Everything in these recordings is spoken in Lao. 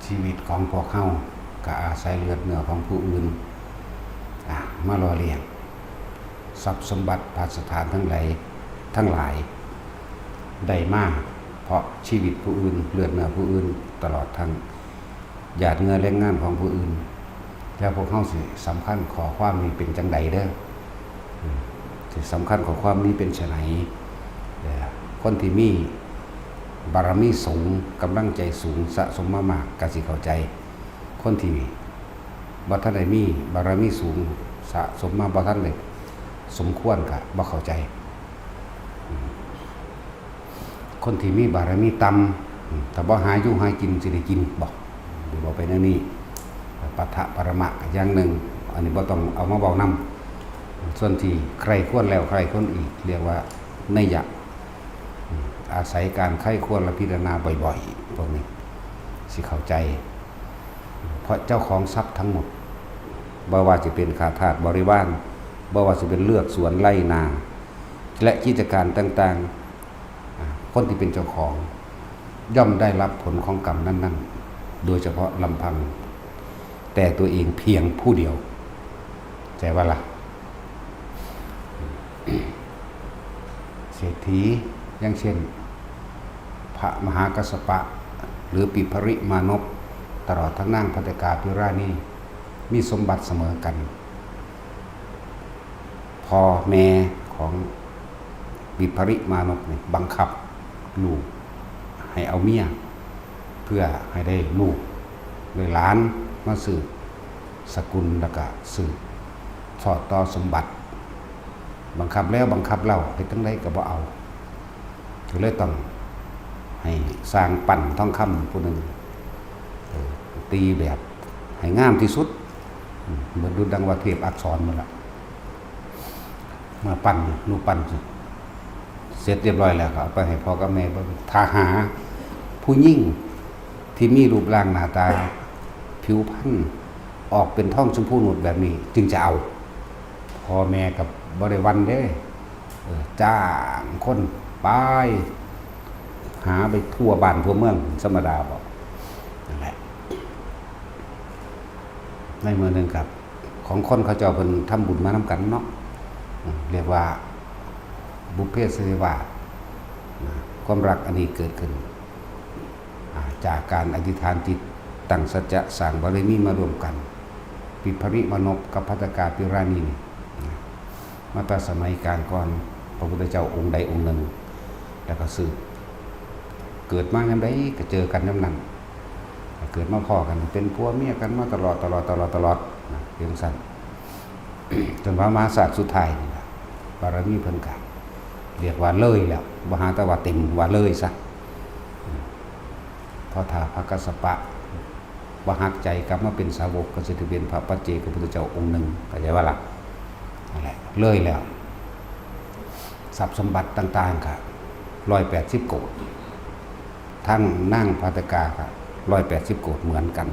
ຊີວິດຂອງພວກເຮົາກໍອາໄສເລືອດເນື້ອຂອງຜູ້ອື່ນ ອາ ມາຫຼໍ່ລ້ຽງ. ຊັບສົມບັດພາສະຖານທັງຫຼາຍ ທັງຫຼາຍໄດ້ມາເພາະຊີວິດຜູ້ອື່ນ, ເລືອດເນື້ອຜູ້ອື່ນ, ຕະຫຼອດທັງຫຍາດເຫຍື້ອແຮງງານຂອງຜູ້ອື່ນ. ແລ້ວພວກເຮົາຊິສຳຄັນຂໍ້ຄວາມນີ້ເປັນຈັ່ງໃດເດີ້? ອືມ ຊິສຳຄັນຂໍ້ຄວາມນີ້ເປັນຊະໃດ? ເອີ ຄົນທີ່ມີບາລະມີສູງ, ກຳລັງໃຈສູງ, ສະສົມມາມາກ ກໍຊິເຂົ້າໃຈ. ຄົນທີ່ບໍ່ທັນໄດ້ມີບາລະມີສູງ, ສະສົມມາບໍ່ທັນໄດ້ສົມຄວນ ກໍບໍ່ເຂົ້າໃຈ. ອືມ ຄົນທີ່ມີບາລະມີຕ່ຳ ອືມ ຖ້າບໍ່ຫາຢູ່ຫາກິນ ຊິໄດ້ກິນບໍ? ຫຼືວ່າໄປແນວນີ້. ປັດຖະປະລະມະກໍຢ່າງໜຶ່ງ, ອັນນີ້ບໍ່ຕ້ອງເອົາມາເວົ້ານຳ. ສ່ວນທີ່ໃຄ່ຄວນແລ້ວໃຄ່ຄວນອີກ ຮຽກວ່າໄນຍະ. ອາໄສການໃຄ່ຄວນ ແລະ ພິຈາລະນາບ່ອຍໆ ພວກນີ້ຊິເຂົ້າໃຈ. ເພາະເຈົ້າຂອງຊັບທັງໝົດ ບໍ່ວ່າຈະເປັນຂ້າທາດບໍລິວານ, ບໍ່ວ່າຈະເປັນເລືອກສວນໄລ່ນາ ແລະ ກິດຈະການຕ່າງໆ, ອາ ຄົນທີ່ເປັນເຈົ້າຂອງ ຍ່ອມໄດ້ຮັບຜົນຂອງກຳນັ້ນໆ ໂດຍສະເພາະລຳພັງແຕ່ຕົວເອງພຽງຜູ້ດຽວ. ເຂົ້າໃຈບໍ່ລະ? ເສດຖີ ຢ່າງເຊັ່ນ ພະມະຫາກັດສະປະ ຫຼື ປິພະລິມານົບ ຕະຫຼອດທັງນາງພັດຕະກາພິລານີ ມີສົມບັດສະເໝີກັນ. ພໍ່ແມ່ຂອງວິພະລິມານົບນີ້ບັງຄັບລູກໃຫ້ເອົາເມຍ ເພື່ອໃຫ້ໄດ້ລູກໄດ້ຫຼານມາສືບສະກຸນ ແລ້ວກະສືບທອດຕໍ່ສົມບັດ. ບັງຄັບແລ້ວບັງຄັບເລົ່າ ເຮັດຈັ່ງໃດກໍບໍ່ເອົາ. ກໍເລີຍຕ້ອງໃຫ້ຊ່າງປັ້ນທອງຄຳຜູ້ໜຶ່ງ ເອີ ຕີແບບໃຫ້ງາມທີ່ສຸດ ອືມ ເໝືອນດຸດດັ່ງວ່າເທບອັກສອນນັ້ນລະ ມາປັ້ນ ຮູບປັ້ນເສັດຮຽບຮ້ອຍແລ້ວ ກໍເອົາໄປໃຫ້ພໍ່ກັບແມ່ເບິ່ງ. ຖ້າຫາຜູ້ຍິງທີ່ມີຮູບຮ່າງໜ້າຕາຜິວພັນອອກເປັນທອງຊົມພູນຸດແບບນີ້ ຈຶ່ງຈະເອົາ. ພໍ່ແມ່ກໍບໍ່ໄດ້ຫວັ່ນເດ້. ເອີ ຈ້າງຄົນໄປຫາໄປທົ່ວບ້ານທົ່ວເມືອງ ທຳມະດາບໍ? ນັ້ນແຫຼະ ໃນມື້ໜຶ່ງກັບ ຂອງຄົນເຂົາເຈົ້າເພິ່ນທຳບຸນມານຳກັນເນາະ ອືມ ຮຽກວ່າບຸບເພສັນນິວາດນະ ຄວາມຮັກອັນນີ້ເກີດຂຶ້ນ ອາ ຈາກການອະທິຖານຈິດ ຕັ້ງສັດຈະສ້າງບາລະມີມາລວມກັນ. ວິພະລິມານົບກັບພັດຕະກາພິລານີນີ້ນະ ມາແຕ່ສະໄໝການກ່ອນ ພະພຸດທະເຈົ້າອົງໃດອົງໜຶ່ງ ແລ້ວກໍສືບ ເກີດມາຍາມໃດກໍເຈີກັນຍາມນັ້ນ ເກີດມາພໍ້ກັນ ເປັນຜົວເມຍກັນມາຕະຫຼອດ ຕະຫຼອດ ຕະຫຼອດ ຕະຫຼອດນະ ເປັນຈັ່ງຊັ້ນ ຈົນວ່າມາຊາດສຸດທ້າຍນີ້ລະ ບາລະມີເພິ່ນກະ ຮຽກວ່າເລີຍແລ້ວ ບໍ່ຫາແຕ່ວ່າເຕັມ ວ່າເລີຍຊະ. ເພາະຖ້າພະກັດສະປະບໍ່ຫັກໃຈກັບມາເປັນສາວົກ ກໍຊິໄດ້ເປັນພະປັດເຈກະພຸດທະເຈົ້າອົງໜຶ່ງ ເຂົ້າໃຈບໍ່ລະ? ນັ້ນແຫຼະ ເລີຍແລ້ວ. ຊັບສົມບັດຕ່າງໆກະຮ້ອຍແປດສິບໂກດ ທັງນາງພັດຕະກາກະຮ້ອຍແປດສິບໂກດເໝືອນກັນ.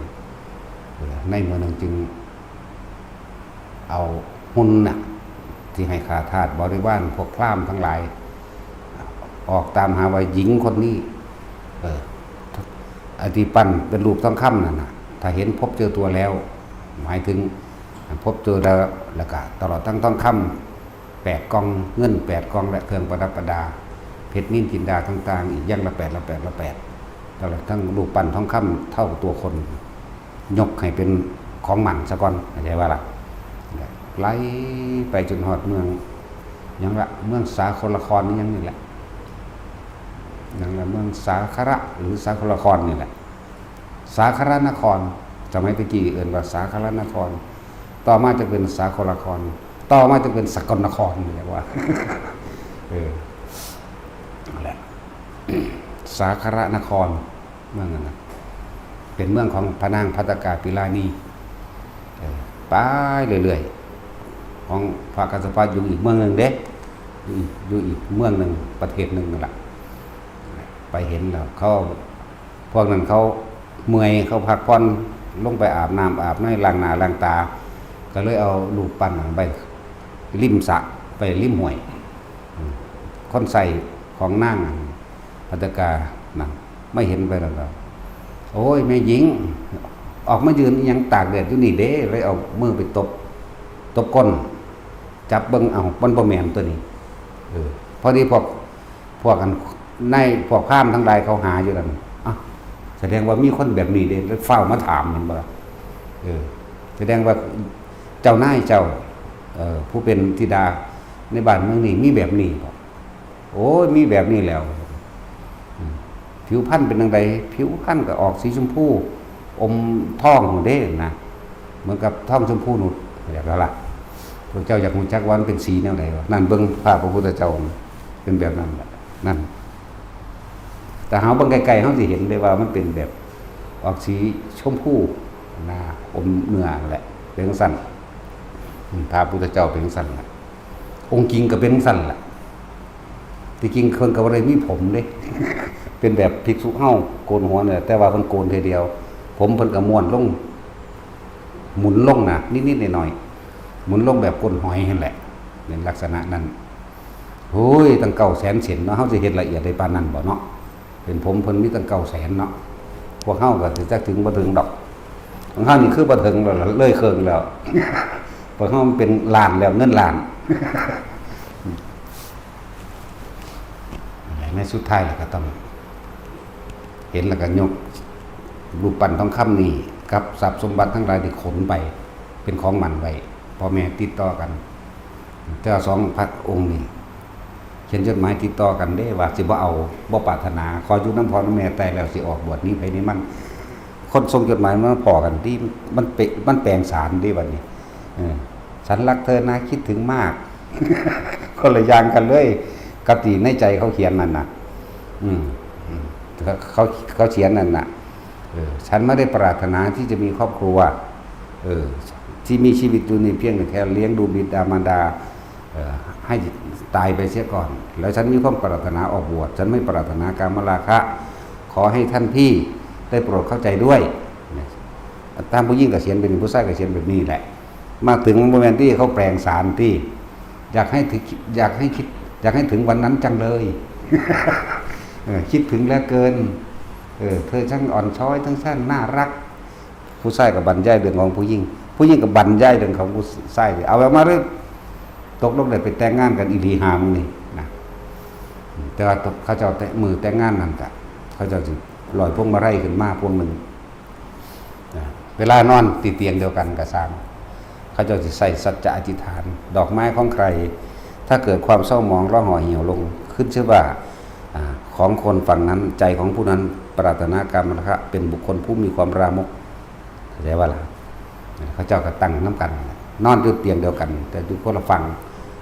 ໃນມື້ໜຶ່ງຈຶ່ງເອົາຮຸ່ນນະ ທີ່ໃຫ້ຂ້າທາດບໍລິວານ ພວກພຣາມທັງຫຼາຍ ອອກຕາມຫາວ່າຍິງຄົນນີ້ ເອີ ອັນທີ່ປັ້ນເປັນຮູບທອງຄຳນັ້ນນະ ຖ້າເຫັນພົບເຈີຕົວແລ້ວ ໝາຍເຖິງພົບເຈີແລ້ວ ແລ້ວກະຕະຫຼອດທັງທອງຄຳ ແປດກ່ອງ ເງິນແປດກ່ອງ ແລະ ເຄື່ອງປະດັບປະດາ ເພັດນິນຈິນດາຕ່າງໆ ອີກຢ່າງລະແປດ ລະແປດ ລະແປດ ຕະຫຼອດທັງຮູບປັ້ນທອງຄຳເທົ່າຕົວຄົນ ຍົກໃຫ້ເປັນຂອງໝັ້ນຊະກ່ອນ ເຂົ້າໃຈວ່າລະ ໄລ່ໄປຈົນຮອດເມືອງຫຍັງລະ ເມືອງສາຄົນລະຄອນອີ່ຫຍັງນີ້ແຫຼະ ຫຍັງລະ ເມືອງສາຄະລະ ຫຼື ສາຄົນລະຄອນນີ້ແຫຼະ. ສາຄະລະນະຄອນ ສະໄໝແຕ່ກີ້ເອີ້ນວ່າສາຄະລະນະຄອນ ຕໍ່ມາຈະເປັນສາຄົນລະຄອນ ຕໍ່ມາຈະເປັນສະກົນນະຄອນ ຮຽກວ່າ ເອີ ນັ້ນແຫຼະ ສາຄະລະນະຄອນ ເມືອງນັ້ນນະ ເປັນເມືອງຂອງພະນາງພັດຕະກາພິລານີ ເອີ ໄປເລື້ອຍໆ ຂອງພະກັດສະປະຢູ່ອີກເມືອງໜຶ່ງເດ້ ຢູ່ອີກ ຢູ່ອີກເມືອງໜຶ່ງ ປະເທດໜຶ່ງນັ້ນລະ ໄປເຫັນແລ້ວເຂົາ ພວກນັ້ນເຂົາເມື່ອຍ ເຂົາພັກຜ່ອນ ລົງໄປອາບນ້ຳອາບໃນ ລ້າງໜ້າລ້າງຕາ ກໍເລີຍເອົາຮູບປັ້ນນັ້ນໄປລິມສະ ໄປລິມຫ້ວຍ. ອືມ ຄົນໃຊ້ຂອງນາງພັດຕະການັ້ນ ມາເຫັນໄປແລ້ວກໍ ໂອ້ຍ ແມ່ຍິງ ອອກມາຢືນອີ່ຫຍັງຕາກແດດຢູ່ນີ້ເດ້ ເລີຍເອົາມືໄປຕົບ ຕົບກົ້ນ ຈັບເບິ່ງ ເອົ້າ ມັນບໍ່ແມ່ນຕົວນີ້. ເອີ ພໍດີພວກ ພວກອັນ ນາຍ ພວກພາມທັງຫຼາຍເຂົາຫາຢູ່ນັ້ນ ເອົ້າ ສະແດງວ່າມີຄົນແບບນີ້ເດ້ ເລີຍຟ້າວມາຖາມ ແມ່ນບໍ່ລະ? ເອີ ສະແດງວ່າເຈົ້ານາຍເຈົ້າ ເອີ ຜູ້ເປັນທິດາໃນບ້ານເມືອງນີ້ ມີແບບນີ້ບໍ່? ໂອ້ຍ ມີແບບນີ້ແຫຼ້ວ. ອືມ ຜິວພັນເປັນຈັ່ງໃດ? ຜິວພັນກໍອອກສີຊົມພູ ອົມທອງພຸ້ນເດ້ນະ ເໝືອນກັບທອງຊົມພູນຸດ ແບບນັ້ນລະ. ພວກເຈົ້າຢາກຮູ້ຈັກວ່າມັນເປັນສີແນວໃດວະ? ນັ້ນ ເບິ່ງພະປະພຸດທະເຈົ້າເປັນແບບນັ້ນລະ ນັ້ນ. ແຕ່ເຮົາເບິ່ງໃກ້ໆ ເຮົາຊິເຫັນເດ້ວ່າມັນເປັນແບບອອກສີຊົມພູນະ ອົມເນື້ອນັ້ນແຫຼະ ເປັນຈັ່ງຊັ້ນ. ອືມ ພະພຸດທະເຈົ້າເປັນຈັ່ງຊັ້ນລະ. ອົງຈິງກໍເປັນຈັ່ງຊັ້ນລະ. ທີ່ຈິງເພິ່ນກໍບໍ່ໄດ້ມີຜົມເດ້ ເປັນແບບພິກສຸເຮົາໂກນຫົວນີ້ແຫຼະ ແຕ່ວ່າເພິ່ນໂກນເທື່ອດຽວ ຜົມເພິ່ນກໍມ້ວນລົງ ໝູນລົງນະ ນິດໆໜ້ອຍໆ ໝູນລົງແບບກົ້ນຫອຍຫັ້ນແຫຼະ ເປັນລັກສະນະນັ້ນ. ໂອ້ຍ ຕັ້ງເກົ້າແສນເສັ້ນເນາະ ເຮົາຊິເຮັດລະອຽດໄດ້ປານນັ້ນບໍ່ເນາະ? ເປັນຜົມເພິ່ນມີຕັ້ງເກົ້າແສນເນາະ ພວກເຮົາກໍຊິຈັກເຖິງບໍ່ເຖິງດອກ. ຂອງເຮົານີ້ຄືບໍ່ເຖິງແລ້ວ ເລີຍເຄິ່ງແລ້ວ ພວກເຮົາມັນເປັນລ້ານແລ້ວ ເງິນລ້ານ. ໃນສຸດທ້າຍແລ້ວກໍຕ້ອງເຫັນ ແລ້ວກໍຍົກຮູບປັ້ນທອງຄຳນີ້ກັບຊັບສົມບັດທັງຫຼາຍທີ່ຂົນໄປເປັນຂອງໝັ້ນໄວ້ ພໍ່ແມ່ຕິດຕໍ່ກັນ ແຕ່ວ່າສອງພະອົງນີ້ ຂຽນຈົດໝາຍຕິດຕໍ່ກັນເດ້ວ່າຊິບໍ່ເອົາ ບໍ່ປາດຖະໜາ ຂໍຢູ່ນຳພໍ່ນຳແມ່ຕາຍແລ້ວ ຊິອອກບວດໜີໃຜໜີມັນ. ຄົນສົ່ງຈົດໝາຍມາພໍ້ກັນຕິ ມັນເປ ມັນແປງສານເດ້ບັດນີ້. ເອີ "ฉันรักเธอนะ คิดถึงมาก" ຄົນລະຢ່າງກັນເລີຍກັບທີ່ໃນໃຈເຂົາຂຽນນັ້ນນະ. ອືມ ເຂົາ ເຂົາຂຽນນັ້ນນະ. ເອີ "ฉันไม่ได้ปรารถนาที่จะมีครอบครัว เออ ที่มีชีวิตอยู่นี่เพียงแต่แค่เลี้ยงดูบิดามารดา เอ่อ ให้ตายไปเสียก่อน แล้วฉันมีความปรารถนาออกบวช ฉันไม่ปรารถนากามราคะ ขอให้ท่านพี่ได้โปรดเข้าใจด้วย" ตາມຜູ້ຍິງກໍຂຽນແບບນີ້ ຜູ້ຊາຍກໍຂຽນແບບນີ້ແຫຼະ. ມາເຖິງມັນບໍ່ແມ່ນທີ່ເຂົາແປງສານຕິ อยากให้ถึง อยากให้คิด อยากให้ถึงวันนั้นจังเลย เออ คิดถึงเหลือเกิน เออ เธอช่างอ่อนช้อย ทั้งช่างน่ารัก ຜູ້ຊາຍກໍບັນຍາຍເລື່ອງຂອງຜູ້ຍິງ ຜູ້ຍິງກໍບັນຍາຍເລື່ອງຂອງຜູ້ຊາຍ ເອົາອອກມາເລີຍ ຕົກລົງໄດ້ໄປແຕ່ງງານກັນອີ່ຫຼີຫາມນີ້ນະ. ແຕ່ວ່າເຂົາເຈົ້າແຕ່ງ ມື້ແຕ່ງງານນັ້ນກະ ເຂົາເຈົ້າຊິລອຍພວງມາໄລຂຶ້ນມາພວງໜຶ່ງ ນະ ເວລານອນຕິດຕຽງດຽວກັນກໍຊ່າງ ເຂົາເຈົ້າຊິໃສ່ສັດຈະອະທິຖານ ดอกไม้ของใคร ถ้าเกิดความเศร้าหมองและห่อเหี่ยวลง ขึ้นชื่อว่า อา ของคนฝั่งนั้น ใจของผู้นั้นปรารถนากามราคะ เป็นบุคคลผู้มีความลามก ເຂົ້າໃຈບໍ່ລະ? ເຂົາເຈົ້າກໍຕັ້ງນຳກັນ ນອນຢູ່ຕຽງດຽວກັນ ແຕ່ຢູ່ຄົນລະຝັ່ງ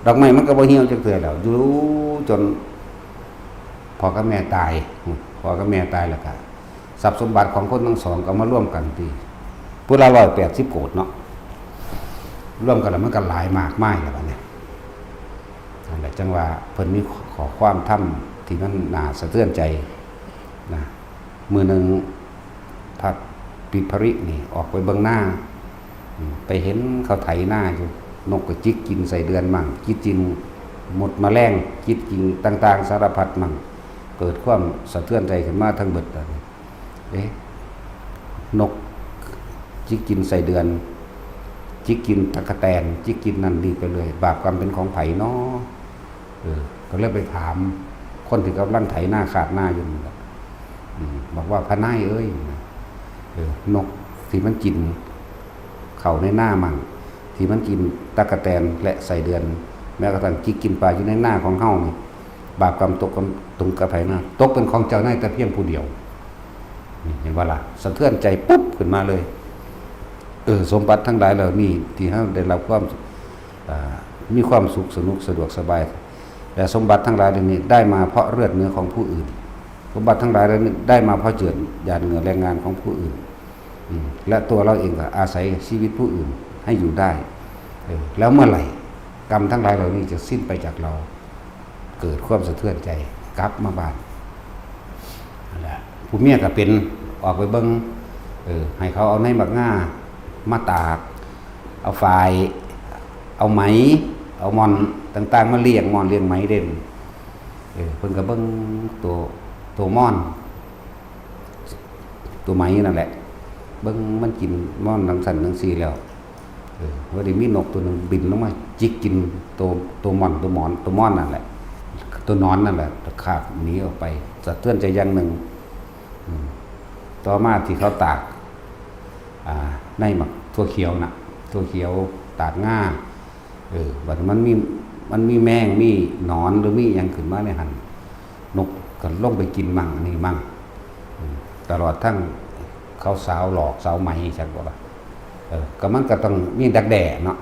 ດອກໄມ້ມັນກໍບໍ່ຫ່ຽວຈັກເທື່ອແລ້ວ ຢູ່ຈົນພໍ່ກັບແມ່ຕາຍ ພໍ່ກັບແມ່ຕາຍແລ້ວກໍ ຊັບສົມບັດຂອງຄົນທັງສອງກໍເອົາມາລວມກັນທີ່ ຜູ້ລະຮ້ອຍແປດສິບໂກດເນາະ ລວມກັນແລ້ວມັນກໍຫຼາຍມາກມາຍແລ້ວບັດນີ້. ນັ້ນແຫຼະ ຈັ່ງວ່າເພິ່ນມີຂໍ້ຄວາມທຳທີ່ມັນໜ້າສະເທືອນໃຈນະ. ມື້ໜຶ່ງພະປິດຜະລິນີ້ອອກໄປເບິ່ງນາ ອືມ ໄປເຫັນເຂົາໄຖນາຢູ່ ນົກກໍຈິກກິນໄສ້ເດືອນໝັ້ງ ຈິກກິນມົດມະແລງ ຈິກກິນຕ່າງໆສາລະພັດໝັ້ງ ເກີດຄວາມສະເທືອນໃຈຂຶ້ນມາທັງເບິດ ເອະ ນົກຈິກກິນໄສ້ເດືອນ ຈິກກິນຕັກກະແຕນ ຈິກກິນນັ້ນນີ້ໄປເລື້ອຍ ບາບກຳເປັນຂອງໃຜນໍ? ເອີ ກໍເລີຍໄປຖາມຄົນທີ່ກຳລັງໄຖນາຄາດນາຢູ່ນັ້ນແຫຼະ ອືມ ບອກວ່າ ພະນາຍເອີຍ ເອີ ນົກທີ່ມັນກິນເຂົ້າໃນນາໝັ້ງ ທີ່ມັນກິນຕັກກະແຕນ ແລະ ໄສ້ເດືອນ ແມ້ກະທັ້ງຈິກກິນປາຢູ່ໃນນາຂອງເຮົານີ້ ບາບກຳຕົກກັບ ຕົກກັບໃຜນະ? ຕົກເປັນຂອງເຈົ້ານາຍແຕ່ພຽງຜູ້ດຽວ. ນີ້ເຫັນບໍ່ລະ? ສະເທືອນໃຈປຸບຂຶ້ນມາເລີຍ. ເອີ ສົມບັດທັງຫຼາຍເຫຼົ່ານີ້ທີ່ເຮົາໄດ້ຮັບຄວາມ ເອີ ມີຄວາມສຸກ ສະໜຸກ ສະດວກສະບາຍ ແລະ ສົມບັດທັງຫຼາຍເຫຼົ່ານີ້ໄດ້ມາເພາະເລືອດເນື້ອຂອງຜູ້ອື່ນ. ສົມບັດທັງຫຼາຍເຫຼົ່ານີ້ໄດ້ມາເພາະເຈື່ອນຢາດເຫື່ອແຮງງານຂອງຜູ້ອື່ນ ອືມ ແລະ ຕົວເຮົາເອງກໍອາໄສຊີວິດຜູ້ອື່ນໃຫ້ຢູ່ໄດ້. ເອີ ແລ້ວເມື່ອໃດກຳທັງຫຼາຍເຫຼົ່ານີ້ຈະສິ້ນໄປຈາກເຮົາ? ເກີດຄວາມສະເທືອນໃຈກັບມາບ້ານ. ນັ້ນແຫຼະ ຜູ້ເມຍກໍເປັນ ອອກໄປເບິ່ງ ເອີ ໃຫ້ເຂົາເອົາໃນໝາກງາມາຕາກ ເອົາຝ້າຍ ເອົາໄໝ ເອົາໝ່ອນຕ່າງໆມາລ້ຽງ ໝ່ອນລ້ຽງໄໝເດ້. ເອີ ເພິ່ນກໍເບິ່ງໂຕ ໂຕໝ່ອນ ຕົວໄມ້ນັ້ນແຫຼະ ເບິ່ງມັນກິນມອນຈັ່ງຊັ້ນຈັ່ງຊີ້ແລ້ວ ເອີ ພໍດີມີນົກຕົວໜຶ່ງບິນລົງມາຈິກກິນໂຕ ໂຕມ່ອນ ໂຕໝອນ ໂຕມ່ອນນັ້ນແຫຼະ ໂຕໜອນນັ້ນແຫຼະ ຄາບໜີອອກໄປ ສະເທືອນໃຈຢ່າງໜຶ່ງ. ອືມ ຕໍ່ມາທີ່ເຂົາຕາກ ອ່າ ໃນໝາກຖົ່ວຂຽວນະ ຖົ່ວຂຽວ ຕາກງາ ເອີ ບັດມັນມີ ມັນມີແມງ ມີໜອນ ຫຼື ມີຫຍັງຂຶ້ນມາໃນຫັ້ນ ນົກກໍລົງໄປກິນໝັ່ງອັນນີ້ໝັ່ງ ອືມ ຕະຫຼອດທັງເຂົາສາວຫຼອກສາວໄໝ ຈັກບໍ່ລະ ເອີ ກໍມັນກໍຕ້ອງມີດັກແດ້ເນາະ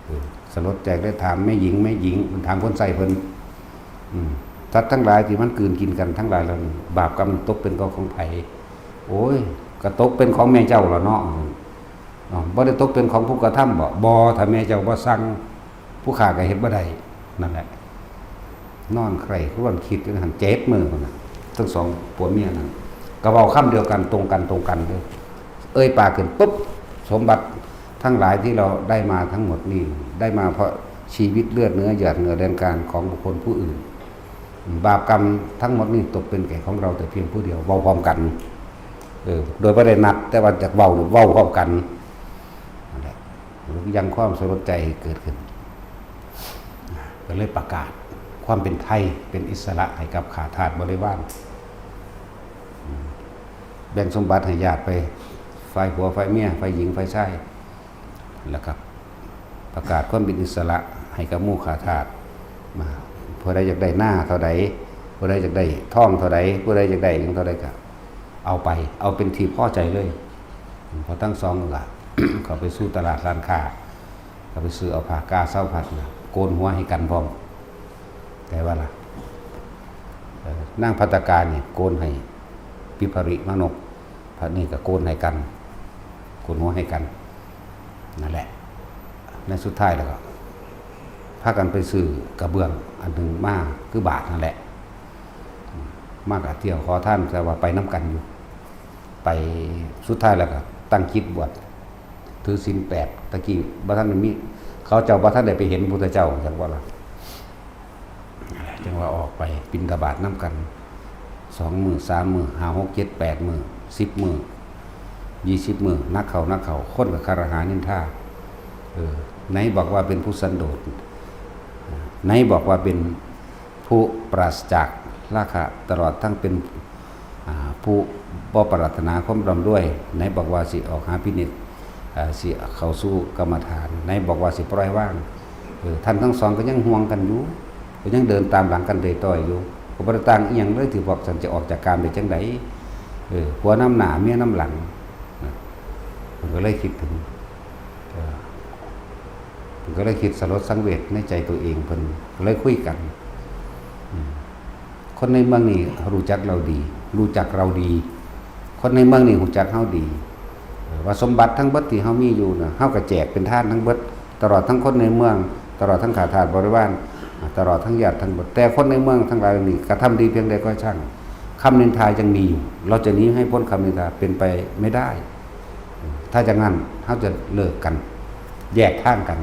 ເອີ ສະຫຼົດໃຈເລີຍຖາມແມ່ຍິງ ແມ່ຍິງ ເພິ່ນຖາມຄົນໃຊ້ເພິ່ນ ອືມ ສັດທັງຫຼາຍທີ່ມັນກືນກິນກັນທັງຫຼາຍເຫຼົ່ານີ້ ບາບກຳຕົກເປັນຂອງໃຜ? ໂອ້ຍ ກໍຕົກເປັນຂອງແມ່ເຈົ້າລະເນາະ. ອ້າວ ບໍ່ໄດ້ຕົກເປັນຂອງຜູ້ກະທຳບໍ? ບໍ່ ຖ້າແມ່ເຈົ້າບໍ່ສັ່ງ ຜູ້ຂ້າກໍເຮັດບໍ່ໄດ້. ນັ້ນແຫຼະ ນອນໃຄຄວນຄິດຢູ່ຫັ້ນເຈັດມື້ພຸ້ນນະ ທັງສອງຜົວເມຍນັ້ນ ກໍເວົ້າຄຳດຽວກັນ ຕົງກັນ ຕົງກັນເລີຍ ເອີ່ຍປາກຂຶ້ນປຶບ ສົມບັດທັງຫຼາຍທີ່ເຮົາໄດ້ມາທັງໝົດນີ້ ໄດ້ມາເພາະຊີວິດເລືອດເນື້ອ ຢາດເຫື່ອແຮງການຂອງບຸກຄົນຜູ້ອື່ນ. ບາບກຳທັງໝົດນີ້ຕົກເປັນແກ່ຂອງເຮົາແຕ່ພຽງຜູ້ດຽວ. ເວົ້າພ້ອມກັນ ເອີ ໂດຍບໍ່ໄດ້ນັດ ແຕ່ວ່າຢາກເວົ້າ ເວົ້າພ້ອມກັນ ນັ້ນແຫຼະ ຍັງຄວາມສະຫຼົດໃຈໃຫ້ເກີດຂຶ້ນ ກໍເລີຍປະກາດຄວາມເປັນໄທ ເປັນອິດສະຫຼະໃຫ້ກັບຂ້າທາດບໍລິວານ ແບ່ງສົມບັດໃຫ້ຍາດໄປ ຝ່າຍຜົວ ຝ່າຍເມຍ ຝ່າຍຍິງ ຝ່າຍຊາຍ ແລ້ວກໍປະກາດຄວາມເປັນອິດສະຫຼະໃຫ້ກັບໝູ່ຂ້າທາດ ມາ ຜູ້ໃດຢາກໄດ້ນາເທົ່າໃດ ຜູ້ໃດຢາກໄດ້ທອງເທົ່າໃດ ຜູ້ໃດຢາກໄດ້ຫຍັງເທົ່າໃດກໍເອົາໄປ ເອົາເປັນທີ່ພໍໃຈເລີຍ. ພໍທັງສອງກໍເຂົ້າໄປສູ່ຕະຫຼາດຮ້ານຄ້າ ກໍໄປຊື້ເອົາຜ້າກາຊາວພັດນະ ໂກນຫົວໃຫ້ກັນພ້ອມ. ແຕ່ວ່າລະ ເອີ ນາງພັດຕະການີ້ໂກນໃຫ້ປິພະລິມານົກ ພັດນີ້ກໍໂກນໃຫ້ກັນ ໂກນຫົວໃຫ້ກັນ ນັ້ນແຫຼະ. ໃນສຸດທ້າຍແລ້ວກໍພາກັນໄປຊື້ກະເບື້ອງອັນໜຶ່ງມາ ຄືບາດນັ້ນແຫຼະ ມາກະທ່ຽວຂໍທານ ແຕ່ວ່າໄປນຳກັນຢູ່ ໄປ ສຸດທ້າຍແລ້ວກໍຕັ້ງຈິດບວດ ຖືສິນແປດ. ຕະກີ້ບໍ່ທັນໄດ້ມີ ເຂົາເຈົ້າບໍ່ທັນໄດ້ໄປເຫັນພຸດທະເຈົ້າ ຈັ່ງວ່າລະ ຈັ່ງວ່າອອກໄປບິນທະບາດນຳກັນ ສອງມື້ ສາມມື້ ຫ້າ ຫົກ ເຈັດ ແປດມື້ ສິບມື້ ຊາວມື້ ໜັກເຂົ້າ ໜັກເຂົ້າ ຄົນກໍຄາລະຫານິນທາ ເອີ ໄໝບອກວ່າເປັນຜູ້ສັນໂດດ ໄໝບອກວ່າເປັນ ຜູ້ປາສຈາກລາຄະ ຕະຫຼອດທັງເປັນ ອ່າ ຜູ້ບໍ່ປາດຖະໜາຄວາມລ່ຳລວຍ, ໃນບອກວ່າຊິອອກຫາພິນິດ ເອີ ຊິເຂົ້າສູ່ກຳມະຖານ, ໃນບອກວ່າຊິປ່ອຍວາງ. ເອີ ທ່ານທັງສອງກໍຍັງຫ່ວງກັນຢູ່, ກໍຍັງເດີນຕາມຫຼັງກັນເດຍຕ່ອຍຢູ່, ກໍບໍ່ໄດ້ຕ່າງອີ່ຫຍັງເລີຍ ທີ່ພວກທ່ານຈະອອກຈາກກາມໄດ້ຈັ່ງໃດ? ເອີ ຜົວນຳໜ້າ ເມຍນຳຫຼັງ. ເພິ່ນກໍເລີຍຄິດເຖິງ ເອີ ເພິ່ນກໍເລີຍຄິດສະຫຼົດສັງເວດໃນໃຈຕົວເອງ, ເພິ່ນກໍເລີຍຄຸຍກັນ. ອືມ ຄົນໃນເມືອງນີ້ຮູ້ຈັກເຮົາດີ, ຮູ້ຈັກເຮົາດີ. ຄົນໃນເມືອງນີ້ຮູ້ຈັກເຮົາດີ ເອີ ວ່າສົມບັດທັງເບິດທີ່ເຮົາມີຢູ່ນະ ເຮົາກໍແຈກເປັນທານທັງເບິດ, ຕະຫຼອດທັງຄົນໃນເມືອງ, ຕະຫຼອດທັງຂ້າທາດບໍລິວານ, ຕະຫຼອດທັງຍາດທັງເບິດ. ແຕ່ຄົນໃນເມືອງທັງຫຼາຍນີ້ກະທຳດີພຽງໃດກໍຊ່າງ, ຄຳນິນທາຍັງມີຢູ່. ເຮົາຈະໜີໃຫ້ພົ້ນຄຳນິນທາເປັນໄປໄມ່ໄດ້. ຖ້າຢ່າງນັ້ນ ເຮົາຈະເລີກກັນ, ແຍກທາງກັນ.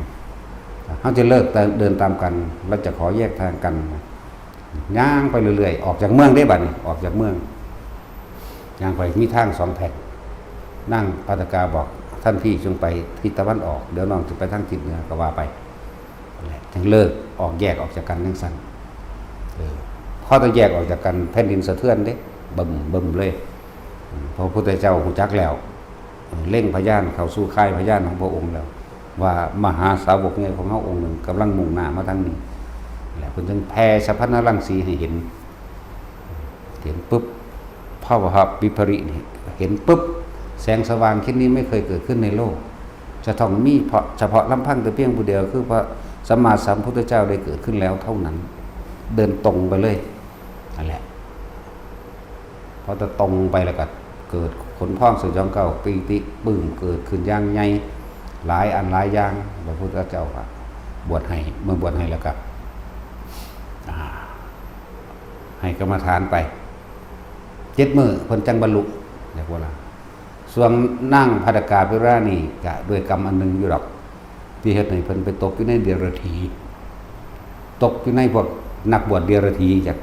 ເຮົາຈະເລີກເດີນຕາມກັນ, ເຮົາຈະຂໍແຍກທາງກັນ. ຍ່າງໄປເລື້ອຍໆ ອອກຈາກເມືອງເດ້ ບາດນີ້ ອອກຈາກເມືອງ ຍ່າງໄປມີທາງສອງແພ່ງ. ນາງພັດຕະກາບອກ ທ່ານພີ່ຈົ່ງໄປທິດຕາເວັນອອກ, ດຽວນ້ອງຈະໄປທາງທິດເໜືອ ກໍວ່າໄປ. ຈັ່ງເລີກອອກ ແຍກອອກຈາກກັນຈັ່ງຊັ້ນ. ເອີ ພໍຕ້ອງແຍກອອກຈາກກັນ ແຜ່ນດິນສະເທືອນເດ້ ບຶມໆ ເລີຍ. ພະພຸດທະເຈົ້າຮູ້ຈັກແລ້ວ ເລັງພະຍານເຂົ້າສູ່ຄ້າຍພະຍານຂອງພະອົງແລ້ວ ວ່າມະຫາສາວົກໃຫຍ່ຂອງເຮົາອົງໜຶ່ງກຳລັງມຸ່ງໜ້າມາທາງນີ້ ແລະ ເພິ່ນຈຶ່ງແຜ່ສະພັນນະລັງສີໃຫ້ເຫັນ. ເຫັນປຶບ ພະວະຫະວິປະລິນີ້ເຫັນປຶບ ແສງສະຫວ່າງເຊັ່ນນີ້ໄມ່ເຄີຍເກີດຂຶ້ນໃນໂລກ ຈະຕ້ອງມີເພາະ ສະເພາະລຳພັງແຕ່ພຽງຜູ້ດຽວ ຄືພະສຳມາສຳພຸດທະເຈົ້າໄດ້ເກີດຂຶ້ນແລ້ວເທົ່ານັ້ນ. ເດີນຕົງໄປເລີຍ ນັ້ນແຫຼະ. ພໍຈະຕົງໄປແລ້ວກໍເກີດຂົນພອງສະຫຍອງກ້າວ ປີຕິປຶ້ມເກີດຂຶ້ນຢ່າງໃຫຍ່ ຫຼາຍອັນຫຼາຍຢ່າງ. ພະພຸດທະເຈົ້າກໍບວດໃຫ້ ເມື່ອບວດໃຫ້ແລ້ວກໍ ອ່າ ໃຫ້ກຳມະຖານໄປເຈັດມື້ ເພິ່ນຈັ່ງບັນລຸ ແລ້ວກໍລະ. ສ່ວນນາງພັດຕະກາພິລານີ້ກະດ້ວຍກຳອັນໜຶ່ງຢູ່ດອກ ທີ່ເຮັດໃຫ້ເພິ່ນໄປຕົກຢູ່ໃນເດຍລະຖີ ຕົກຢູ່ໃນພວກນັກບວດເດຍລະຖີ ຈັກ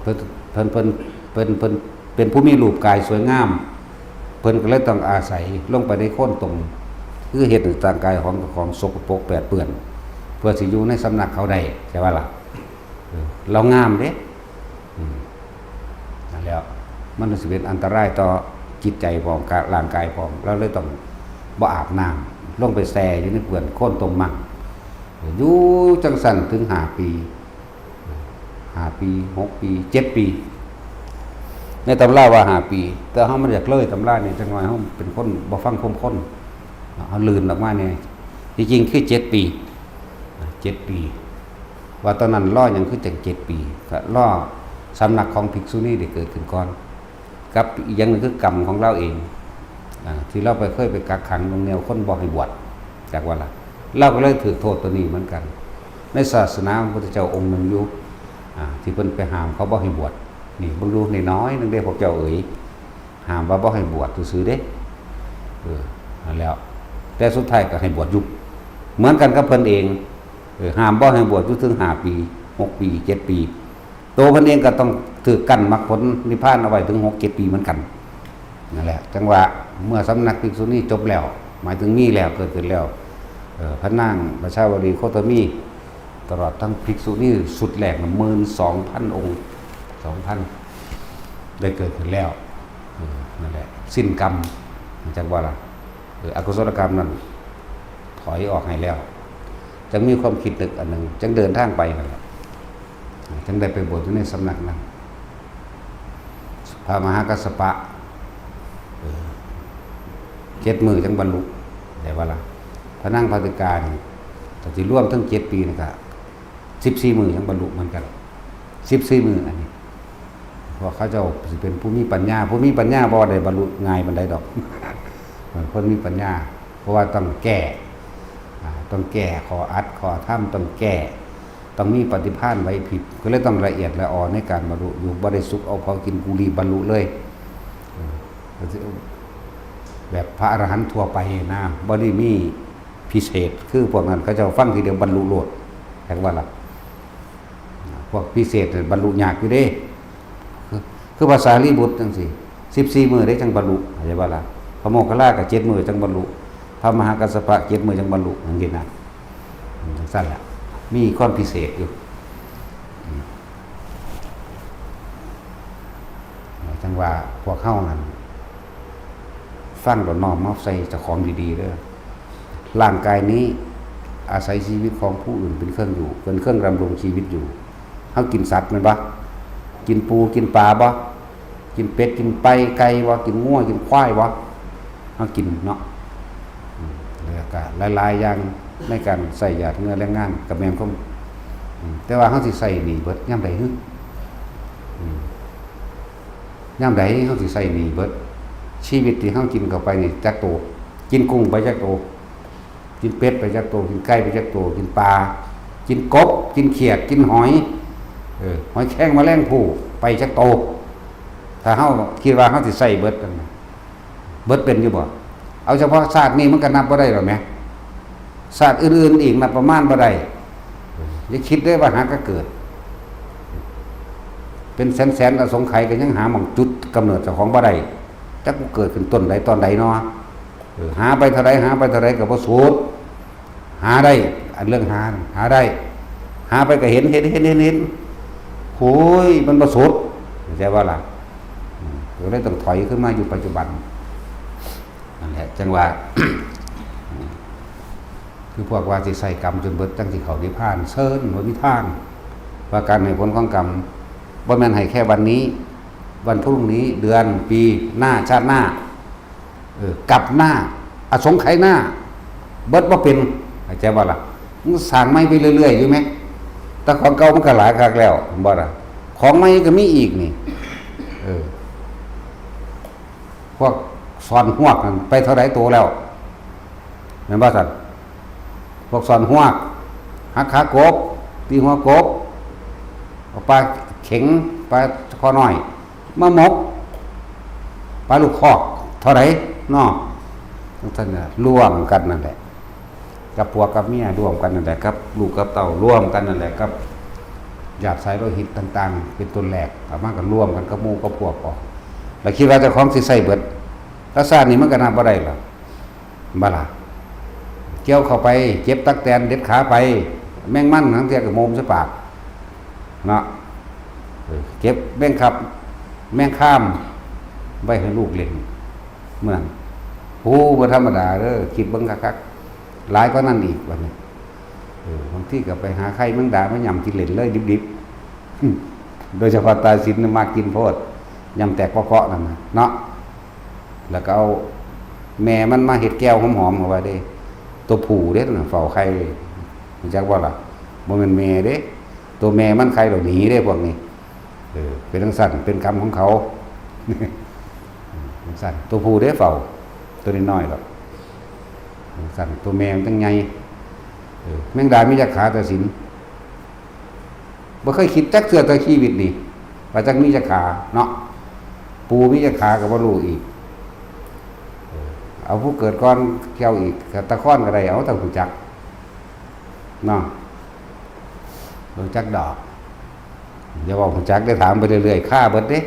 ເພິ່ນ ເພິ່ນ ເພິ່ນ ເພິ່ນ ເພິ່ນ ເປັນຜູ້ມີຮູບກາຍສວຍງາມ ເພິ່ນກໍເລີຍຕ້ອງອາໄສລົງໄປໃນໂຄນຕົມ ຄືເຮັດໃຫ້ຮ່າງກາຍຂອງເຈົ້າຂອງສົກກະປົກແປດເປື້ອນ ເພື່ອຊິຢູ່ໃນສຳນັກເຂົາໄດ້ ໃຊ່ບໍ່ລະ? ເອີ ລາວງາມເດ້ ອືມ ນັ້ນແຫຼະ ມັນຊິເປັນອັນຕະລາຍຕໍ່ຈິດໃຈພ້ອມ ກະ ຮ່າງກາຍພ້ອມ ລາວເລີຍຕ້ອງບໍ່ອາບນ້ຳ ລົງໄປແຊ່ຢູ່ໃນເປື້ອນໂຄນຕົມມັ່ງ ຢູ່ຈັ່ງຊັ້ນເຖິງຫ້າປີ ຫ້າປີ ຫົກປີ ເຈັດປີ ໃນຕຳລາວ່າຫ້າປີ ແຕ່ເຮົາມັນຢາກເລີຍຕຳລານີ້ຈັກໜ້ອຍ ເຮົາເປັນຄົນບໍ່ຟັງຄວາມຄົນ ເຮົາລື່ນອອກມາແດ່ ທີ່ຈິງຄືເຈັດປີ ເຈັດປີ ວ່າຕອນນັ້ນລໍຫຍັງຄືຈັ່ງເຈັດປີ ກໍລໍສຳນັກຂອງພິກສຸນີໄດ້ເກີດຂຶ້ນກ່ອນ ກັບອີກຢ່າງໜຶ່ງຄືກຳຂອງລາວເອງ ອາ ທີ່ລາວໄປ ເຄີຍໄປກັກຂັງໜ່ວງໜ່ຽວຄົນບໍ່ໃຫ້ບວດ ຈັກວ່າລະ ລາວກໍເລີຍຖືກໂທດຕົວນີ້ເໝືອນກັນ ໃນສາສະໜາຂອງພະພຸດທະເຈົ້າອົງໜຶ່ງຢູ່ ອາ ທີ່ເພິ່ນໄປຫ້າມເຂົາບໍ່ໃຫ້ບວດ ນີ້ເບິ່ງດູ ນ້ອຍໆໜຶ່ງເດ້ພວກເຈົ້າເອີຍ ຫ້າມວ່າບໍ່ໃຫ້ບວດຊື່ໆເດ້ ເອີ ນັ້ນແຫຼະ ແຕ່ສຸດທ້າຍກໍໃຫ້ບວດຢູ່ ເໝືອນກັນກັບເພິ່ນເອງ ເອີ ຫ້າມບໍ່ໃຫ້ບວດຢູ່ເຖິງຫ້າປີ ຫົກປີ ເຈັດປີ ໂຕເພິ່ນເອງກໍຕ້ອງຖືກກັ້ນມັກຜົນນິບພານເອົາໄວ້ເຖິງຫົກເຈັດປີເໝືອນກັນ ນັ້ນແຫຼະ ຈັ່ງວ່າເມື່ອສຳນັກພິກສຸນີຈົບແລ້ວ ໝາຍເຖິງມີແລ້ວ ເກີດຂຶ້ນແລ້ວ ເອີ ພະນາງປະຊາວະດີໂຄຕະມີ ຕະຫຼອດທັງພິກສຸນີຊຸດແລກນະ ໝື່ນສອງພັນອົງ ສອງພັນ ໄດ້ເກີດຂຶ້ນແລ້ວ ເອີ ນັ້ນແຫຼະ ສິ້ນກຳ ຈັກວ່າລະ ເອີ ອະກຸສົລະກຳນັ້ນຖອຍອອກໃຫ້ແລ້ວ ຈັ່ງມີຄວາມຄິດນຶກອັນໜຶ່ງ ຈັ່ງເດີນທາງໄປນັ້ນແຫຼະ ຈັ່ງໄດ້ໄປບວດຢູ່ໃນສຳນັກນັ້ນ ພະມະຫາກັດສະປະ ເອີ ເຈັດມື້ຈັ່ງບັນລຸ ໄດ້ບໍ່ລະ? ພະນາງພາຕິການີ້ ກໍຊິລວມທັງເຈັດປີນີ້ກະ ສິບສີ່ມື້ຍັງບັນລຸເໝືອນກັນ ສິບສີ່ມື້ ອັນນີ້ ພວກເຂົາເຈົ້າຊິເປັນຜູ້ມີປັນຍາ ຜູ້ມີປັນຍາບໍ່ໄດ້ບັນລຸງ່າຍປານໃດດອກ ເອີ ຄົນມີປັນຍາ ເພາະວ່າຕ້ອງແກ້ ອາ ຕ້ອງແກ້ຂໍ້ອັດຂໍ້ທຳ ຕ້ອງແກ້ ຕ້ອງມີປະຕິພານໄຫວພິບ ກໍເລີຍຕ້ອງລະອຽດລະອໍໃນການບັນລຸຢູ່ ບໍ່ໄດ້ສຸກເອົາເຜົາກິນກູລີບບັນລຸເລີຍ ເອີ ກໍຊິແບບພະອະລະຫັນທົ່ວໄປນະ ບໍ່ໄດ້ມີ ພິເສດ ຄືພວກນັ້ນ ເຂົາເຈົ້າຟັງທີດຽວບັນລຸໂລດ ແມ່ນບໍ່ລະ? ພວກພິເສດບັນລຸຍາກຢູ່ເດ້ ຄື ຄືພະສາລີບຸດຈັ່ງຊີ້ ສິບສີ່ມື້ເດ້ຈັ່ງບັນລຸ ເຂົ້າໃຈບໍ່ລະ? ພະໂມກຄະລາກໍເຈັດມື້ຈັ່ງບັນລຸ ພະມະຫາກັດສະປະເຈັດມື້ຈັ່ງບັນລຸ ຈັ່ງຊີ້ນະ ອືມ ຈັ່ງຊັ້ນລະ ມີຄວາມພິເສດຢູ່ ອືມ ຈັ່ງວ່າພວກເຮົານັ້ນ ຟັງແລ້ວນ້ອມມາໃສ່ເຈົ້າຂອງດີໆເດີ. ຮ່າງກາຍນີ້ອາໄສຊີວິດຂອງຜູ້ອື່ນເປັນເຄື່ອງຢູ່ ເປັນເຄື່ອງດຳລົງຊີວິດຢູ່. ເຮົາກິນສັດແມ່ນບໍ່? ກິນປູ ກິນປາບໍ່? ກິນເປັດ ກິນໄກ່ ໄກ່ບໍ່? ກິນງົວ ກິນຄວາຍບໍ່? ເຮົາກິນເນາະ ອືມ ແລ້ວກະຫຼາຍໆຢ່າງໃນການໃຊ້ຢາດເຫື່ອແຮງງານ ກະແມ່ນຄວາມ ອືມ ແຕ່ວ່າເຮົາຊິໃຊ້ໜີ້ເບິດຍາມໃດ? ອືມ ຍາມໃດເຮົາຊິໃຊ້ໜີ້ເບິດ? ຊີວິດທີ່ເຮົາກິນເຂົ້າໄປນີ້ຈັກໂຕ? ກິນກຸ້ງໄປຈັກໂຕ? ກິນເປັດໄປຈັກໂຕ? ກິນໄກ່ໄປຈັກໂຕ? ກິນປາ ກິນກົບ ກິນຂຽດ ກິນຫອຍ ເອີ ຫອຍແຄງ ແມະແລງພູ່ ໄປຈັກໂຕ? ຖ້າເຮົາຄິດວ່າເຮົາຊິໃຊ້ເບິດ ເບິດເປັນຢູ່ບໍ່? ເອົາສະເພາະຊາດນີ້ມັນກໍນັບບໍ່ໄດ້ແລ້ວແໝ. ຊາດອື່ນໆອີກນັບປະມານບໍ່ໄດ້. ຢ່າຄິດເດີວ່າຫາກະເກີດ. ເປັນແສນໆອະສົງໄຂກໍຍັງຫາໝ່ອງຈຸດກຳເນີດເຈົ້າຂອງບໍ່ໄດ້. ຈັກກູເກີດຂຶ້ນຕົ້ນໃດຕອນໃດນໍ. ເອີ ຫາໄປເທົ່າໃດ ຫາໄປເທົ່າໃດກໍບໍ່ສຸດ. ຫາໄດ້ ອັນເລື່ອງຫາ ຫາໄດ້. ຫາໄປກໍເຫັນ ເຫັນ ເຫັນ ເຫັນ ເຫັນ. ໂຫຍ ມັນບໍ່ສຸດ. ເຂົ້າໃຈບໍ່ລະ? ອືມ ກໍເລີຍຕ້ອງຖອຍຂຶ້ນມາຢູ່ປັດຈຸບັນ. ນັ້ນແຫຼະ ຈັ່ງວ່າ ຄືພວກວ່າຊິໃຊ້ກຳຈົນເບິດ ຈັ່ງຊິເຂົ້ານິບພານ ເຊີນ ບໍ່ມີທາງ. ວ່າການໃຫ້ຜົນຂອງກຳ ບໍ່ແມ່ນໃຫ້ແຄ່ວັນນີ້ ວັນພະລຸງນີ້ ເດືອນ ປີ ໜ້າ ຊາດໜ້າ ເອີ ກັບໜ້າ ອະສົງໄຂໜ້າ ເບິດບໍ່ເປັນ. ເຂົ້າໃຈບໍ່ລະ? ມັນສ້າງໃໝ່ໄປເລື້ອຍໆຢູ່ແມ. ແຕ່ຂອງເກົ່າມັນກໍຫຼາຍຄັກແລ້ວ ເຫັນບໍ່ລະ? ຂອງໃໝ່ກໍມີອີກນີ້ ເອີ. ພວກສອນຮວກນັ້ນໄປເທົ່າໃດໂຕແລ້ວ ແມ່ນບໍ່ຊັ້ນ? ພວກສອນຮວກ ຫັກຂາກົບ ຕີຫົວກົບ ເອົາປາເຂັງ ປາຄໍນ້ອຍ ມາໝົກ ປາລູກຄອກ ເທົ່າໃດເນາະ? ຈັ່ງຊັ້ນລະ ລວມກັນນັ້ນແຫຼະ. ກັບຜົວກັບເມຍລວມກັນນັ້ນແຫຼະ ກັບລູກກັບເຕົ້າລວມກັນນັ້ນແຫຼະ ກັບຍາດສາຍໂລຫິດຕ່າງໆ ເປັນຕົ້ນແລກ ເອົາມາກໍລວມກັນກັບໝູ່ກັບພວກອອກ ລະຄິດວ່າເຈົ້າຂອງຊິໃຊ້ເບິດ. ລະຊາດນີ້ມັນກໍນັບບໍ່ໄດ້ລະ ບໍ່ລະ? ກ່ຽວເຂົ້າໄປ ເຈັບຕັກແຕນ ເດັດຂາໄປ ແມງມັນ ລາງເທື່ອກໍໂມມໃສ່ປາກເນາະ. ເອີ ເກັບແມງຄັບ ແມງຄາມໄວ້ໃຫ້ລູກຫຼິ້ນ. ເມື່ອນັ້ນ ໂອ້ ບໍ່ທຳມະດາເດີ ຄິດເບິ່ງຄັກໆ ຫຼາຍກວ່ານັ້ນອີກບັດນີ້. ເອີ ບາງທີກໍໄປຫາໄຂ່ແມງດາມາຫຍ້ຳກິນເຫຼັ້ນເລີຍດິບໆ. ໂດຍສະເພາະຕາສິນມັກກິນໂພດ ຫຍ້ຳແຕກເປາະໆນັ້ນນະເນາະ. ແລ້ວກໍເອົາແມ່ມັນມາເຮັດແກວຫອມໆ ເອົາໄວ້ເດ້. ຕົວຜູ້ເດ້ນະ ເຝົ້າໄຂ່ ຮູ້ຈັກບໍ່ລະ? ບໍ່ແມ່ນແມ່ເດ້ ຕົວແມ່ມັນໄຂ່ແລ້ວໜີເດ້ພວກນີ້. ເອີ ເປັນຈັ່ງຊັ້ນ ເປັນກຳຂອງເຂົາ ຈັ່ງຊັ້ນ. ຕົວຜູ້ເດ້ເຝົ້າ ຕົວນ້ອຍໆດອກ ຈັ່ງຊັ້ນ. ຕົວແມ່ມັນຈັ່ງໃຫຍ່. ເອີ ແມງດາມີຈັກຂາ ຕາສິນ? ບໍ່ເຄີຍຄິດຈັກເທື່ອໃນຊີວິດນີ້ ວ່າຈັກມີຈັກຂາເນາະ. ປູມີຈັກຂາກໍບໍ່ຮູ້ອີກ. ເອີ ເອົາຜູ້ເກີດກ່ອນເຈົ້າອີກ ກໍຕາຄອນກໍໄດ້ ເອົາ ຕ້ອງຮູ້ຈັກເນາະ. ບໍ່ຮູ້ຈັກດອກ. ຢ່າເວົ້າຮູ້ຈັກເດ້ ຖາມໄປເລື້ອຍໆ ຄາເບິດເດ້.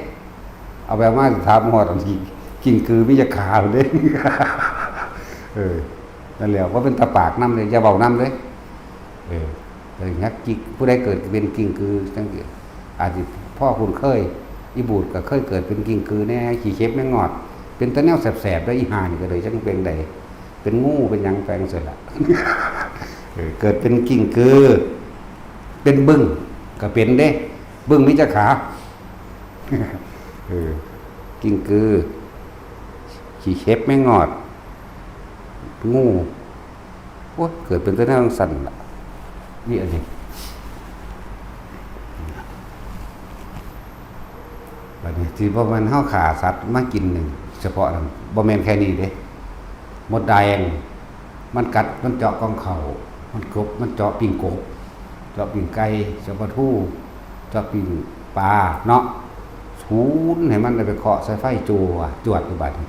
ເອົາໄປເອົາມາຖາມຮອດອັນທີ່ກິ້ງກືມີຈັກຂາພຸ້ນເດ້. ເອີ ນັ້ນແຫຼະ ບໍ່ເປັນຕາປາກນຳເດ້ ຢ່າເວົ້ານຳເດ້. ເອີ ແຕ່ຫຍັກກິ້ງ ຜູ້ໃດເກີດເປັນກິ້ງກືຈັ່ງຊີ້ ອາດຊິພໍຄຸ້ນເຄີຍ. ອີບູດກໍເຄີຍເກີດເປັນກິ້ງກືແດ່ ຂີ້ເຂັບແມງງອດ ເປັນແຕ່ແນວແສບໆ ເດ້. ອີຫ່ານີ້ກໍເລີຍ ຈັກເປັນໃດ ເປັນງູເປັນຫຍັງໄປຈັ່ງຊີ້ລະ. ເອີ ເກີດເປັນກິ້ງກື ເປັນບຶ້ງກໍເປັນເດ້. ບຶ້ງມີຈັກຂາ? ເອີ ກິ້ງກື ຂີ້ເຂັບແມງງອດ ງູ ໂອ້ຍ ເກີດເປັນແຕ່ແນວຈັ່ງຊັ້ນລະ. ນີ້ອັນນີ້ ບັດນີ້ທີ່ບໍ່ແມ່ນເຮົາຂ້າສັດມາກິນນີ້ ສະເພາະນັ້ນ ບໍ່ແມ່ນແຄ່ນີ້ເດ້. ມົດແດງ ມັນກັດ ມັນເຈາະກ່ອງເຂົ້າ ມັນກົບ ມັນເຈາະປີ້ງກົບ ເຈາະປີ້ງໄກ່ ເຈາະປາທູ ເຈາະປີ້ງປາເນາະ. ສູນໃຫ້ມັນໄດ້ໄປເຄາະໃສ່ໄຟ ຈົວດ ຈວດຢູ່ບາດນີ້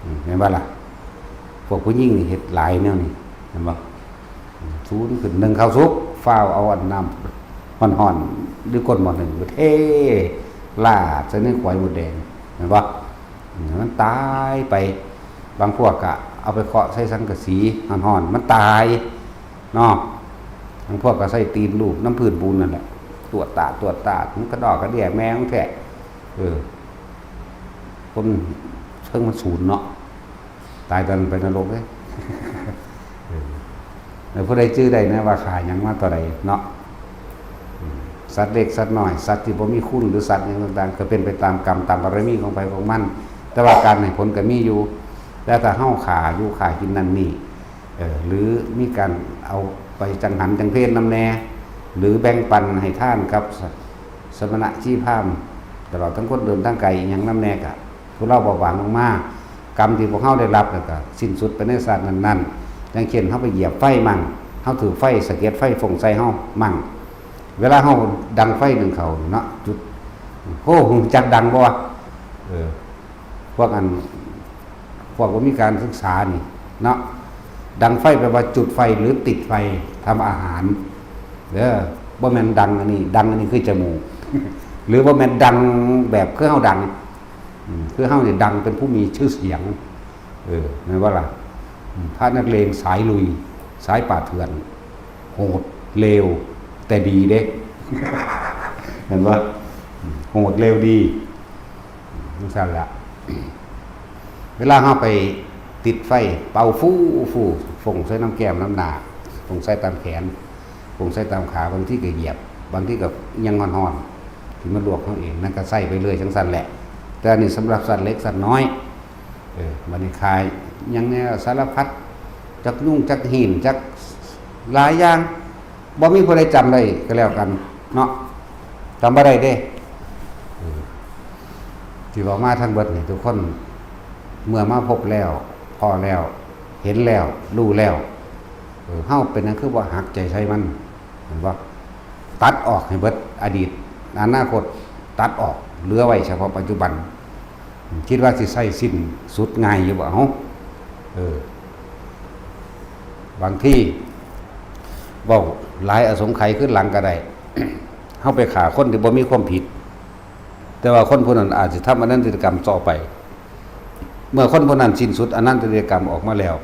ອືມ ແມ່ນບໍ່ລະ? ພວກຜູ້ຍິງນີ້ເຮັດຫຼາຍແນວນີ້ ແມ່ນບໍ່? ສູນຂຶ້ນ ໜຶ້ງເຂົ້າສຸກ ຟ້າວເອົາອັນນ້ຳຮ້ອນໆ ຫຼື ກົ້ນໝໍ້ໜຶ້ງໄປເທ ລາດໃສ່ໃນຂວາຍມົດແດງ ແມ່ນບໍ່? ໃຫ້ມັນຕາຍໄປ. ບາງພວກກະເອົາໄປເຄາະໃສ່ສັງກະສີຮ້ອນໆ ມັນຕາຍເນາະ. ບາງພວກກະໃຊ້ຕີນລູບນຳພື້ນປູນນັ້ນແຫຼະ ຕວດຕາດ ຕວດຕາດ ມັນກະດອກກະເດຍແມ່ມັນແທ້. ເອີ ຄົນເທິງມັນສູນເນາະ ຕາຍຕອນນັ້ນໄປນະລົກເດ້. ເອີ ແລ້ວຜູ້ໃດຈື່ໄດ້ນະວ່າຂ້າຫຍັງມາເທົ່າໃດເນາະ. ອືມ ສັດເລັກສັດນ້ອຍ ສັດທີ່ບໍ່ມີຄຸນ ຫຼື ສັດຫຍັງຕ່າງໆ ກໍເປັນໄປຕາມກຳຕາມບາລະມີຂອງໃຜຂອງມັນ ແຕ່ວ່າການໃຫ້ຜົນກໍມີຢູ່. ແຕ່ຖ້າເຮົາຂ້າຢູ່ຂ້າກິນນັ້ນນີ້ ເອີ ຫຼື ມີການເອົາໄປຈັງຫັນຈັງເພນນຳແດ່ ຫຼື ແບ່ງປັນໃຫ້ທານກັບ ສະ ສະມະນະຊີພາມ ຕະຫຼອດທັງຄົນເດີນທາງໄກອີ່ຫຍັງນຳແດ່ ກະທຸເລົາເບົາບາງລົງມາ. ກຳທີ່ພວກເຮົາໄດ້ຮັບ ແລ້ວກະສິ້ນສຸດໄປໃນຊາດນັ້ນໆ. ຢ່າງເຊັ່ນ ເຮົາໄປຢຽບໄຟມັ່ງ ເຮົາຖືກໄຟສະເກັດໄຟຟົ້ງໃສ່ເຮົາມັ່ງ ເວລາເຮົາດັງໄຟໜຶ້ງເຂົ້າເນາະ ຈຸດ ໂອ້ ຮູ້ຈັກດັງບໍ່ວະ? ເອີ ພວກອັນ ພວກບໍ່ມີການສຶກສານີ້ເນາະ ດັງໄຟແປວ່າຈຸດໄຟ ຫຼື ຕິດໄຟທຳອາຫານເດີ. ບໍ່ແມ່ນດັງອັນນີ້ ດັງອັນນີ້ຄືຈະມູກ ຫຼື ບໍ່ແມ່ນດັງແບບຄືເຮົາດັງ. ອືມ ຄືເຮົານີ້ດັງເປັນຜູ້ມີຊື່ສຽງ ເອີ ແມ່ນບໍ່ລະ? ອືມ ພະນັກເລງສາຍລຸຍ ສາຍປ່າເຖື່ອນ ໂຫດເລວແຕ່ດີເດ້ ແມ່ນບໍ່? ອືມ ໂຫດເລວດີ ອືມ ຈັ່ງຊັ້ນລະ. ເວລາເຮົາໄປຕິດໄຟ ເປົ່າຟູໆ ຟົ້ງໃສ່ນຳແກ້ມນຳໜ້າ ຟົ້ງໃສ່ຕາມແຂນ ຟົ້ງໃສ່ຕາມຂາ ບາງທີກໍຢຽບ ບາງທີກໍຫຍັງຮ້ອນໆ ທີ່ມາລວກເຮົາເອງ ນັ້ນກໍໃສ່ໄປເລື້ອຍຈັ່ງຊັ້ນແຫຼະ. ແຕ່ອັນນີ້ສຳລັບສັດເລັກສັດນ້ອຍ. ເອີ ບັດນີ້ຂ້າຫຍັງແດ່ ສາລະພັດ ຈັກຍຸງຈັກຫີນ ຈັກຫຼາຍຢ່າງ ບໍ່ມີຜູ້ໃດຈຳໄດ້ກໍແລ້ວກັນເນາະ ຈຳບໍ່ໄດ້ເດ້. ເອີ ທີ່ເວົ້າມາທັງເບິດນີ້ ທຸກຄົນເມື່ອມາພົບແລ້ວ ພໍ້ແລ້ວ ເຫັນແລ້ວ ຮູ້ແລ້ວ ເອີ ເຮົາເປັນຫຍັງຄືບໍ່ຫັກໃຈໃສ່ມັນ ແມ່ນບໍ່? ຕັດອອກໃຫ້ເບິດ ອະດີດ ອະນາຄົດ ຕັດອອກ ເຫຼືອໄວ້ສະເພາະປັດຈຸບັນ. ຄິດວ່າຊິໃຊ້ສິ້ນສຸດງ່າຍຢູ່ບໍ່? ເອົາ ເອີ ບາງທີເວົ້າຫຼາຍອະສົງໄຂຄືນຫຼັງກໍໄດ້. ເຮົາໄປຂ້າຄົນທີ່ບໍ່ມີຄວາມຜິດ ແຕ່ວ່າຄົນຜູ້ນັ້ນອາດຊິທຳອະນັນຕະກຳຕໍ່ໄປ. ເມື່ອຄົນຜູ້ນັ້ນສິ້ນສຸດອະນັນຕະກຳອອກມາແລ້ວ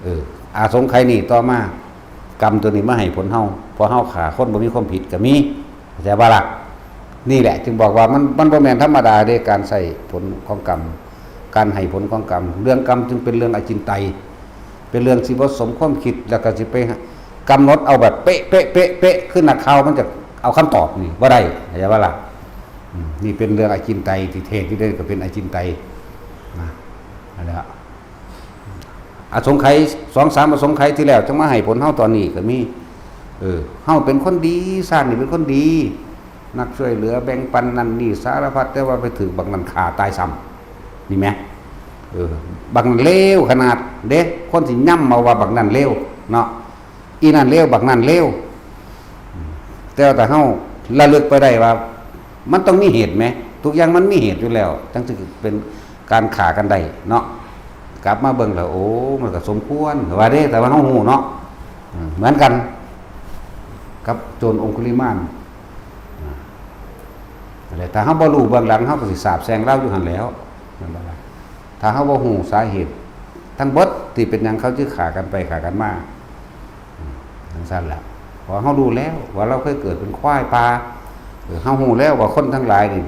ເອີ ອາສົງໄຂນີ້ຕໍ່ມາ ກຳຕົວນີ້ມາໃຫ້ຜົນເຮົາ ເພາະເຮົາຂ້າຄົນບໍ່ມີຄວາມຜິດກໍມີ ເຂົ້າໃຈບໍ່ລະ? ນີ້ແຫຼະຈຶ່ງບອກວ່າມັນ ມັນບໍ່ແມ່ນທຳມະດາເດ້ ການໃຊ້ຜົນຂອງກຳ ການໃຫ້ຜົນຂອງກຳ. ເລື່ອງກຳຈຶ່ງເປັນເລື່ອງອະຈິນໄຕ ເປັນເລື່ອງທີ່ບໍ່ສົມຄວາມຄິດ ແລ້ວກໍຊິໄປກຳນົດເອົາແບບເປະໆໆໆ ຄືນັກຂ່າວມັນຈະເອົາຄຳຕອບນີ້ບໍ່ໄດ້ ເຂົ້າໃຈບໍ່ລະ? ອືມ ນີ້ເປັນເລື່ອງອະຈິນໄຕ ທີ່ເທດຢູ່ເດ້ກໍເປັນອະຈິນໄຕນະ ນັ້ນແຫຼະ. ອະສົງໄຂ ສອງສາມອະສົງໄຂທີ່ແລ້ວ ຈັ່ງມາໃຫ້ຜົນເຮົາຕອນນີ້ກໍມີ. ເອີ ເຮົາເປັນຄົນດີ ຊາດນີ້ເປັນຄົນດີ ນັກຊ່ວຍເຫຼືອແບ່ງປັນນັ້ນນີ້ສາລະພັດ ແຕ່ວ່າໄປຖືກບັກນັ້ນຂ້າຕາຍຊ້ຳ ນີ້ແໝ. ເອີ ບັກນັ້ນເລວຂະໜາດເດ້ ຄົນຊິຢ້ຳເອົາວ່າບັກນັ້ນເລວເນາະ ອີນັ້ນເລວ ບັກນັ້ນເລວ. ແຕ່ວ່າຖ້າເຮົາລະລຶກໄປໄດ້ວ່າ ມັນຕ້ອງມີເຫດແໝ ທຸກຢ່າງມັນມີເຫດຢູ່ແລ້ວ ຈັ່ງຊິເປັນການຂ້າກັນໄດ້ເນາະ. ກັບມາເບິ່ງແລ້ວ ໂອ້ ມັນກໍສົມຄວນວ່າເດ້ ແຕ່ວ່າເຮົາຮູ້ເນາະ. ເອີ ເໝືອນກັນກັບໂຈນອົງຄຸລິມານ ອາ ແລະ ຖ້າເຮົາບໍ່ຮູ້ເບື້ອງຫຼັງ ເຮົາກໍຊິສາບແຊ່ງລາວຢູ່ຫັ້ນແຫຼ້ວ ແມ່ນບໍ່ລະ? ຖ້າເຮົາບໍ່ຮູ້ສາເຫດທັງເບິດທີ່ເປັນຫຍັງເຂົາຈຶ່ງຂ້າກັນໄປຂ້າກັນມາ ອືມ ຈັ່ງຊັ້ນແຫຼະ. ເພາະເຮົາຮູ້ແລ້ວວ່າລາວເຄີຍເກີດເປັນຄວາຍປ່າ ເອີ ເຮົາຮູ້ແລ້ວວ່າຄົນທັງຫຼາຍນີ້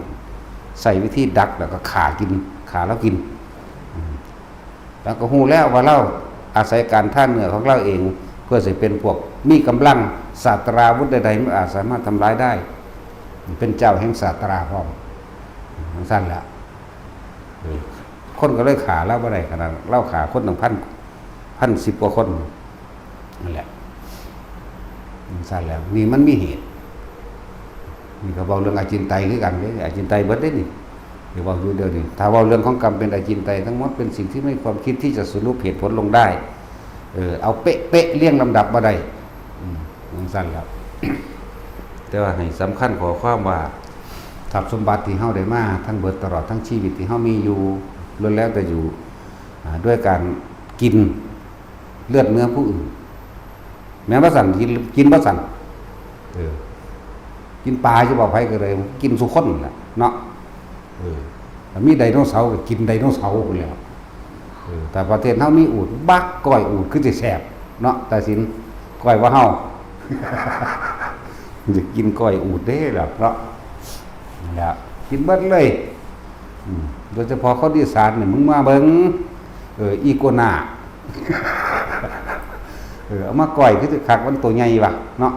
ໃຊ້ວິທີດັກ ແລ້ວກໍຂ້າກິນ ຂ້າລາວກິນ ອືມ ລາວກໍຮູ້ແລ້ວວ່າລາວອາໄສການທານເນື້ອຂອງລາວເອງ ເພື່ອຊິເປັນພວກມີກຳລັງ ສາດຕະລາວຸດໃດໆ ມັນອາດສາມາດທຳລາຍໄດ້ ເປັນເຈົ້າແຫ່ງສາດຕະລາພ້ອມ ຈັ່ງຊັ້ນແຫຼະ. ເອີ ຄົນກໍເລີຍຂ້າລາວບໍ່ໄດ້ ຂະໜາດລາວຂ້າຄົນຕັ້ງພັນ ພັນສິບກວ່າຄົນ ນັ້ນແຫຼະ ມັນຊັ້ນແລ້ວ ນີ້ມັນມີເຫດ. ນີ້ກໍເວົ້າເລື່ອງອາຈິນໄຕຄືກັນເດ້ ອາຈິນໄຕເບິດເດ້ນີ້ ທີ່ເວົ້າຢູ່ດຽວນີ້. ຖ້າເວົ້າເລື່ອງຂອງກຳເປັນອາຈິນໄຕທັງໝົດ ເປັນສິ່ງທີ່ມີຄວາມຄິດທີ່ຈະສະຫຼຸບເຫດຜົນລົງໄດ້ ເອີ ເອົາເປະໆລຽງລຳດັບບໍ່ໄດ້ ອືມ ຈັ່ງຊັ້ນແລ້ວ. ແຕ່ວ່າໃຫ້ສຳຄັນຂໍ້ຄວາມວ່າ ຊັບສົມບັດທີ່ເຮົາໄດ້ມາທັງເບິດ ຕະຫຼອດທັງຊີວິດທີ່ເຮົາມີຢູ່ ລ້ວນແລ້ວແຕ່ຢູ່ ອາ ດ້ວຍການກິນເລືອດເນື້ອຜູ້ອື່ນ ແມ່ນບໍ່ຊັ້ນ? ກິນ ກິນບໍ່ຊັ້ນ? ເອີ ກິນປາຢູ່ບໍ່? ໃຜກໍໄດ້ກິນສູ່ຄົນແຫຼະເນາະ. ເອີ ຖ້າມີໄດໂນເສົາກໍກິນໄດໂນເສົາພຸ້ນແຫຼ້ວ. ເອີ ຖ້າປະເທດເຮົາມີອູດ ບັກກ້ອຍອູດຄືຊິແຊບເນາະ ຕາສິນ ກ້ອຍວ່າເຮົາ ຢາກກິນກ້ອຍອູດເດ້ແຫຼະເນາະ ແລ້ວກິນເບິດເລີຍ. ອືມ ໂດຍສະເພາະຄົນອີສານນີ້ ມຶງມາເບິ່ງ ເອີ ອີໂກນາ ເອີ ເອົາມາກ້ອຍຄືຊິຄັກ ມັນໂຕໃຫຍ່ວະເນາະ.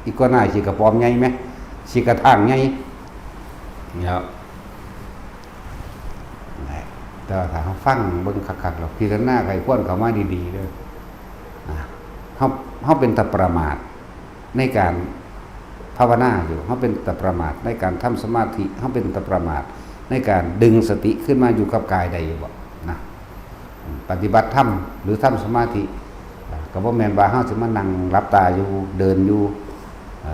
ອີໂກນາຂີ້ກະປອມໃຫຍ່ແມ ຂີ້ກະທາງໃຫຍ່ ແລ້ວ ແຕ່ວ່າຖ້າເຮົາຟັງເບິ່ງຄັກໆ ແລ້ວພິຈາລະນາໄຂ້ຄວນເຂົ້າມາດີໆເດີ ອາ ເຮົາ ເຮົາເປັນຕາປະໝາດ ໃນການພາວະນາຢູ່ ເຮົາເປັນຕາປະໝາດໃນການທຳສະມາທິ ເຮົາເປັນຕາປະໝາດໃນການດຶງສະຕິຂຶ້ນມາຢູ່ກັບກາຍໄດ້ຢູ່ບໍ່ນະ? ປະຕິບັດທຳ ຫຼື ທຳສະມາທິ ກໍບໍ່ແມ່ນວ່າເຮົາຊິມານັ່ງຫຼັບຕາຢູ່ ເດີນຢູ່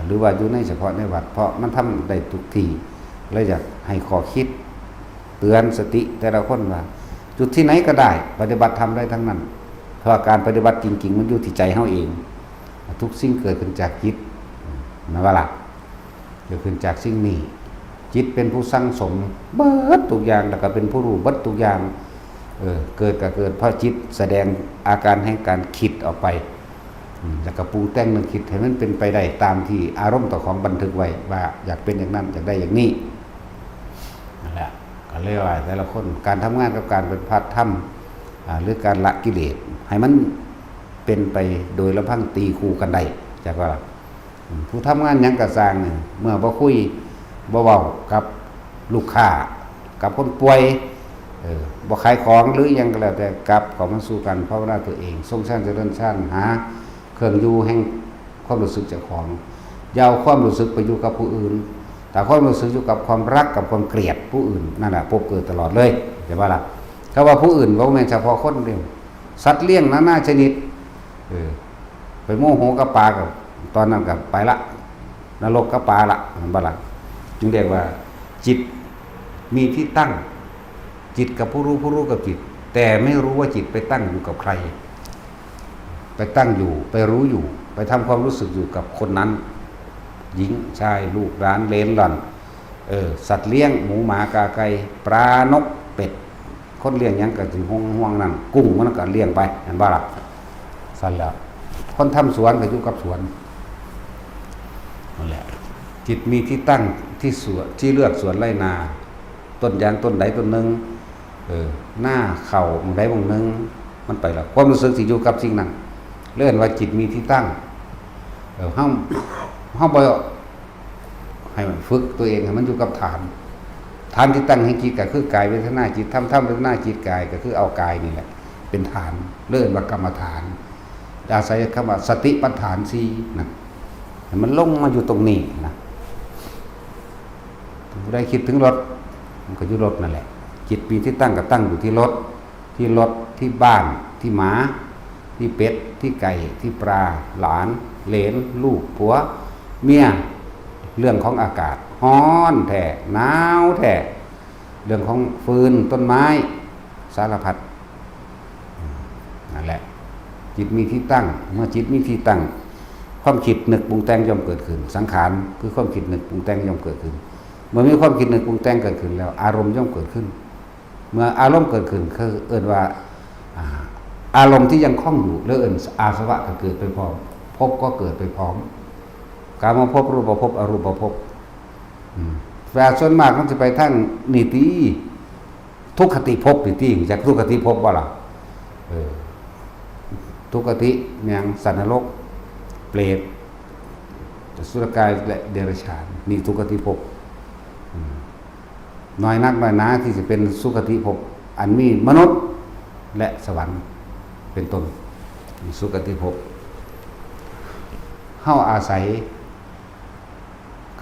ຫຼືວ່າຢູ່ໃນສະເພາະໃນວັດ ເພາະມັນທຳໄດ້ທຸກທີ່. ແລະ ຢາກໃຫ້ຂໍ້ຄິດເຕືອນສະຕິແຕ່ລະຄົນວ່າ ຈຸດທີ່ໃດກໍໄດ້ ປະຕິບັດທຳໄດ້ທັງນັ້ນ ເພາະວ່າການປະຕິບັດຈິງໆ ມັນຢູ່ທີ່ໃຈເຮົາເອງ. ທຸກສິ່ງເກີດຂຶ້ນຈາກຈິດ ແມ່ນບໍ່ລະ? ເກີດຂຶ້ນຈາກສິ່ງນີ້ ຈິດເປັນຜູ້ສັ່ງສົມເບິດທຸກຢ່າງ ແລ້ວກໍເປັນຜູ້ຮູ້ເບິດທຸກຢ່າງ. ເອີ ເກີດກໍເກີດເພາະຈິດສະແດງອາການແຫ່ງການຄິດອອກໄປ ອືມ ແລ້ວກໍປຸງແຕ່ງນຶກຄິດໃຫ້ມັນເປັນໄປໄດ້ຕາມທີ່ອາລົມເຈົ້າຂອງບັນທຶກໄວ້ວ່າຢາກເປັນຢ່າງນັ້ນ ຢາກໄດ້ຢ່າງນີ້ ນັ້ນແຫຼະ. ກໍເລີຍວ່າແຕ່ລະຄົນ ການທຳງານກັບການປະຕິບັດທຳ ອາ ຫຼື ການລະກິເລດ ໃຫ້ມັນເປັນໄປໂດຍລຳພັງ ຕີຄູ່ກັນໄດ້ ຈັກວ່າລະ? ອືມ ຜູ້ທຳງານຫຍັງກໍຊ່າງນີ້ ເມື່ອບໍ່ຄຸຍ ບໍ່ເວົ້າກັບລູກຄ້າ ກັບຄົນປ່ວຍ ເອີ ບໍ່ຂາຍຂອງ ຫຼື ອີ່ຫຍັງກໍແລ້ວແຕ່ ກັບເຂົ້າມາສູ່ການພາວະນາຕົວເອງ ຊົງຊານຈະເລີນຊານ ຫາເຄື່ອງຢູ່ແຫ່ງຄວາມຮູ້ສຶກເຈົ້າຂອງ. ຢ່າເອົາຄວາມຮູ້ສຶກໄປຢູ່ກັບຜູ້ອື່ນ. ຖ້າຄວາມຮູ້ສຶກຢູ່ກັບຄວາມລັກ ກັບຄວາມກຽດຜູ້ອື່ນ ນັ້ນແຫຼະພົບເກີດຕະຫຼອດເລີຍ ເຫັນບໍ່ລະ? ຄຳວ່າຜູ້ອື່ນບໍ່ແມ່ນສະເພາະຄົນເດ້ ສັດລ້ຽງນານາຊະນິດ ເອີ ໄປໂມໂຫກັບປາ ກໍຕອນນັ້ນກໍໄປລະ ນະລົກກັບປາລະ ເຫັນບໍ່ລະ? ຈຶ່ງເອີ້ນວ່າຈິດມີທີ່ຕັ້ງ ຈິດກັບຜູ້ຮູ້ ຜູ້ຮູ້ກັບຈິດ ແຕ່ໄມ່ຮູ້ວ່າຈິດໄປຕັ້ງຢູ່ກັບໃຄ ໄປຕັ້ງຢູ່ ໄປຮູ້ຢູ່ ໄປທຳຄວາມຮູ້ສຶກຢູ່ກັບຄົນນັ້ນ ຍິງ ຊາຍ ລູກ ຫຼານ ເຫຼນ ຫຼອນ ເອີ ສັດລ້ຽງ ໝູ ໝາ ກາ ໄກ່ ປາ ນົກ ເປັດ ຄົນລ້ຽງຫຍັງກໍຊິຫ່ວງໆນັ້ນ ກຸ້ງມັນກໍລ້ຽງໄປ ແມ່ນບໍ່ລະ? ຊັ້ນແຫຼະ ຄົນທຳສວນກໍຢູ່ກັບສວນ ນັ້ນແຫຼະ ຈິດມີທີ່ຕັ້ງທີ່ສວນ ທີ່ເລືອກສວນໄຮ່ນາ ຕົ້ນຢາງຕົ້ນໃດຕົ້ນໜຶ່ງ ເອີ ນາເຂົ້າໝ່ອງໃດໝ່ອງໜຶ່ງ ມັນໄປແລ້ວ ຄວາມຮູ້ສຶກຊິຢູ່ກັບສິ່ງນັ້ນ ເອີ້ນວ່າຈິດມີທີ່ຕັ້ງ ເອີ ເຮົາ ເຮົາບໍ່ ໃຫ້ມັນຝຶກຕົວເອງໃຫ້ມັນຢູ່ກັບຖານ ຖານທີ່ຕັ້ງແຫ່ງຈິດກໍຄືກາຍເວທະນາຈິດທຳ ທຳເວທະນາຈິດກາຍ ກໍຄືເອົາກາຍນີ້ແຫຼະເປັນຖານ ເອີ້ນວ່າກຳມະຖານ ອາໄສຄຳວ່າສະຕິປັດຖານສີ່ນັ້ນ ໃຫ້ມັນລົງມາຢູ່ຕົງນີ້ນະ ຜູ້ໃດຄິດເຖິງລົດ ມັນກໍຢູ່ລົດນັ້ນແຫຼະ ຈິດມີທີ່ຕັ້ງກໍຕັ້ງຢູ່ທີ່ລົດ ທີ່ລົດ ທີ່ບ້ານ ທີ່ໝາ ທີ່ເປັດ ທີ່ໄກ່ ທີ່ປາ ຫຼານ ເຫຼນ ລູກ ຜົວ ເມຍ ເລື່ອງຂອງອາກາດ ຮ້ອນແທ້ ໜາວແທ້ ເລື່ອງຂອງຟືນ ຕົ້ນໄມ້ ສາລະພັດ ນັ້ນແຫຼະ ຈິດມີທີ່ຕັ້ງ ເມື່ອຈິດມີທີ່ຕັ້ງ ຄວາມຄິດນຶກປຸງແຕ່ງຍ່ອມເກີດຂຶ້ນ ສັງຂານ ຄືຄວາມຄິດນຶກປຸງແຕ່ງຍ່ອມເກີດຂຶ້ນ ເມື່ອມີຄວາມຄິດນຶກປຸງແຕ່ງເກີດຂຶ້ນແລ້ວ ອາລົມຍ່ອມເກີດຂຶ້ນ ເມື່ອອາລົມເກີດຂຶ້ນ ຄືເອີ້ນວ່າ ອາ ອາລົມທີ່ຍັງຄົງຢູ່ ຫຼືເອີ້ນອາສະວະກໍເກີດໄປພ້ອມ ພົບກໍເກີດໄປພ້ອມ ກາມະພົບ ຮູບປະພົບ ອະຮູບປະພົບ ອືມ ແຕ່ສ່ວນມາກມັນຊິໄປທາງນີ້ຕິ ທຸກຄະຕິພົບນີ້ຕິ ຮູ້ຈັກທຸກຄະຕິພົບບໍ່ລະ? ເອີ ທຸກຄະຕິຫຍັງ ສັດນະລົກ ເປດ ອະສຸລະກາຍ ແລະ ເດຍລະສານ ນີ້ທຸກຄະຕິພົບ ອືມ ໜ້ອຍນັກໜ້ອຍໜາທີ່ຊິເປັນສຸຄະຕິພົບ ອັນມີມະນຸດ ແລະ ສະຫວັນ ເປັນຕົ້ນ ສຸຄະຕິພົບ ເຮົາອາໄສ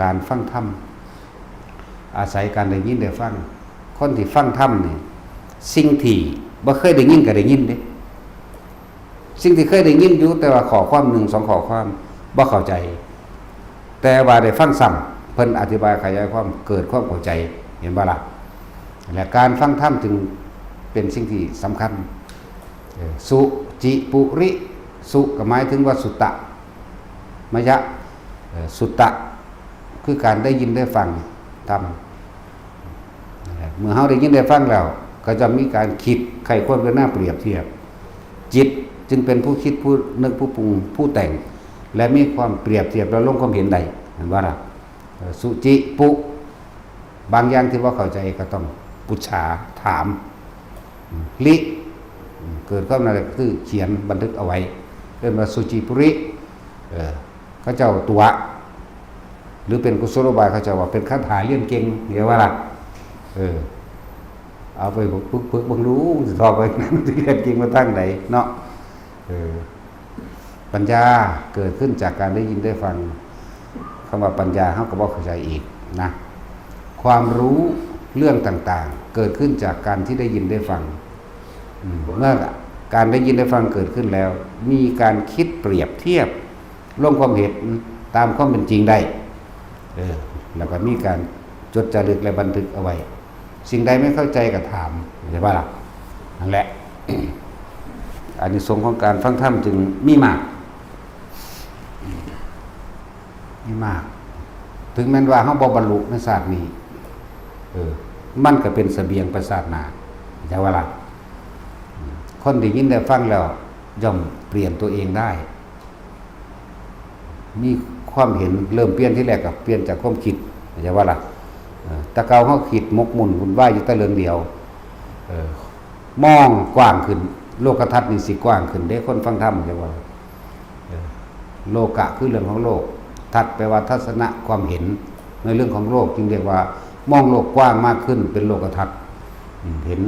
ການຟັງທຳ ອາໄສການໄດ້ຍິນໄດ້ຟັງ ຄົນທີ່ຟັງທຳນີ້ ສິ່ງທີ່ບໍ່ເຄີຍໄດ້ຍິນກໍໄດ້ຍິນເດ້ ສິ່ງທີ່ເຄີຍໄດ້ຍິນຢູ່ ແຕ່ວ່າຂໍ້ຄວາມໜຶ່ງສອງຂໍ້ຄວາມບໍ່ເຂົ້າໃຈ ແຕ່ວ່າໄດ້ຟັງຊ້ຳ ເພິ່ນອະທິບາຍຂະຫຍາຍຄວາມ ເກີດຄວາມເຂົ້າໃຈ ເຫັນບໍ່ລະ? ແລະ ການຟັງທຳຈຶ່ງເປັນສິ່ງທີ່ສຳຄັນ ເອີ ສຸຈິປຸລິ ສຸກໍໝາຍເຖິງວ່າສຸຕະ ມະຍະ ເອີ ສຸຕະ ຄືການໄດ້ຍິນໄດ້ຟັງທຳ ເມື່ອເຮົາໄດ້ຍິນໄດ້ຟັງແລ້ວ ກໍຈະມີການຄິດໃຄ່ຄວາມພິຈາລະນາປຽບທຽບ ຈິດຈຶ່ງເປັນຜູ້ຄິດ ຜູ້ນຶກ ຜູ້ປຸງ ຜູ້ແຕ່ງ ແລະ ມີຄວາມປຽບທຽບ ແລະ ລົງຄວາມເຫັນໄດ້ ແມ່ນບໍ່ລະ? ເອີ ສຸຈິປຸ ບາງຢ່າງທີ່ບໍ່ເຂົ້າໃຈກໍຕ້ອງປຸດສາ ຖາມ ລິ ເກີດຄວາມນັ້ນແລ້ວກໍຄືຂຽນບັນທຶກເອົາໄວ້ ເອີ້ນວ່າສຸຈິປຸລິ ເອີ ເຂົາເຈົ້າຕົວະ ຫຼືເປັນກຸສົລະບາດ ເຂົາເຈົ້າວ່າເປັນຄາຖາຮຽນເກັ່ງ ເຫັນບໍ່ລະ? ເອີ ເອົາໄປຝຶກໆເບິ່ງດູ ຊິຖອກໄປ ມັນຊິຮຽນເກັ່ງມາທາງໃດເນາະ ເອີ. ປັນຍາເກີດຂຶ້ນຈາກການໄດ້ຍິນໄດ້ຟັງ ຄຳວ່າປັນຍາເຮົາກໍບໍ່ເຂົ້າໃຈອີກນະ ຄວາມຮູ້ເລື່ອງຕ່າງໆ ເກີດຂຶ້ນຈາກການທີ່ໄດ້ຍິນໄດ້ຟັງ ເມື່ອການໄດ້ຍິນໄດ້ຟັງເກີດຂຶ້ນແລ້ວ ມີການຄິດປຽບທຽບ ລົງຄວາມເຫັນຕາມຄວາມເປັນຈິງໄດ້ ເອີ ແລ້ວກໍມີການຈົດຈາລຶກ ແລະ ບັນທຶກເອົາໄວ້ ສິ່ງໃດໄມ່ເຂົ້າໃຈກໍຖາມ ເຫັນບໍ່ລະ? ນັ້ນແຫຼະ ອານິສົງຂອງການຟັງທຳຈຶ່ງມີມາກ ມີມາກ ເຖິງແມ່ນວ່າເຮົາບໍ່ບັນລຸໃນຊາດນີ້ ເອີ ມັນກໍເປັນສະບຽງໄປຊາດໜ້າ ເຫັນບໍ່ລະ? ຄົນໄດ້ຍິນໄດ້ຟັງແລ້ວ ຍ່ອມປ່ຽນຕົວເອງໄດ້ ມີຄວາມເຫັນເລີ່ມປ່ຽນ ທີແລກກໍປ່ຽນຈາກຄວາມຄິດ ເຫັນບໍ່ລະ? ເອີ ແຕ່ເກົ່າເຮົາຄິດໝົກໝຸ່ນວຸ່ນວາຍຢູ່ແຕ່ເລື່ອງດຽວ ເອີ ມອງກວ້າງຂຶ້ນ ໂລກະທັດນີ້ຊິກວ້າງຂຶ້ນເດ້ ຄົນຟັງທຳ ເຫັນບໍ່ລະ? ເອີ ໂລກະຄືເລື່ອງຂອງໂລກ ທັດແປວ່າທັດສະນະ ຄວາມເຫັນໃນເລື່ອງຂອງໂລກ ຈຶ່ງຮຽກວ່າມອງໂລກກວ້າງມາກຂຶ້ນ ເປັນໂລກະທັດ ເຫັນ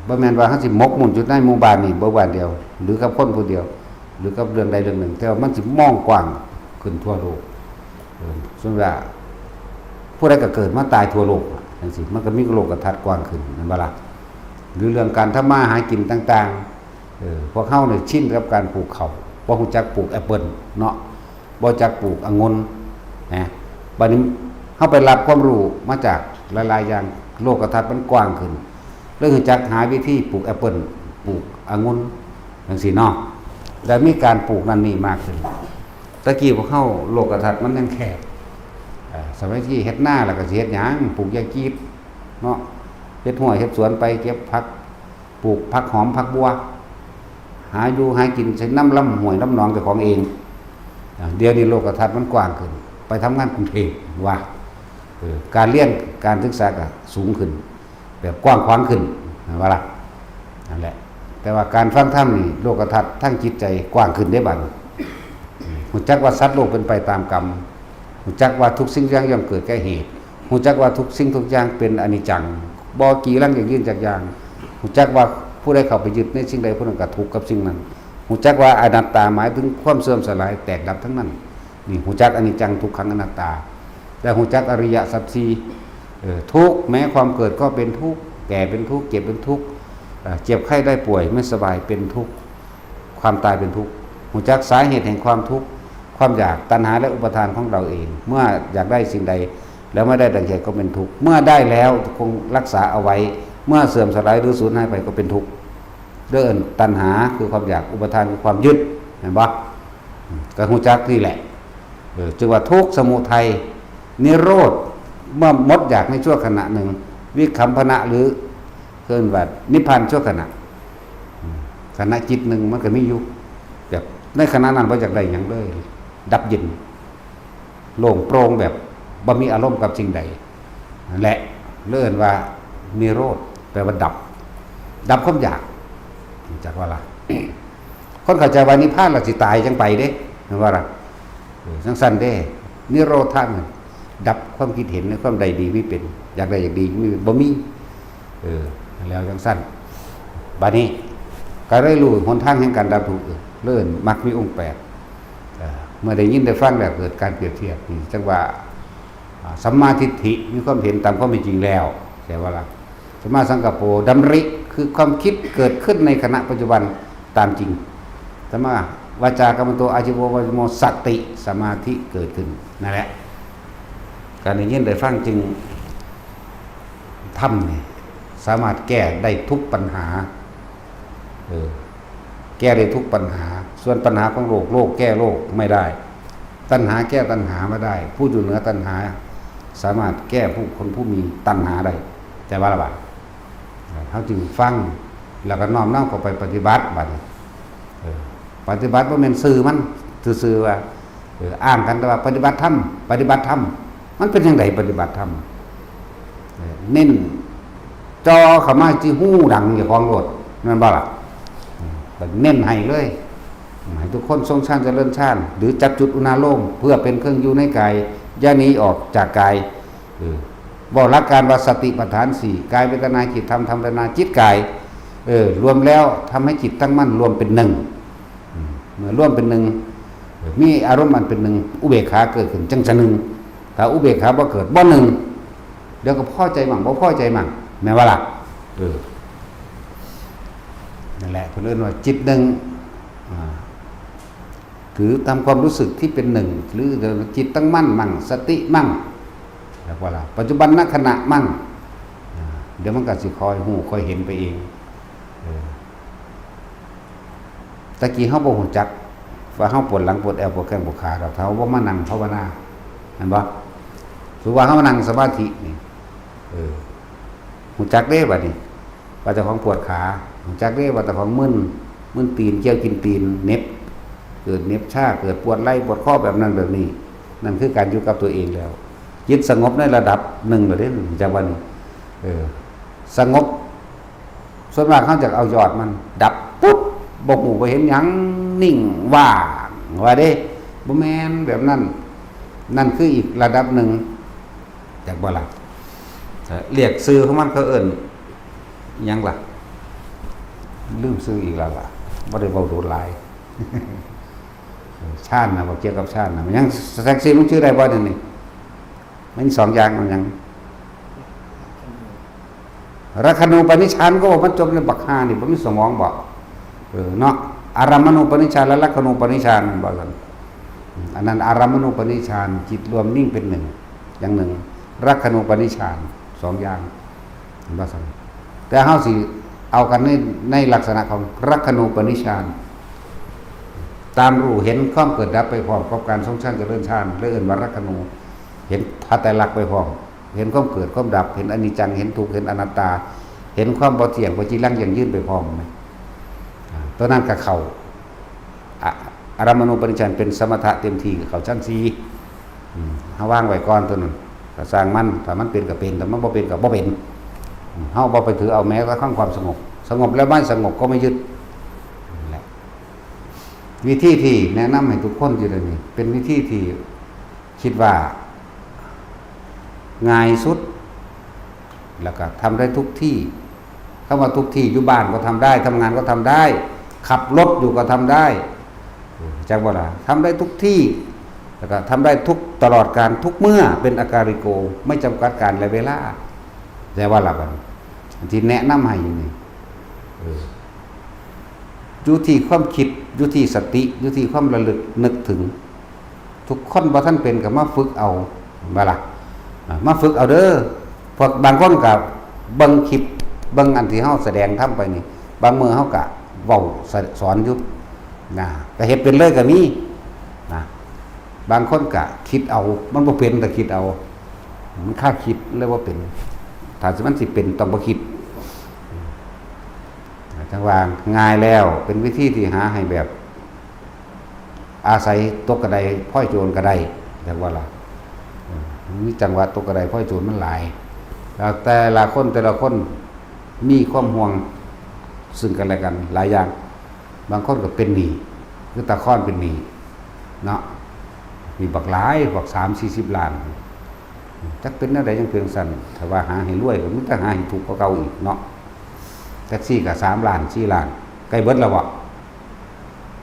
ບໍ່ແມ່ນວ່າເຮົາຊິໝົກໝຸ່ນຢູ່ໃນໝູ່ບ້ານນີ້ ບໍ່ບ້ານດຽວ ຫຼືກັບຄົນຜູ້ດຽວ ຫຼືກັບເລື່ອງໃດເລື່ອງໜຶ່ງ ແຕ່ວ່າມັນຊິມອງກວ້າງຂຶ້ນທົ່ວໂລກ ເອີ ສົມມຸດວ່າຜູ້ໃດກໍເກີດມາຕາຍທົ່ວໂລກ ຈັ່ງຊີ້ ມັນກໍມີໂລກະທັດກວ້າງຂຶ້ນ ແມ່ນບໍ່ລະ? ຫຼືເລື່ອງການທຳມາຫາກິນຕ່າງໆ ເອີ ພວກເຮົານີ້ຊິນກັບການປູກເຂົ້າ ບໍ່ຮູ້ຈັກປູກແອັບເປິ້ນເນາະ ບໍ່ຈັກປູກອະງຸ່ນນະ ບັດນີ້ເຮົາໄປຮັບຄວາມຮູ້ມາຈາກຫຼາຍໆຢ່າງ ໂລກະທັດມັນກວ້າງຂຶ້ນ ເລີຍຮູ້ຈັກຫາວິທີປູກແອັບເປິ້ນ ປູກອະງຸ່ນ ຈັ່ງຊີ້ເນາະ ແລ້ວມີການປູກນັ້ນນີ້ມາກຂຶ້ນ ແຕ່ກີ້ພວກເຮົາໂລກະທັດມັນຍັງແຄບ ເອີ ສະໄໝທີ່ເຮັດນາແລ້ວກໍຊິເຮັດຫຍັງ? ປູກຢາງຈີດເນາະ, ເຮັດຮົ້ວເຮັດສວນໄປ ເກັບຜັກ ປູກຜັກຫອມຜັກບົ່ວ ຫາຢູ່ຫາກິນໃສ່ນ້ຳລຳຫ້ວຍລຳໜອງເຈົ້າຂອງເອງ. ອາ ດຽວນີ້ໂລກະທັດມັນກວ້າງຂຶ້ນ ໄປທຳງານກຸງເທບວ່າ ເອີ ການຮຽນການສຶກສາກໍສູງຂຶ້ນ ແບບກວ້າງຂວາງຂຶ້ນ ແມ່ນບໍ່ລະ? ນັ້ນແຫຼະ. ແຕ່ວ່າການຟັງທຳນີ້ ໂລກະທັດທາງຈິດໃຈກວ້າງຂຶ້ນເດ້ບາດນີ້. ຮູ້ຈັກວ່າສັດໂລກເປັນໄປຕາມກຳ, ຮູ້ຈັກວ່າທຸກສິ່ງຢ່າງຍ່ອມເກີດແກ່ເຫດ, ຮູ້ຈັກວ່າທຸກສິ່ງທຸກຢ່າງເປັນອະນິດຈັງ ບໍ່ກີ່ລັງຢັ້ງຢືນຈັກຢ່າງ, ຮູ້ຈັກວ່າຜູ້ໃດເຂົ້າໄປຍຶດໃນສິ່ງໃດ ຜູ້ນັ້ນກໍທຸກກັບສິ່ງນັ້ນ, ຮູ້ຈັກວ່າອະນັດຕາໝາຍເຖິງຄວາມເສື່ອມສະຫຼາຍແຕກດັບທັງນັ້ນ. ນີ້ຮູ້ຈັກອະນິດຈັງ ທຸກຂັງ ອະນັດຕາ ແລະ ຮູ້ຈັກອະລິຍະສັດສີ່. ເອີ ທຸກ ແມ້ຄວາມເກີດກໍເປັນທຸກ, ແກ່ເປັນທຸກ, ເຈັບເປັນທຸກ, ເອີ ເຈັບໄຂ້ໄດ້ປ່ວຍ ໄມ່ສະບາຍເປັນທຸກ, ຄວາມຕາຍເປັນທຸກ. ຮູ້ຈັກສາເຫດແຫ່ງຄວາມທຸກ, ຄວາມຢາກ, ຕັນຫາ ແລະ ອຸປາທານຂອງເຮົາເອງ. ເມື່ອຢາກໄດ້ສິ່ງໃດ ແລ້ວບໍ່ໄດ້ດັ່ງໃຈກໍເປັນທຸກ, ເມື່ອໄດ້ແລ້ວຄົງຮັກສາເອົາໄວ້, ເມື່ອເສື່ອມສະຫຼາຍ ຫຼື ສູນຫາຍໄປກໍເປັນທຸກ. ເອີ້ນຕັນຫາຄືຄວາມຢາກ, ອຸປາທານຄືຄວາມຍຶດ, ແມ່ນບໍ່? ກໍຮູ້ຈັກນີ້ແຫຼະ ເອີ ຈຶ່ງວ່າທຸກ, ສະມຸໄທ, ນິໂຣດ. ເມື່ອໝົດຢາກໃນຊົ່ວຂະນະໜຶ່ງ, ວິຄຳພະນະ ຫຼື ເອີ້ນວ່ານິບພານຊົ່ວຂະນະ, ຂະນະຈິດໜຶ່ງມັນກໍມີຢູ່ ແບບໃນຂະນະນັ້ນບໍ່ຢາກໄດ້ຫຍັງເລີຍ, ດັບເຢັນ ໂລ່ງໂປ່ງ ແບບບໍ່ມີອາລົມກັບສິ່ງໃດ. ນັ້ນແຫຼະ ເອີ້ນວ່ານິໂຣດ ແປວ່າດັບ, ດັບຄວາມຢາກ. ຮູ້ຈັກວ່າລະ? ຄົນເຂົ້າໃຈວ່ານິບພານລະຊິຕາຍຈັ່ງໄປເດ້ ແມ່ນບໍ່ລະ? ເອີ ຈັ່ງຊັ້ນເດ້ ນິໂຣທະ ນັ້ນດັບຄວາມຄິດເຫັນໃນຄວາມໄດ້ດີມີເປັນ, ຢາກໄດ້ຢາກດີມີບໍ່ມີ. ເອີ ແລ້ວຈັ່ງຊັ້ນ ບາດນີ້ກໍໄດ້ຮູ້ຫົນທາງແຫ່ງການດັບທຸກ ເອີ້ນມັກມີອົງແປດ. ເອີ ເມື່ອໄດ້ຍິນໄດ້ຟັງແລ້ວເກີດການປຽບທຽບ ນີ້ຈັ່ງວ່າ ອາ ສຳມາທິດຖິ ມີຄວາມເຫັນຕາມຄວາມເປັນຈິງແລ້ວ ແປວ່າລະ? ສຳມາສັງກັບໂປ ດຳລິ ຄືຄວາມຄິດເກີດຂຶ້ນໃນຂະນະປັດຈຸບັນຕາມຈິງ. ສຳມາວາຈາກຳມັນໂຕ ອາຊີວະວາຈາໂມ ສະຕິ ສະມາທິເກີດຂຶ້ນ. ນັ້ນແຫຼະ ການໄດ້ຍິນໄດ້ຟັງຈຶ່ງ ທຳນີ້ສາມາດແກ້ໄດ້ທຸກບັນຫາ ເອີ ແກ້ໄດ້ທຸກບັນຫາ. ສ່ວນບັນຫາຂອງໂລກ, ໂລກແກ້ໂລກໄມ່ໄດ້, ຕັນຫາແກ້ຕັນຫາບໍ່ໄດ້. ຜູ້ຢູ່ເໜືອຕັນຫາສາມາດແກ້ຜູ້ຄົນຜູ້ມີຕັນຫາໄດ້. ແຕ່ວ່າລະບາດ ເຮົາຈຶ່ງຟັງ ແລ້ວກໍນ້ອມນຳເຂົ້າໄປປະຕິບັດ. ບາດນີ້ ເອີ ປະຕິບັດບໍ່ແມ່ນຊື່ມັນຊື່ໆວ່າ ເອີ ອ້າງກັນແຕ່ວ່າປະຕິບັດທຳ, ປະຕິບັດທຳ. ມັນເປັນຈັ່ງໃດປະຕິບັດທຳ? ເອີ ເນັ້ນຈໍ່ເຂົ້າມາທີ່ຫູດັງເຈົ້າຂອງໂລດ ແມ່ນບໍ່ລະ? ເອີ ເນັ້ນໃຫ້ເລີຍ ໃຫ້ທຸກຄົນຊົງຊານຈະເລີນຊານ ຫຼື ຈັບຈຸດອຸນາໂລມ ເພື່ອເປັນເຄື່ອງຢູ່ໃນກາຍ, ຢ່າໜີອອກຈາກກາຍ. ເອີ ເວົ້າຫຼັກການວ່າສະຕິປັດຖານສີ່ ກາຍ ເວທະນາ ຈິດ ທຳ, ທຳ ເວທະນາ ຈິດ ກາຍ. ເອີ ລວມແລ້ວທຳໃຫ້ຈິດຕັ້ງໝັ້ນ ລວມເປັນໜຶ່ງ. ອືມ ເມື່ອລວມເປັນໜຶ່ງ ເອີ ມີອາລົມອັນເປັນໜຶ່ງ ອຸເບກຂາເກີດຂຶ້ນ ຈັ່ງຈະໜຶ່ງ. ຖ້າອຸເບກຂາບໍ່ເກີດ ບໍ່ໜຶ່ງ. ດຽວກໍພໍໃຈໝັ່ງ ບໍ່ພໍໃຈໝັ່ງ ແມ່ນບໍ່ລະ? ເອີ ນັ້ນແຫຼະ ເພິ່ນເອີ້ນວ່າຈິດໜຶ່ງ. ອາ ຫຼືຕາມຄວາມຮູ້ສຶກທີ່ເປັນໜຶ່ງ ຫຼືຈິດຕັ້ງໝັ້ນໝັ່ງ ສະຕິໝັ່ງ ແລ້ວກໍລະ ປັດຈຸບັນນະຂະນະໝັ່ງ. ອາ ດຽວມັນກໍຊິຄ່ອຍຮູ້ຄ່ອຍເຫັນໄປເອງ. ເອີ ແຕ່ກີ້ເຮົາບໍ່ຮູ້ຈັກວ່າເຮົາປວດຫຼັງ ປວດແອວ ປວດແຂ້ງ ປວດຂາດອກ ຖ້າເຮົາບໍ່ມານັ່ງພາວະນາ ແມ່ນບໍ່? ສົມມຸດວ່າເຮົາມານັ່ງສະມາທິນີ້ ເອີ ຮູ້ຈັກເດ້ບາດນີ້ ວ່າເຈົ້າຂອງປວດຂາ, ຮູ້ຈັກເດ້ວ່າເຈົ້າຂອງມຶນ, ມຶນຕີນ, ກ່ຽວຕີນ, ເໜັບ, ເກີດເໜັບຊາ, ເກີດປວດໄຫຼ່ປວດຄໍແບບນັ້ນແບບນີ້. ນັ້ນຄືການຢູ່ກັບຕົວເອງແລ້ວ. ຈິດສະຫງົບໃນລະດັບໜຶ່ງແລ້ວເດ້ ຮູ້ຈັກວ່ານີ້. ເອີ ສະຫງົບ ສ່ວນມາກເຮົາຈະເອົາຍອດມັນດັບປຸບ ບໍ່ຮູ້ບໍ່ເຫັນຫຍັງ ນິ່ງວ່າງວ່າເດ້. ບໍ່ແມ່ນແບບນັ້ນ. ນັ້ນຄືອີກລະດັບໜຶ່ງ. ຈັກບໍ່ລະ? ເອີ ລຽກຊື່ຂອງມັນເຂົາເອີ້ນຫຍັງລະ? ລືມຊື່ອີກແລ້ວລະ ບໍ່ໄດ້ເວົ້າໂດນຫຼາຍ. ເອີ ຊານນະ ບໍ່ກ່ຽວກັບຊານນະ. ມັນຫຍັງ ແທັກຊີ ມັນຊື່ໄດ້ບໍ່ດຽວນີ້? ມັນສອງຢ່າງ ມັນຫຍັງ? ລັກຂະນູປະນິດຊານ ກໍວ່າມັນຈົບໃນບັກຫ່ານີ້ ບໍ່ມີສະໝອງບໍ? ເອີ ເນາະ ອາລັມມະນູປະນິດຊານ ແລະ ລັກຂະນູປະນິດຊານ ແມ່ນບໍ່ຊັ້ນ? ອັນນັ້ນອາລັມມະນູປະນິດຊານ ຈິດລວມນິ່ງເປັນໜຶ່ງຢ່າງໜຶ່ງ, ລັກຂະນູປະນິດຊານ ສອງຢ່າງ ເຫັນບໍ່ຊັ້ນ? ແຕ່ເຮົາຊິເອົາກັນໃນ ໃນລັກສະນະຂອງລັກຂະນູປະນິດຊານ ຕາມຮູ້ເຫັນຄວາມເກີດດັບໄປພ້ອມກັບການຊົງຊານຈະເລີນຊານ ເລີຍເອີ້ນວ່າລັກຂະນູ. ເຫັນພະໄຕລັກໄປພ້ອມ, ເຫັນຄວາມເກີດຄວາມດັບ, ເຫັນອະນິດຈັງ, ເຫັນທຸກ, ເຫັນອະນັດຕາ, ເຫັນຄວາມບໍ່ທ່ຽງ, ບໍ່ຈີລັງ, ຢັ້ງຢືນໄປພ້ອມ. ອາ ຕົວນັ້ນກໍເຂົ້າ ອະ ອາລະມະນູປະນິດຈະເປັນສະມະຖະເຕັມທີ່, ເຂົ້າຊັ້ນສີ່. ອືມ ເຮົາວາງໄວ້ກ່ອນຕົວນັ້ນ, ກໍຊ່າງມັນ, ຖ້າມັນເປັນກໍເປັນ, ຖ້າມັນບໍ່ເປັນກໍບໍ່ເປັນ. ອືມ ເຮົາບໍ່ໄປຖືເອົາແມ້ກະທັ່ງຄວາມສະຫງົບ, ສະຫງົບແລ້ວບໍ່ສະຫງົບກໍໄມ່ຍຶດ. ນັ້ນແຫຼະ ວິທີທີ່ແນະນຳໃຫ້ທຸກຄົນຢູ່ດຽວນີ້ ເປັນວິທີທີ່ຄິດວ່າງ່າຍສຸດ ແລ້ວກໍທຳໄດ້ທຸກທີ່. ຄຳວ່າທຸກທີ່, ຢູ່ບ້ານກໍທຳໄດ້, ທຳງານກໍທຳໄດ້, ຂັບລົດຢູ່ກໍທຳໄດ້. ເອີ ຈັກບໍ່ລະ? ທຳໄດ້ທຸກທີ່ ແລ້ວກໍທຳໄດ້ທຸກ ຕະຫຼອດການ, ທຸກເມື່ອ, ເປັນອາກາລິໂກ, ໄມ່ຈຳກັດການ ແລະ ເວລາ. ແຕ່ວ່າລະ ອັນທີ່ແນະນຳໃຫ້ຢູ່ນີ້ ເອີ ຢູ່ທີ່ຄວາມຄິດ, ຢູ່ທີ່ສະຕິ, ຢູ່ທີ່ຄວາມລະລຶກນຶກເຖິງ. ທຸກຄົນບໍ່ທັນເປັນກໍມາຝຶກເອົາ, ແມ່ນບໍ່ລະ? ເອີ ມາຝຶກເອົາເດີ. ພວກບາງຄົນກໍເບິ່ງຄລິບ, ເບິ່ງອັນທີ່ເຮົາສະແດງທຳໄປນີ້, ບາງມື້ເຮົາກໍເວົ້າສະ ສອນຢູ່ນະ, ກໍເຮັດເປັນເລີຍກໍມີນະ. ບາງຄົນກະຄິດເອົາ, ມັນບໍ່ເປັນແຕ່ຄິດເອົາ, ມັນຄາດຄິດເລີຍບໍ່ເປັນ. ຖ້າຊິ ມັນຊິເປັນຕ້ອງບໍ່ຄິດ. ຈັ່ງວ່າງ່າຍແລ້ວ, ເປັນວິທີທີ່ຫາໃຫ້ແບບ ອາໄສຕົກກະໄດພ້ອຍໂຈນກະໄດ້, ຈັກວ່າລະ. ເອີ ມີຈັງຫວະຕົກກະໄດພ້ອຍໂຈນມັນຫຼາຍ, ແລ້ວແຕ່ລະຄົນ, ແຕ່ລະຄົນມີຄວາມຫ່ວງຊຶ່ງກັນແລະກັນຫຼາຍຢ່າງ. ບາງຄົນກໍເປັນໜີ້, ຄືຕາຄອນເປັນໜີ້ເນາະ, ມີບັກຫຼາຍ, ບັກສາມສີ່ສິບລ້ານ, ຈັກເປັນແນວໃດຈັ່ງເປັນຊັ້ນ. ຖ້າວ່າຫາໃຫ້ລວຍກໍມີແຕ່ຫາໃຫ້ທຸກກວ່າເກົ່າອີກເນາະ. ແທັກຊີກໍສາມລ້ານ ສີ່ລ້ານ, ໃກ້ເບິດແລ້ວບໍ່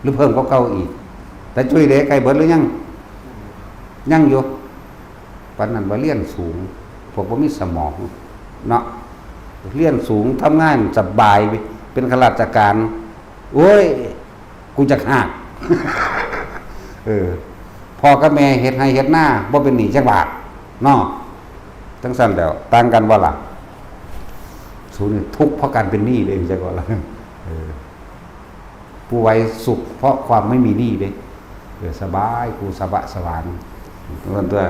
ຫຼືເພີ່ມກວ່າເກົ່າອີກ? ຕາຈຸ້ຍເດ ໃກ້ເບິດຫຼືຍັງ? ຍັງຢູ່. ປານນັ້ນວ່າຮຽນສູງ, ພວກບໍ່ມີສະໝອງເນາະ, ຮຽນສູງ, ທຳງານສະບາຍ, ເປັນຂ້າລາຊະການ, ໂອ້ຍ ກູຈັກຮາກ. ເອີ ພໍ່ກັບແມ່ເຮັດໄຮ່ເຮັດນາ ບໍ່ເປັນໜີ້ຈັກບາດເນາະ. ຈັ່ງຊັ້ນແລ້ວ ຕ່າງກັນບໍ່ລະ? ສູນີ້ທຸກເພາະການເປັນໜີ້ເດ້ ຈັກບໍ່ລະ? ເອີ ຜູ້ໄວສຸກເພາະຄວາມໄມ່ມີໜີ້ເດ້. ເອີ ສະບາຍ ກູສະບະສະຫວານ. ເພິ່ນຕົວະ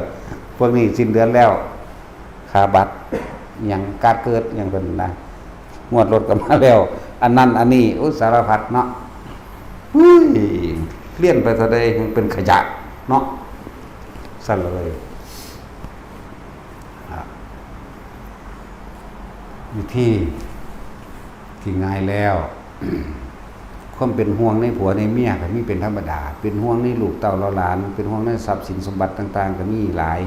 ພວກນີ້ສິ້ນເດືອນແລ້ວ ຄ່າບັດ ຫຍັງ ກາດເກີດຫຍັງເພິ່ນນະ, ງວດລົດກໍມາແລ້ວ, ອັນນັ້ນອັນນີ້ ໂອ້ ສາລະພັດເນາະ. ເຮີ້ຍ ຮຽນໄປເທົ່າໃດຍັງເປັນຂະຫຍະເນາະ. ຊັ້ນລະເວີຍ ອາ ວິທີທີ່ງ່າຍແລ້ວ ຄວາມເປັນຫ່ວງໃນຜົວໃນເມຍກໍມີເປັນທຳມະດາ, ເປັນຫ່ວງໃນລູກເຕົ້າເຫຼົ່າຫຼານ, ເປັນຫ່ວງໃນຊັບສິນສົມບັດຕ່າງໆກໍມີຫຼາຍ.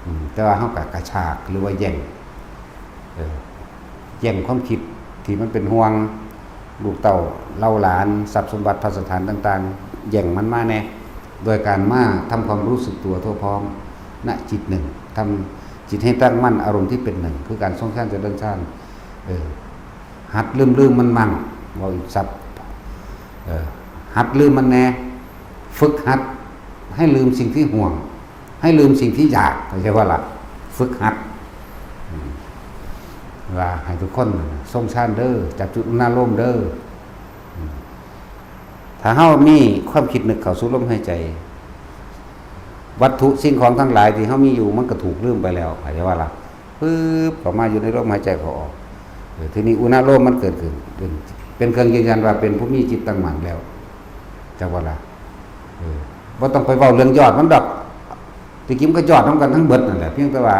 ອືມ ແຕ່ວ່າເຮົາກໍກະຊາກ ຫຼືວ່າແຍ່ງ ເອີ ແຍ່ງຄວາມຄິດທີ່ມັນເປັນຫ່ວງລູກເຕົ້າເຫຼົ່າຫຼານ, ຊັບສົມບັດພັດສະຖານຕ່າງໆ ແຍ່ງມັນມາແດ່ ໂດຍການມາທຳຄວາມຮູ້ສຶກຕົວທົ່ວພ້ອມ ນະ ຈິດໜຶ່ງ, ທຳຈິດໃຫ້ຕັ້ງໝັ້ນ ອາລົມທີ່ເປັນໜຶ່ງ ຄືການຊົງຊານຈະເລີນຊານ. ເອີ ຫັດລືມໆມັນໝັ້ນ, ເວົ້າອີກສັບ, ເອີ ຫັດລືມມັນແດ່, ຝຶກຫັດໃຫ້ລືມສິ່ງທີ່ຫ່ວງ, ໃຫ້ລືມສິ່ງທີ່ຢາກ, ເຂົ້າໃຈບໍ່ລະ? ຝຶກຫັດ ອືມ ວ່າໃຫ້ທຸກຄົນຊົງຊານເດີ, ຈັບຈຸດອຸນາໂລມເດີ. ອືມ ຖ້າເຮົາມີຄວາມຄິດນຶກເຂົ້າສູ່ລົມຫາຍໃຈ, ວັດຖຸສິ່ງຂອງທັງຫຼາຍທີ່ເຮົາມີຢູ່ ມັນກໍຖືກລືມໄປແລ້ວ, ເຂົ້າໃຈວ່າລະ? ປຶບ ເຂົ້າມາຢູ່ໃນລົມຫາຍໃຈເຂົ້າອອກ. ເອີ ທີນີ້ອຸນາໂລມມັນເກີດຂຶ້ນ, ເປັນ ເປັນເຄື່ອງຢືນຢັນວ່າເປັນຜູ້ມີຈິດຕັ້ງໝັ້ນແລ້ວ, ເຈົ້າວ່າລະ? ເອີ ບໍ່ຕ້ອງໄປເວົ້າເລື່ອງຍອດມັນດອກ, ທີ່ຈິງກໍຍອດນຳກັນທັງເບິດນັ້ນແຫຼະ, ພຽງແຕ່ວ່າ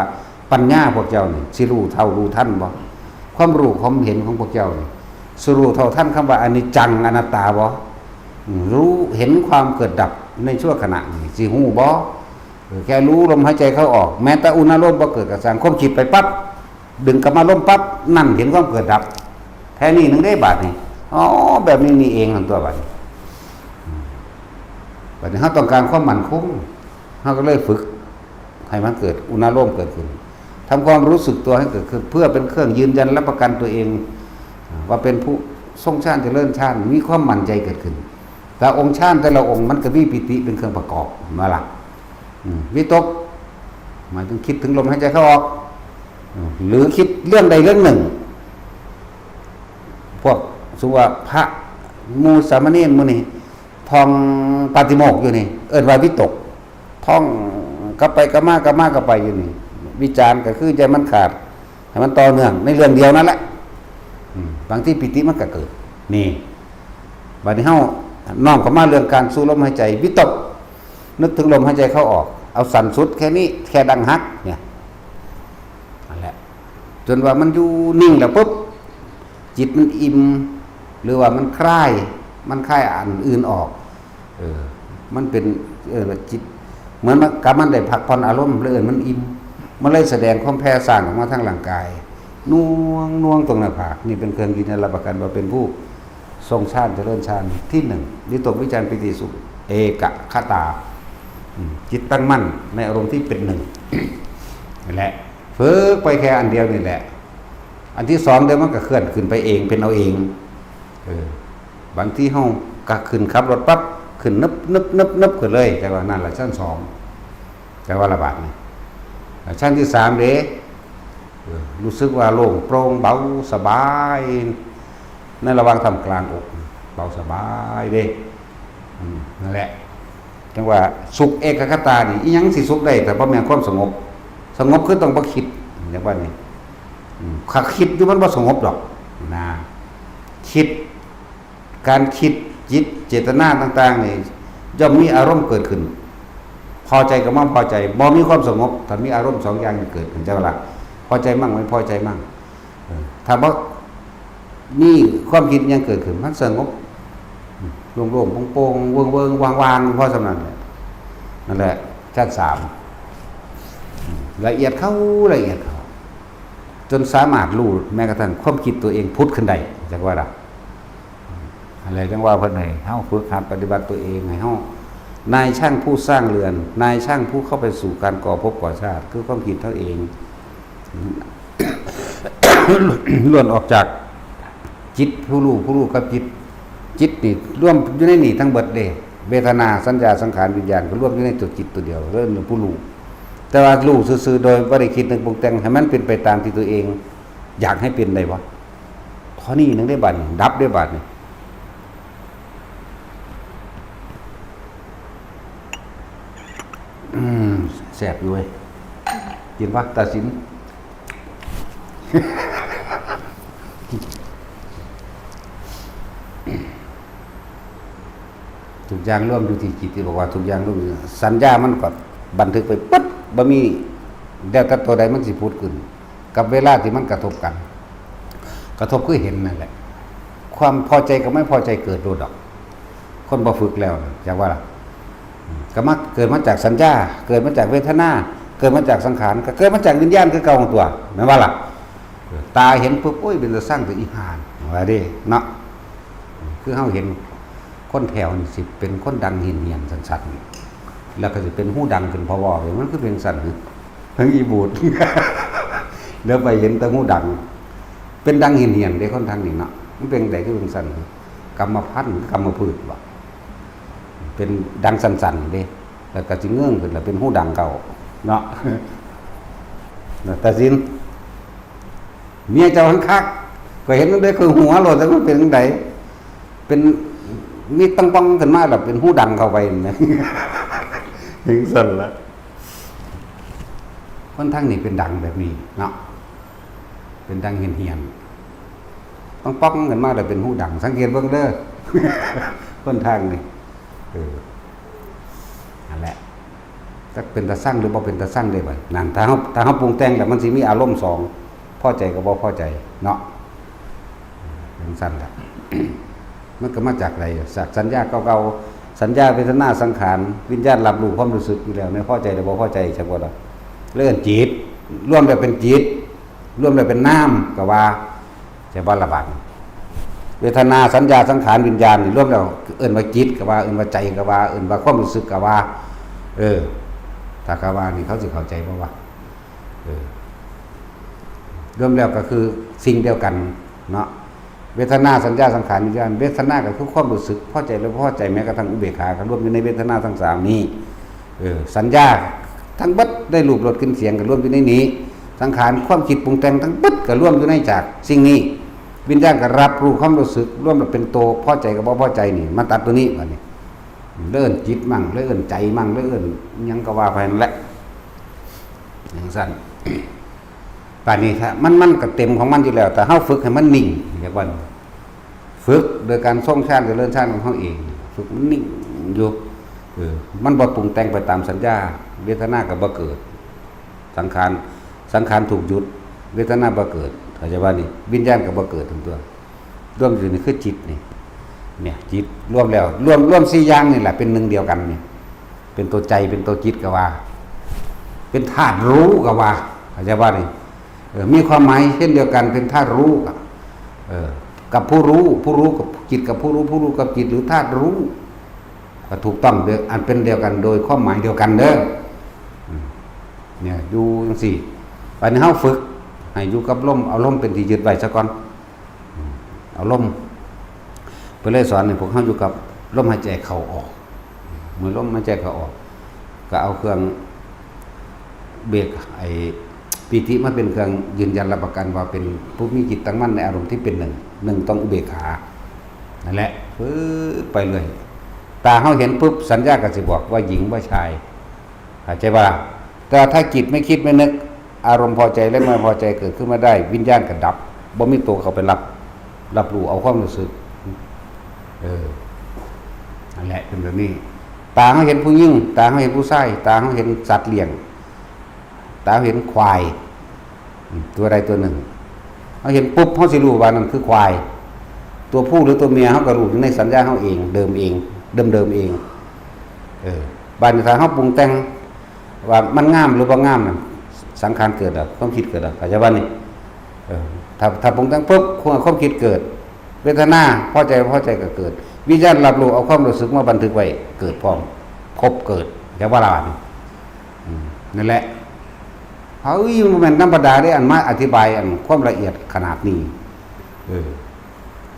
ປັນຍາພວກເຈົ້ານີ້ ຊິຮູ້ເທົ່າຮູ້ທັນບໍ່? ຄວາມຮູ້ຄວາມເຫັນຂອງພວກເຈົ້ານີ້ ຊິຮູ້ເທົ່າທັນຄຳວ່າອະນິດຈັງອະນັດຕາບໍ່? ອືມ ຮູ້ເຫັນຄວາມເກີດດັບໃນຊົ່ວຂະນະນີ້ ຊິຮູ້ບໍ່? ເອີ ແຄ່ຮູ້ລົມຫາຍໃຈເຂົ້າອອກ, ແມ້ແຕ່ອຸນາໂລມບໍ່ເກີດກໍຊ່າງ, ຄວາມຄິດໄປປັບ ດຶງກັບມາລົມປັບ, ນັ້ນເຫັນຄວາມເກີດດັບ. ແທ້ນີ້ໜຶ່ງເດ້ບາດນີ້, ອໍ ແບບນີ້ນີ້ເອງຫັ້ນຕົວະບາດນີ້. ອືມ ບາດນີ້ເຮົາຕ້ອງການຄວາມໝັ້ນຄົງ, ເຮົາກໍເລີຍຝຶກໃຫ້ມັນເກີດອຸນາໂລມເກີດຂຶ້ນ, ທຳຄວາມຮູ້ສຶກຕົວໃຫ້ເກີດຂຶ້ນ ເພື່ອເປັນເຄື່ອງຢືນຢັນຮັບປະກັນຕົວເອງວ່າເປັນຜູ້ຊົງຊານຈະເລີນຊານ, ມີຄວາມໝັ້ນໃຈເກີດຂຶ້ນ. ແຕ່ອົງຊານແຕ່ລະອົງມັນກໍມີປີຕິເປັນເຄື່ອງປະກອບ, ເຫັນບໍ່ລະ? ອືມ ວິຕົກ ໝາຍເຖິງຄິດເຖິງລົມຫາຍໃຈເຂົ້າອອກ, ອືມ ຫຼືຄິດເລື່ອງໃດເລື່ອງໜຶ່ງ. ພວກ ສົມມຸດວ່າພະ ໝູ່ສາມະເນນໝູ່ນີ້ທ່ອງປາຕິໂມກຢູ່ນີ້ ເອີ້ນວ່າວິຕົກ, ທ່ອງ ກັບໄປກັບມາ ກັບມາກັບໄປຢູ່ນີ້ ວິຈານກໍຄືຢ່າໃຫ້ມັນຂາດ ໃຫ້ມັນຕໍ່ເນື່ອງໃນເລື່ອງດຽວນັ້ນແຫຼະ. ອືມ ບາງທີປີຕິມັນກໍເກີດ. ນີ້ ບາດນີ້ເຮົານ້ອມເຂົ້າມາເລື່ອງການສູດລົມຫາຍໃຈ ວິຕົກ ນຶກເຖິງລົມຫາຍໃຈເຂົ້າອອກ ເອົາສັ້ນສຸດແຄ່ນີ້ ແຄ່ດັງຫັກ ເນຍ ນັ້ນແຫຼະ ຈົນວ່າມັນຢູ່ນິ່ງແລ້ວປຶບ ຈິດມັນອີ່ມ ຫຼືວ່າມັນຄາຍ ມັນຄາຍອັນອື່ນອອກ ເອີ ມັນເປັນ ເອີ້ນວ່າຈິດ ເໝືອນມັນ ກັບມັນໄດ້ພັກຜ່ອນອາລົມ ເລີຍເອີ້ນມັນອີ່ມ ມັນເລີຍສະແດງຄວາມແຜ່ສ້າງອອກມາທາງຮ່າງກາຍ ໜ່ວງໆ ຕວງໜ້າຜາກ. ນີ້ເປັນເຄື່ອງຢືນຢັນຮັບປະກັນວ່າເປັນຜູ້ຊົງຊານ ຈະເລີນຊານທີໜຶ່ງ ວິຕົກ ວິຈານ ປີຕິ ສຸກ ເອກະຄະຕາ ອືມ ຈິດຕັ້ງໝັ້ນໃນອາລົມທີ່ເປັນໜຶ່ງ ນັ້ນແຫຼະ ຝຶກໄປແຄ່ອັນດຽວນີ້ແຫຼະ. ອັນທີສອງ ດຽວມັນກໍເຄື່ອນຂຶ້ນໄປເອງ ເປັນເອົາເອງ. ເອີ ບາງທີເຮົາກໍຂຶ້ນ ຂັບລົດປັບ ຂຶ້ນນຶບໆໆຂຶ້ນເລີຍ ແຕ່ວ່ານັ້ນລະຊັ້ນສອງ ແຕ່ວ່າລະບາດນີ້ ແລະຊັ້ນທີສາມເດ້ ເອີ ຮູ້ສຶກວ່າໂລ່ງໂປ່ງເບົາສະບາຍ ໃນລະຫວ່າງທ່າມກາງອົກ ເບົາສະບາຍເດ້. ອືມ ນັ້ນແຫຼະ ຈັ່ງວ່າສຸກເອກະຄະຕານີ້ ອີ່ຫຍັງຊິສຸກໄດ້ ຖ້າບໍ່ແມ່ນຄວາມສະຫງົບ? ສະຫງົບຄືຕ້ອງບໍ່ຄິດ ຈັ່ງວ່ານີ້ ອືມ ຖ້າຄິດຢູ່ມັນບໍ່ສະຫງົບດອກນະ. ຄິດ ການຄິດ ຈິດ ເຈດຕະນາຕ່າງໆນີ້ ຍ່ອມມີອາລົມເກີດຂຶ້ນ ພໍໃຈກັບບໍ່ພໍໃຈ ບໍ່ມີຄວາມສະຫງົບ ຖ້າມີອາລົມສອງຢ່າງນີ້ເກີດຂຶ້ນ ຈັ່ງວ່າລະ ພໍໃຈມັ້ງ ບໍ່ພໍໃຈມັ້ງ. ເອີ ຖ້າບໍ່ມີຄວາມຄິດຫຍັງເກີດຂຶ້ນ ມັນສະຫງົບ ໂລ່ງໆໂປ່ງໆ ເວີງໆ ວ່າງໆ ພໍສ່ຳນັ້ນແຫຼະ. ນັ້ນແຫຼະ ຊັ້ນສາມ ລະອຽດເຂົ້າ ລະອຽດເຂົ້າ ຈົນສາມາດຮູ້ແມ້ກະທັ່ງຄວາມຄິດຕົວເອງຜຸດຂຶ້ນໄດ້ ຈັກວ່າລະ. ອັນໃດຈັ່ງວ່າເພິ່ນໃຫ້ເຮົາຝຶກຫັດປະຕິບັດຕົວເອງ ໃຫ້ເຮົາ ນາຍຊ່າງຜູ້ສ້າງເຮືອນ ນາຍຊ່າງຜູ້ເຂົ້າໄປສູ່ການກໍ່ພົບກໍ່ຊາດ ຄືຄວາມຄິດເຮົາເອງ ລ້ວນອອກຈາກຈິດຜູ້ຮູ້ ຜູ້ຮູ້ກັບຈິດ. ຈິດນີ້ລວມຢູ່ໃນນີ້ທັງເບິດເດ້ ເວທະນາ ສັນຍາ ສັງຂານ ວິນຍານ ກໍລວມຢູ່ໃນຕົວຈິດຕົວດຽວ ເອີ້ນຜູ້ຮູ້. ແຕ່ວ່າຮູ້ຊື່ໆ ໂດຍບໍ່ໄດ້ຄິດນຶກປຸງແຕ່ງໃຫ້ມັນເປັນໄປຕາມທີ່ຕົວເອງຢາກໃຫ້ເປັນໄດ້ບໍ່? ຂໍ້ນີ້ໜຶ່ງເດ້ບາດນີ້ ດັບເດ້ບາດນີ້. ອືມ ແຊບຢູ່ເວີຍ ກິນປະ ຕາສິນ? ທຸກຢ່າງລວມຢູ່ທີ່ຈິດ ທີ່ບອກວ່າທຸກຢ່າງລວມຢູ່ ສັນຍາມັນກໍບັນທຶກໄປປຶດ ບໍ່ມີ ແລ້ວແຕ່ຕົວໃດມັນຊິຜຸດຂຶ້ນ ກັບເວລາທີ່ມັນກະທົບກັນ ກະທົບຄືເຫັນນັ້ນແຫຼະ ຄວາມພໍໃຈກັບໄມ່ພໍໃຈເກີດໂລດດອກ. ຄົນບໍ່ຝຶກແລ້ວນະ ຈັກວ່າລະ ອືມ ກໍມາ ເກີດມາຈາກສັນຍາ ເກີດມາຈາກເວທະນາ ເກີດມາຈາກສັງຂານ ກໍເກີດມາຈາກວິນຍານຄືເກົ່າຫັ້ນຕົວະ ແມ່ນບໍ່ລະ? ເອີ ຕາເຫັນປຶບ ໂອ້ຍ ເປັນຕາຊັງ ເປັນອີ່ຫ່າ ວ່າເດ້ເນາະ. ຄືເຮົາເຫັນຄົນແຖວນີ້ ຊິເປັນຄົນດັງເຫັນຫຽນສັນໆ ແລ້ວກໍຊິເປັນຫູດັງຂຶ້ນ ເພາະວ່າມັນຄືເປັນຊັ້ນ ທັງອີບູດ ແລ້ວໄປເຫັນແຕ່ຫູດັງ ເປັນດັງເຫັນຫຽນເດ້ ຄົນທາງນີ້ເນາະ. ມັນເປັນຈັ່ງໃດຄືເປັນຊັ້ນ? ກຳມະພັນ ກຳມະພືດບໍ? ເປັນດັງສັ້ນໆເດ້ ແລ້ວກໍຊິເງີຍຂຶ້ນ ແລ້ວເປັນຫູດັງເກົ່າເນາະ. ຕາສິນ ເມຍເຈົ້າຫັ້ນຄັກ ຂ້ອຍເຫັນມັນໄດ້ ຂ້ອຍຫົວໂລດ ຈັກມັນເປັນຈັ່ງໃດ ເປັນ ມີຕອງປ່ອງຂຶ້ນມາ ແລ້ວເປັນຫູດັງເຂົ້າໄປ ຈັ່ງຊັ້ນລະ. ຄົນທາງນີ້ເປັນດັງແບບນີ້ເນາະ ເປັນດັງເຫັນຫຽນ ຕ້ອງປ່ອງຂຶ້ນມາແລ້ວເປັນຫູດັງ ສັງເກດເບິ່ງເດີ ຄົນທາງນີ້ ເອີ ນັ້ນແຫຼະ ຈັກເປັນຕາຊັງ ຫຼື ບໍ່ເປັນຕາຊັງເດ້ບັດນັ້ນ. ຖ້າເຮົາ ຖ້າເຮົາປຸງແຕ່ງແລ້ວ ມັນຊິມີອາລົມສອງ ພໍໃຈກັບບໍ່ພໍໃຈເນາະ ຈັ່ງຊັ້ນລະ. ມັນກໍມາຈາກໃດ? ຈາກສັນຍາເກົ່າໆ ສັນຍາ ເວທະນາ ສັງຂານ ວິນຍານ ຮັບຮູ້ຄວາມຮູ້ສຶກຢູ່ແລ້ວ ແມ່ນພໍໃຈ ຫຼື ບໍ່ພໍໃຈ ຈັກບໍ່ລະ? ເອີ້ນຈິດ ລວມແລ້ວເປັນຈິດ ລວມແລ້ວເປັນນາມ ກໍວ່າ ໃຊ່ບໍ່ລະບາດນີ້? ເວທະນາ ສັນຍາ ສັງຂານ ວິນຍານ ນີ້ລວມແລ້ວເອີ້ນວ່າຈິດກໍວ່າ ເອີ້ນວ່າໃຈກໍວ່າ ເອີ້ນວ່າຄວາມຮູ້ສຶກກໍວ່າ ເອີ ຖ້າກະວ່ານີ້ເຂົາຊິເຂົ້າໃຈບໍ່ວະ? ເອີ ລວມແລ້ວກໍຄືສິ່ງດຽວກັນເນາະ ເວທະນາ ສັນຍາ ສັງຂານ ວິນຍານ. ເວທະນາກໍຄືຄວາມຮູ້ສຶກ ພໍໃຈ ຫຼື ບໍ່ພໍໃຈ ແມ້ກະທັ່ງອຸເບກຂາ ກໍລວມຢູ່ໃນເວທະນາທັງສາມນີ້. ເອີ ສັນຍາທັງເບິດ ໄດ້ຮູບ ລົດ ກິ່ນ ສຽງ ກໍລວມຢູ່ໃນນີ້. ສັງຂານ ຄວາມຄິດປຸງແຕ່ງທັງເບິດ ກໍລວມຢູ່ໃນຈາກສິ່ງນີ້. ວິນຍານກໍຮັບຮູ້ຄວາມຮູ້ສຶກ ລວມແລ້ວເປັນໂຕ ພໍໃຈກັບບໍ່ພໍໃຈນີ້ ມາຕັດຕົວນີ້ບາດນີ້. ເອີ້ນຈິດມັ້ງ ເອີ້ນໃຈມັ້ງ ເອີ້ນຫຍັງກໍວ່າໄປນັ້ນແຫຼະ. ຈັ່ງຊັ້ນ. ບາດນີ້ຖ້າມັນ ມັນກໍເຕັມຂອງມັນຢູ່ແລ້ວ ແຕ່ເຮົາຝຶກໃຫ້ມັນນິ່ງ ເອີ້ນວ່າຝຶກໂດຍການຊົງຊານ ຈະເລີນຊານຂອງເຮົາເອງ ຝຶກມັນນິ່ງຢູ່ ເອີ ມັນບໍ່ປຸງແຕ່ງໄປຕາມສັນຍາ ເວທະນາກໍບໍ່ເກີດ ສັງຂານ ສັງຂານຖືກຢຸດ ເວທະນາບໍ່ເກີດ ເຂົ້າໃຈວ່ານີ້ ວິນຍານກໍບໍ່ເກີດທັງຕົວ. ລວມຢູ່ນີ້ຄືຈິດນີ້ ເນີ້ຍ ຈິດລວມແລ້ວ ລວມ ລວມສີ່ຢ່າງນີ້ແຫຼະ ເປັນໜຶ່ງດຽວກັນນີ້ ເປັນຕົວໃຈ ເປັນຕົວຈິດກໍວ່າ ເປັນທາດຮູ້ກໍວ່າ ເຂົ້າໃຈວ່ານີ້ ເອີ ມີຄວາມໝາຍເຊັ່ນດຽວກັນ ເປັນທາດຮູ້ ເອີ ກັບຜູ້ຮູ້ ຜູ້ຮູ້ກັບຈິດ ກັບຜູ້ຮູ້ ຜູ້ຮູ້ກັບຈິດ ຫຼືທາດຮູ້ ກໍຖືກຕ້ອງເດີ ອັນເປັນດຽວກັນໂດຍຄວາມໝາຍດຽວກັນເດີ. ອືມ ເນີ້ຍ ຢູ່ຈັ່ງຊີ້ ບາດນີ້ເຮົາຝຶກໃຫ້ຢູ່ກັບລົມ ເອົາລົມເປັນທີ່ຍຶດໄວ້ຊະກ່ອນ. ເອົາລົມ ເພິ່ນເລີຍສອນໃຫ້ພວກເຮົາຢູ່ກັບລົມຫາຍໃຈເຂົ້າອອກ ເມື່ອລົມຫາຍໃຈເຂົ້າອອກ ກໍເອົາເຄື່ອງເບກ ໄອ້ປີຕິມາເປັນເຄື່ອງຢືນຢັນຮັບປະກັນວ່າເປັນຜູ້ມີຈິດຕັ້ງໝັ້ນໃນອາລົມທີ່ເປັນໜຶ່ງ ໜຶ່ງຕ້ອງອຸເບກຂາ ນັ້ນແຫຼະ ຟຶບໄປເລື້ອຍ ຕາເຮົາເຫັນປຶບ ສັນຍາກໍຊິບອກວ່າຍິງ ວ່າຊາຍ ເຂົ້າໃຈບໍ່ລະ? ແຕ່ຖ້າຈິດໄມ່ຄິດໄມ່ນຶກ ອາລົມພໍໃຈ ແລະ ບໍ່ພໍໃຈເກີດຂຶ້ນມາໄດ້ ວິນຍານກໍດັບ ບໍ່ມີໂຕເຂົ້າໄປຮັບ ຮັບຮູ້ເອົາຄວາມຮູ້ສຶກ ເອີ ນັ້ນແຫຼະ ເປັນແບບນີ້. ຕາເຮົາເຫັນຜູ້ຍິງ ຕາເຮົາເຫັນຜູ້ຊາຍ ຕາເຮົາເຫັນສັດລ້ຽງ ຕາເຮົາເຫັນຄວາຍ ອືມ ຕົວໃດຕົວໜຶ່ງ ເຮົາເຫັນປຸບ ເຮົາຊິຮູ້ວ່ານັ້ນຄືຄວາຍ ຕົວຜູ້ ຫຼື ຕົວເມຍ ເຮົາກໍຮູ້ຢູ່ໃນສັນຍາເຮົາເອງ ເດີມເອງ ເດີມໆເອງ ເອີ ບາດນີ້ຖ້າເຮົາປຸງແຕ່ງວ່າມັນງາມ ຫຼື ບໍ່ງາມນັ້ນ ສັງຂານເກີດແລ້ວ ຄວາມຄິດເກີດແລ້ວ ເຂົ້າໃຈບໍ່ນີ້? ເອີ ຖ້າ ຖ້າປຸງແຕ່ງປຶບ ຄວາມ ຄວາມຄິດເກີດ ເວທະນາ ພໍໃຈບໍ່ພໍໃຈກໍເກີດ ວິນຍານຮັບຮູ້ ເອົາຄວາມຮູ້ສຶກມາບັນທຶກໄວ້ ເກີດພ້ອມ ພົບເກີດ ເຈົ້າວ່າລະ ອືມ ນັ້ນແຫຼະ ເອີຍ ບໍ່ແມ່ນທຳມະດາເດ້ ອັນມາອະທິບາຍອັນຄວາມລະອຽດຂະໜາດນີ້ ເອີ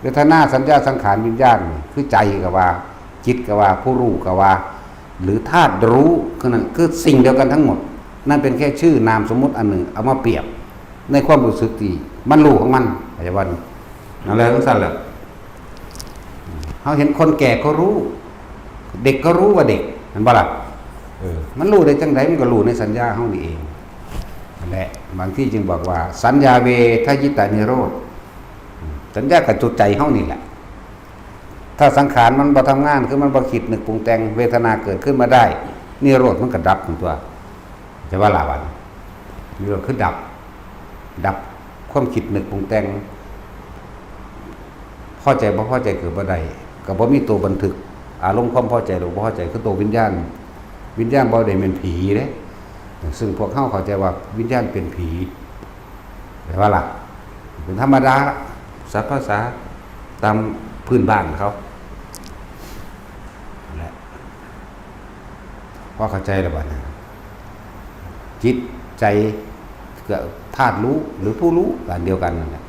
ເວທະນາ ສັນຍາ ສັງຂານ ວິນຍານ ຄືໃຈກໍວ່າ ຈິດກໍວ່າ ຜູ້ຮູ້ກໍວ່າ ຫຼື ທາດຮູ້ ຄືນັ້ນ ຄືສິ່ງດຽວກັນທັງໝົດ ນັ້ນເປັນແຄ່ຊື່ນາມສົມມຸດອັນໜຶ່ງ ເອົາມາປຽບໃນຄວາມຮູ້ສຶກທີ່ມັນຮູ້ຂອງມັນ ເຂົ້າໃຈບໍ່? ນັ້ນແຫຼະ ຈັ່ງຊັ້ນແຫຼະ ເຮົາເຫັນຄົນແກ່ກໍຮູ້ ເດັກກໍຮູ້ວ່າເດັກ ແມ່ນບໍ່ລະ? ເອີ ມັນຮູ້ໄດ້ຈັ່ງໃດ? ມັນກໍຮູ້ໃນສັນຍາເຮົານີ້ເອງ ນັ້ນແຫຼະ ບາງທີຈຶ່ງບອກວ່າ ສັນຍາເວທະຍິຕະນິໂຣດ ສັນຍາກໍຈຸດໃຈເຮົານີ້ແຫຼະ ຖ້າສັງຂານມັນບໍ່ທຳງານ ຄືມັນບໍ່ຄິດນຶກປຸງແຕ່ງ ເວທະນາເກີດຂຶ້ນມາໄດ້ ນິໂຣດມັນກໍດັບຕົວ ເຈົ້າວ່າລະ ບາດນີ້ ນິໂຣດຄືດັບ ດັບຄວາມຄິດນຶກປຸງແຕ່ງ ພໍໃຈບໍ່ພໍໃຈເກີດບໍ່ໄດ້ ກໍບໍ່ມີໂຕບັນທຶກ ອາລົມຄວາມພໍໃຈ ຫຼື ບໍ່ພໍໃຈ ຄືໂຕວິນຍານ ວິນຍານບໍ່ໄດ້ແມ່ນຜີເດ້ ຊຶ່ງພວກເຮົາເຂົ້າໃຈວ່າວິນຍານເປັນຜີ ແມ່ນບໍ່ລະ? ເປັນທຳມະດາລະ ສັບພາສາຕາມພື້ນບ້ານເຂົາແຫຼະ ພໍເຂົ້າໃຈລະບາດນີ້ ຈິດໃຈກໍທາດຮູ້ ຫຼື ຜູ້ຮູ້ ອັນດຽວກັນນັ້ນແຫຼະ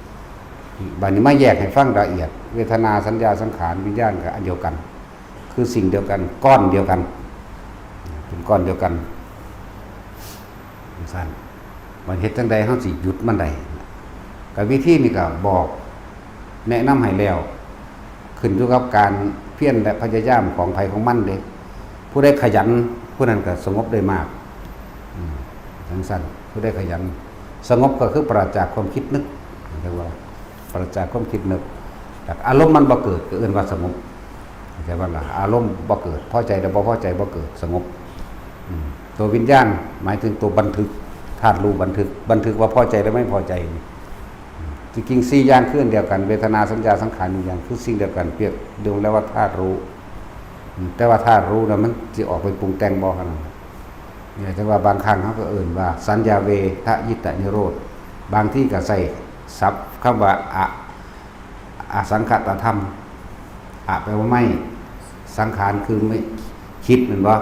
ບາດນີ້ມາແຍກໃຫ້ຟັງລະອຽດ ເວທະນາ ສັນຍາ ສັງຂານ ວິນຍານ ກໍອັນດຽວກັນ ຄືສິ່ງດຽວກັນ ກ້ອນດຽວກັນ ເປັນກ້ອນດຽວກັນ ຈັ່ງຊັ້ນ ມັນເຮັດຈັ່ງໃດເຮົາຊິຢຸດມັນໄດ້? ກໍວິທີນີ້ກໍບອກແນະນຳໃຫ້ແລ້ວ ຂຶ້ນຢູ່ກັບການພຽນ ແລະ ພະຍາຍາມຂອງໃຜຂອງມັນເດ້ ຜູ້ໃດຂະຫຍັນ ຜູ້ນັ້ນກໍສະຫງົບໄດ້ມາກ ອືມ ຈັ່ງຊັ້ນ ຜູ້ໃດຂະຫຍັນ ສະຫງົບກໍຄືປາລະຈາກຄວາມຄິດນຶກ ເອີ້ນວ່າປາລະຈາກຄວາມຄິດນຶກ ແລ້ວອາລົມມັນບໍ່ເກີດ ກໍເອີ້ນວ່າສະຫງົບ ເຂົ້າໃຈບໍ່ລະ? ອາລົມບໍ່ເກີດ ພໍໃຈ ຫຼື ບໍ່ພໍໃຈບໍ່ເກີດ ສະຫງົບ ອືມ ຕົວວິນຍານ ໝາຍເຖິງຕົວບັນທຶກ ທາດຮູ້ບັນທຶກ ບັນທຶກວ່າພໍໃຈ ຫຼື ໄມ່ພໍໃຈ ອືມ ທີ່ຈິງສີ່ຢ່າງຄືອັນດຽວກັນ ເວທະນາ ສັນຍາ ສັງຂານ ວິນຍານ ຄືສິ່ງດຽວກັນ ປຽບລວມແລ້ວວ່າທາດຮູ້ ອືມ ແຕ່ວ່າທາດຮູ້ນະ ມັນຊິອອກໄປປຸງແຕ່ງບໍ່ ເທົ່ານັ້ນ ນີ້ແຫຼະ ຈັ່ງວ່າບາງຄັ້ງເຮົາກໍເອີ້ນວ່າ ສັນຍາເວທະຍິຕະນິໂຣດ ບາງທີກໍໃຊ້ສັບຄຳວ່າ ອະ ອະສັງຂະຕະທຳ ອະ ແປວ່າໄມ້ ສັງຂານຄືໄມ້ຄິດແມ່ນບໍ່?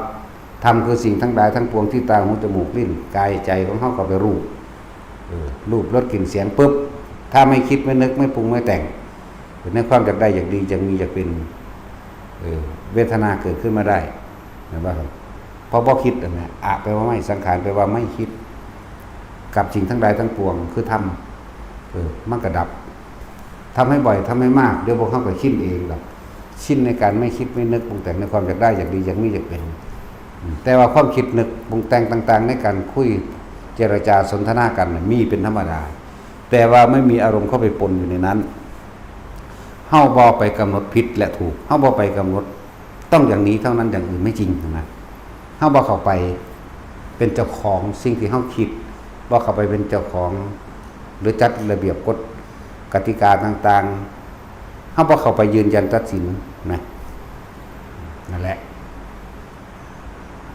ທຳຄືສິ່ງທັງຫຼາຍທັງປວງທີ່ຕາ ຫູ ຈະມູກ ລີ້ນ ກາຍ ໃຈຂອງເຮົາກໍໄປຮູ້ ເອີ ຮູບ ລົດ ກິ່ນ ສຽງ ປຶບ ຖ້າໄມ່ຄິດ ໄມ່ນຶກ ໄມ່ປຸງ ໄມ່ແຕ່ງ ໃນຄວາມຢາກໄດ້ ຢາກດີ ຢາກມີ ຢາກເປັນ ເອີ ເວທະນາເກີດຂຶ້ນມາໄດ້ ແມ່ນບໍ່? ເພາະບໍ່ຄິດ ອັນນີ້ ອະ ແປວ່າໄມ້ ສັງຂານ ແປວ່າໄມ້ຄິດ ກັບສິ່ງທັງຫຼາຍທັງປວງ ຄືທຳ ເອີ ມັນກໍດັບ ທຳໃຫ້ບ່ອຍ ທຳໃຫ້ມາກ ດຽວພວກເຮົາກໍຊິນເອງດອກ ຊິນໃນການໄມ່ຄິດໄມ່ນຶກປຸງແຕ່ງ ໃນຄວາມຢາກໄດ້ ຢາກດີ ຢາກມີ ຢາກເປັນ ອືມ ແຕ່ວ່າຄວາມຄິດນຶກປຸງແຕ່ງຕ່າງໆ ໃນການຄຸຍ ເຈລະຈາສົນທະນາກັນ ມີເປັນທຳມະດາ, ແຕ່ວ່າໄມ່ມີອາລົມເຂົ້າໄປປົນຢູ່ໃນນັ້ນ. ເຮົາບໍ່ໄປກຳນົດຜິດ ແລະ ຖືກ, ເຮົາບໍ່ໄປກຳນົດຕ້ອງຢ່າງນີ້ເທົ່ານັ້ນ ຢ່າງອື່ນໄມ່ຈິງນະ. ເຮົາບໍ່ເຂົ້າໄປເປັນເຈົ້າຂອງສິ່ງທີ່ເຮົາຄິດ, ບໍ່ເຂົ້າໄປເປັນເຈົ້າຂອງ ຫຼື ຈັດລະບຽບກົດກະຕິກາຕ່າງໆ, ເຮົາບໍ່ເຂົ້າໄປຢືນຢັນຕັດສິນນະ. ນັ້ນແຫຼະ.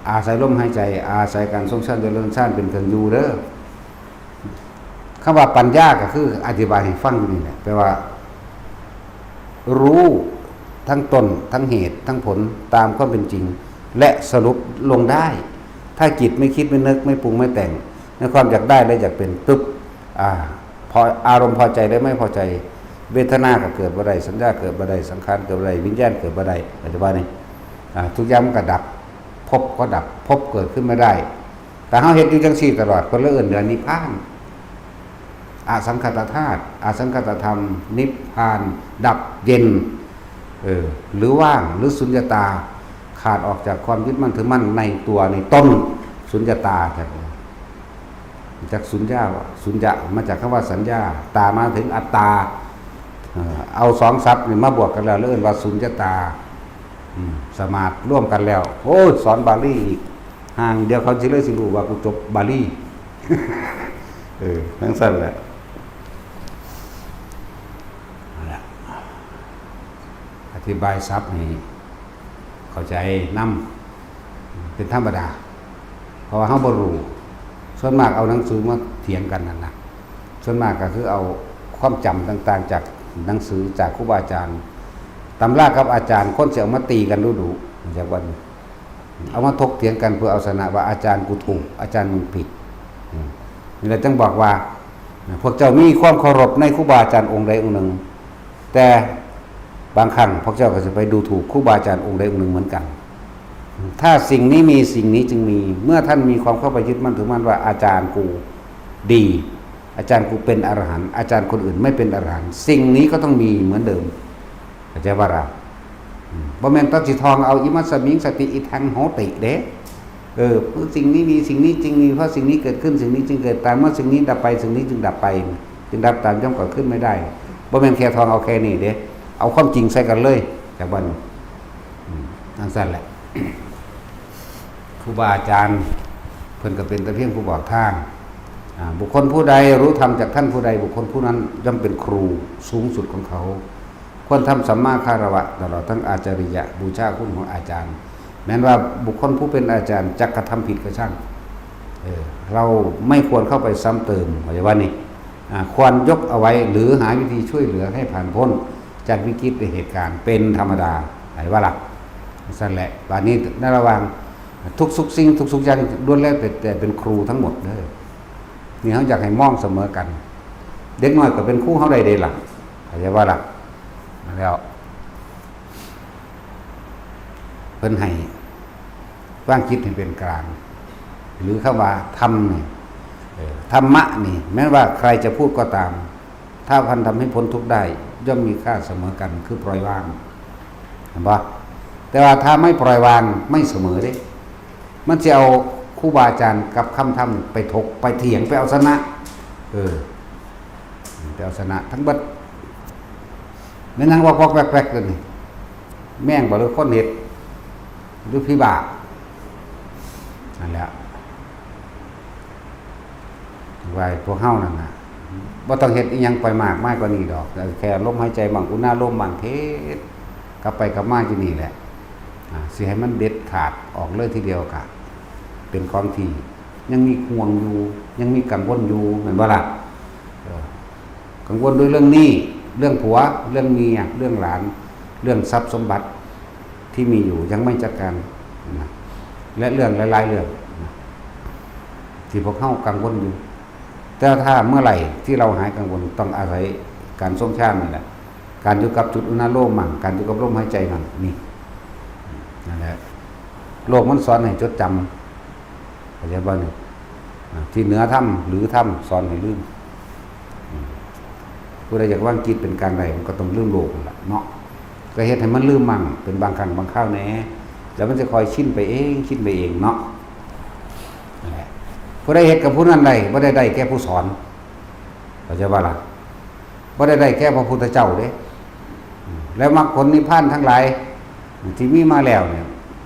ອາໄສລົມຫາຍໃຈ, ອາໄສການຊົງຊານຈະເລີນຊານເປັນເຄື່ອງຢູ່ເດີ. ຄຳວ່າປັນຍາກໍຄືອະທິບາຍໃຫ້ຟັງຢູ່ນີ້ແຫຼະ, ແປວ່າ ຮູ້ທັງຕົ້ນ ທັງເຫດ ທັງຜົນຕາມຄວາມເປັນຈິງ ແລະ ສະຫຼຸບລົງໄດ້. ຖ້າຈິດໄມ່ຄິດ ໄມ່ນຶກ ໄມ່ປຸງ ໄມ່ແຕ່ງ ໃນຄວາມຢາກໄດ້ ແລະ ຢາກເປັນ ປຶບ ອາ ພໍ ອາລົມພໍໃຈ ແລະ ໄມ່ພໍໃຈ, ເວທະນາກໍເກີດບໍ່ໄດ້, ສັນຍາເກີດບໍ່ໄດ້, ສັງຂານເກີດບໍ່ໄດ້, ວິນຍານເກີດບໍ່ໄດ້. ປັດຈຸບັນນີ້ ອາ ທຸກຢ່າງມັນກໍດັບ, ພົບກໍດັບ, ພົບເກີດຂຶ້ນບໍ່ໄດ້. ຖ້າເຮົາເຮັດຢູ່ຈັ່ງຊີ້ຕະຫຼອດ, ເພິ່ນເລີຍເອີ້ນວ່ານິບພານ. ອະສັງຂະຕະທາດ, ອະສັງຂະຕະທຳ, ນິບພານ, ດັບເຢັນ ເອີ ຫຼື ວ່າງ ຫຼື ສຸນຍະຕາ, ຂາດອອກຈາກຄວາມຍຶດໝັ້ນຖືໝັ້ນໃນຕົວໃນຕົນ, ສຸນຍະຕາ. ຈັກສຸນຍາວະ? ສຸນຍະມາຈາກຄຳວ່າສັນຍາ, ຕາມາເຖິງອັດຕາ. ເອີ ເອົາສອງສັບນີ້ມາບວກກັນແລ້ວ ເອີ້ນວ່າສຸນຍະຕາ. ອືມ ສະໝາດລວມກັນແລ້ວ. ໂອ້ຍ ສອນບາລີອີກ. ຫ່າງດຽວເຂົາຊິເລີຍຊິຮູ້ວ່າກູຈົບບາລີ. ເອີ ຈັ່ງຊັ້ນແຫຼະ. ນັ້ນແຫຼະ. ອະທິບາຍສັບໃຫ້ເຂົ້າໃຈນຳ ເປັນທຳມະດາ, ເພາະວ່າເຮົາບໍ່ຮູ້. ສ່ວນມາກເອົາໜັງສືມາຖຽງກັນນັ້ນນະ. ສ່ວນມາກກໍຄືເອົາຄວາມຈຳຕ່າງໆ ຈາກໜັງສື ຈາກຄູບາອາຈານ. ຕຳລາກັບອາຈານ ຄົນຊິເອົາມາຕີກັນດຸໆ ຮູ້ຈັກບໍ່? ເອົາມາຖົກຖຽງກັນເພື່ອເອົາຊະນະວ່າອາຈານກູຖືກ ອາຈານມຶງຜິດ. ອືມ ນີ້ແຫຼະຈຶ່ງບອກວ່າ ພວກເຈົ້າມີຄວາມເຄົາລົບໃນຄູບາອາຈານອົງໃດອົງໜຶ່ງ, ແຕ່ບາງຄັ້ງພວກເຈົ້າກໍຊິໄປດູຖູກຄູບາອາຈານອົງໃດອົງໜຶ່ງເໝືອນກັນ. ຖ້າສິ່ງນີ້ມີ ສິ່ງນີ້ຈຶ່ງມີ. ເມື່ອທ່ານມີຄວາມເຂົ້າໄປຍຶດໝັ້ນຖືໝັ້ນວ່າອາຈານກູດີ, ອາຈານກູເປັນອະລະຫັນ, ອາຈານຄົນອື່ນໄມ່ເປັນອະລະຫັນ, ສິ່ງນີ້ກໍຕ້ອງມີເໝືອນເດີມ. ເຂົ້າໃຈບໍ່ລະ? ອືມ ບໍ່ແມ່ນຕ້ອງຊິທ່ອງເອົາ ອິມັດສະມິງສະຕິ ອິທັງໂຫຕິ ເດ້. ເອີ ເພາະສິ່ງນີ້ມີ ສິ່ງນີ້ຈຶ່ງມີ, ເພາະສິ່ງນີ້ເກີດຂຶ້ນ ສິ່ງນີ້ຈຶ່ງເກີດຕາມ, ເມື່ອສິ່ງນີ້ດັບໄປ ສິ່ງນີ້ຈຶ່ງດັບໄປ, ຈຶ່ງດັບຕາມ ຍ່ອມເກີດຂຶ້ນໄມ່ໄດ້. ບໍ່ແມ່ນແຄ່ທ່ອງເອົາແຄ່ນີ້ເດ້, ເອົາຄວາມຈິງໃສ່ກັນເລີຍ ຈາກບັດນີ້. ອືມ ຈັ່ງຊັ້ນແຫຼະ. ຄູບາອາຈານເພິ່ນກໍເປັນແຕ່ພຽງຜູ້ບອກທາງ. ອາ ບຸກຄົນຜູ້ໃດຮູ້ທຳຈາກທ່ານຜູ້ໃດ, ບຸກຄົນຜູ້ນັ້ນຍ່ອມເປັນຄູສູງສຸດຂອງເຂົາ. ຄວນທຳສຳມາຄາລະວະ ຕະຫຼອດທັງອາຈາລິຍະບູຊາຄຸນຂອງອາຈານ. ແມ່ນວ່າບຸກຄົນຜູ້ເປັນອາຈານຈັກກະທຳຜິດກໍຊ່າງ, ເອີ ເຮົາໄມ່ຄວນເຂົ້າໄປຊ້ຳເຕີມ. ເຂົ້າໃຈວ່ານີ້ ອາ ຄວນຍົກເອົາໄວ້ ຫຼື ຫາວິທີຊ່ວຍເຫຼືອໃຫ້ຜ່ານພົ້ນຈາກວິກິດ ແລະ ເຫດການເປັນທຳມະດາ. ເຫັນບໍ່ລະ? ຊັ້ນແຫຼະ. ບາດນີ້ໃນລະຫວ່າງທຸກສຸກສິ່ງ ທຸກສຸກຢ່າງ ລ້ວນແລ້ວແຕ່ເປັນຄູທັງໝົດເດີ. ນີ້ເຮົາຢາກໃຫ້ມອງສະເໝີກັນ. ເດັກນ້ອຍກໍເປັນຄູເຮົາໄດ້ເດ້ລະ. ເຂົ້າໃຈບໍ່ລະ? ແລ້ວ ເພິ່ນໃຫ້ວາງຈິດໃຫ້ເປັນກາງ ຫຼື ຄຳວ່າທຳນີ້ ເອີ ທຳມະນີ້ ແມ່ນວ່າໃຄຈະພູດກໍຕາມ, ຖ້າທ່ານທຳໃຫ້ພົ້ນທຸກໄດ້ ຍ່ອມມີຄ່າສະເໝີກັນ ຄືປ່ອຍວາງ. ເຫັນບໍ່? ແຕ່ວ່າຖ້າໄມ່ປ່ອຍວາງ ໄມ່ສະເໝີເດ້. ມັນຊິເອົາຄູບາອາຈານກັບຄຳທຳໄປຖົກ ໄປຖຽງ ໄປເອົາຊະນະ. ເອີ ໄປເອົາຊະນະທັງເບິດ. ແມ່ນຫຍັງວອກໆແວກໆ ດຽວນີ້? ແມງບໍ່ ຫຼື ຄົນເຮັດ ຫຼື ຜີບ້າ? ນັ້ນແຫຼະ. ວ່າພວກເຮົານັ້ນນະ ບໍ່ຕ້ອງເຮັດອີ່ຫຍັງໄປມາກມາຍກວ່ານີ້ດອກ, ແຄ່ລົມຫາຍໃຈໝັ້ງ ອຸນາລົມໝັ້ງ ເຮັດກັບໄປກັບມາຢູ່ນີ້ແຫຼະ. ອາ ຊິໃຫ້ມັນເດັດຂາດອອກເລີຍທີດຽວກະເປັນຂອງທີ່ຍັງມີຫ່ວງຢູ່ ຍັງມີກັງວົນຢູ່ ແມ່ນບໍ່ລະ? ເອີ ກັງວົນດ້ວຍເລື່ອງໜີ້ ເລື່ອງຜົວ ເລື່ອງເມຍ ເລື່ອງຫຼານ ເລື່ອງຊັບສົມບັດທີ່ມີຢູ່ຍັງໄມ່ຈັດການນະ ແລະ ເລື່ອງຫຼາຍໆເລື່ອງນະ ທີ່ພວກເຮົາກັງວົນຢູ່. ແຕ່ຖ້າເມື່ອໃດທີ່ເຮົາຫາຍກັງວົນ ຕ້ອງອາໄສການຊົງຊານນີ້ແຫຼະ, ການຢູ່ກັບຈຸດອຸນາໂລມມັນ, ການຢູ່ກັບລົມຫາຍໃຈມັນ, ນີ້ ນັ້ນແຫຼະ ໂລກມັນສອນໃຫ້ຈົດຈຳ. ເຂົ້າໃຈບໍ່ນີ້? ອາ ທີ່ເໜືອທຳ ຫຼື ທຳສອນໃຫ້ລືມ. ອືມ ຜູ້ໃດຢາກວາງຈິດເປັນກາງໄດ້ ມັນກໍຕ້ອງລືມໂລກຫັ້ນລະເນາະ, ກໍເຮັດໃຫ້ມັນລືມໝັ້ງເປັນບາງຄັ້ງບາງຄາວແດ່ ແລ້ວມັນຈະຄ່ອຍຊິນໄປເອງ ຊິນໄປເອງເນາະ. ນັ້ນແຫຼະ ຜູ້ໃດເຮັດກັບຜູ້ນັ້ນໄດ້ ບໍ່ໄດ້ໄດ້ແກ່ຜູ້ສອນ ເຂົ້າໃຈບໍ່ລະ? ບໍ່ໄດ້ໄດ້ແກ່ພະພຸດທະເຈົ້າເດ້. ແລ້ວມັກຜົນນິບພານທັງຫຼາຍທີ່ມີມາແລ້ວນີ້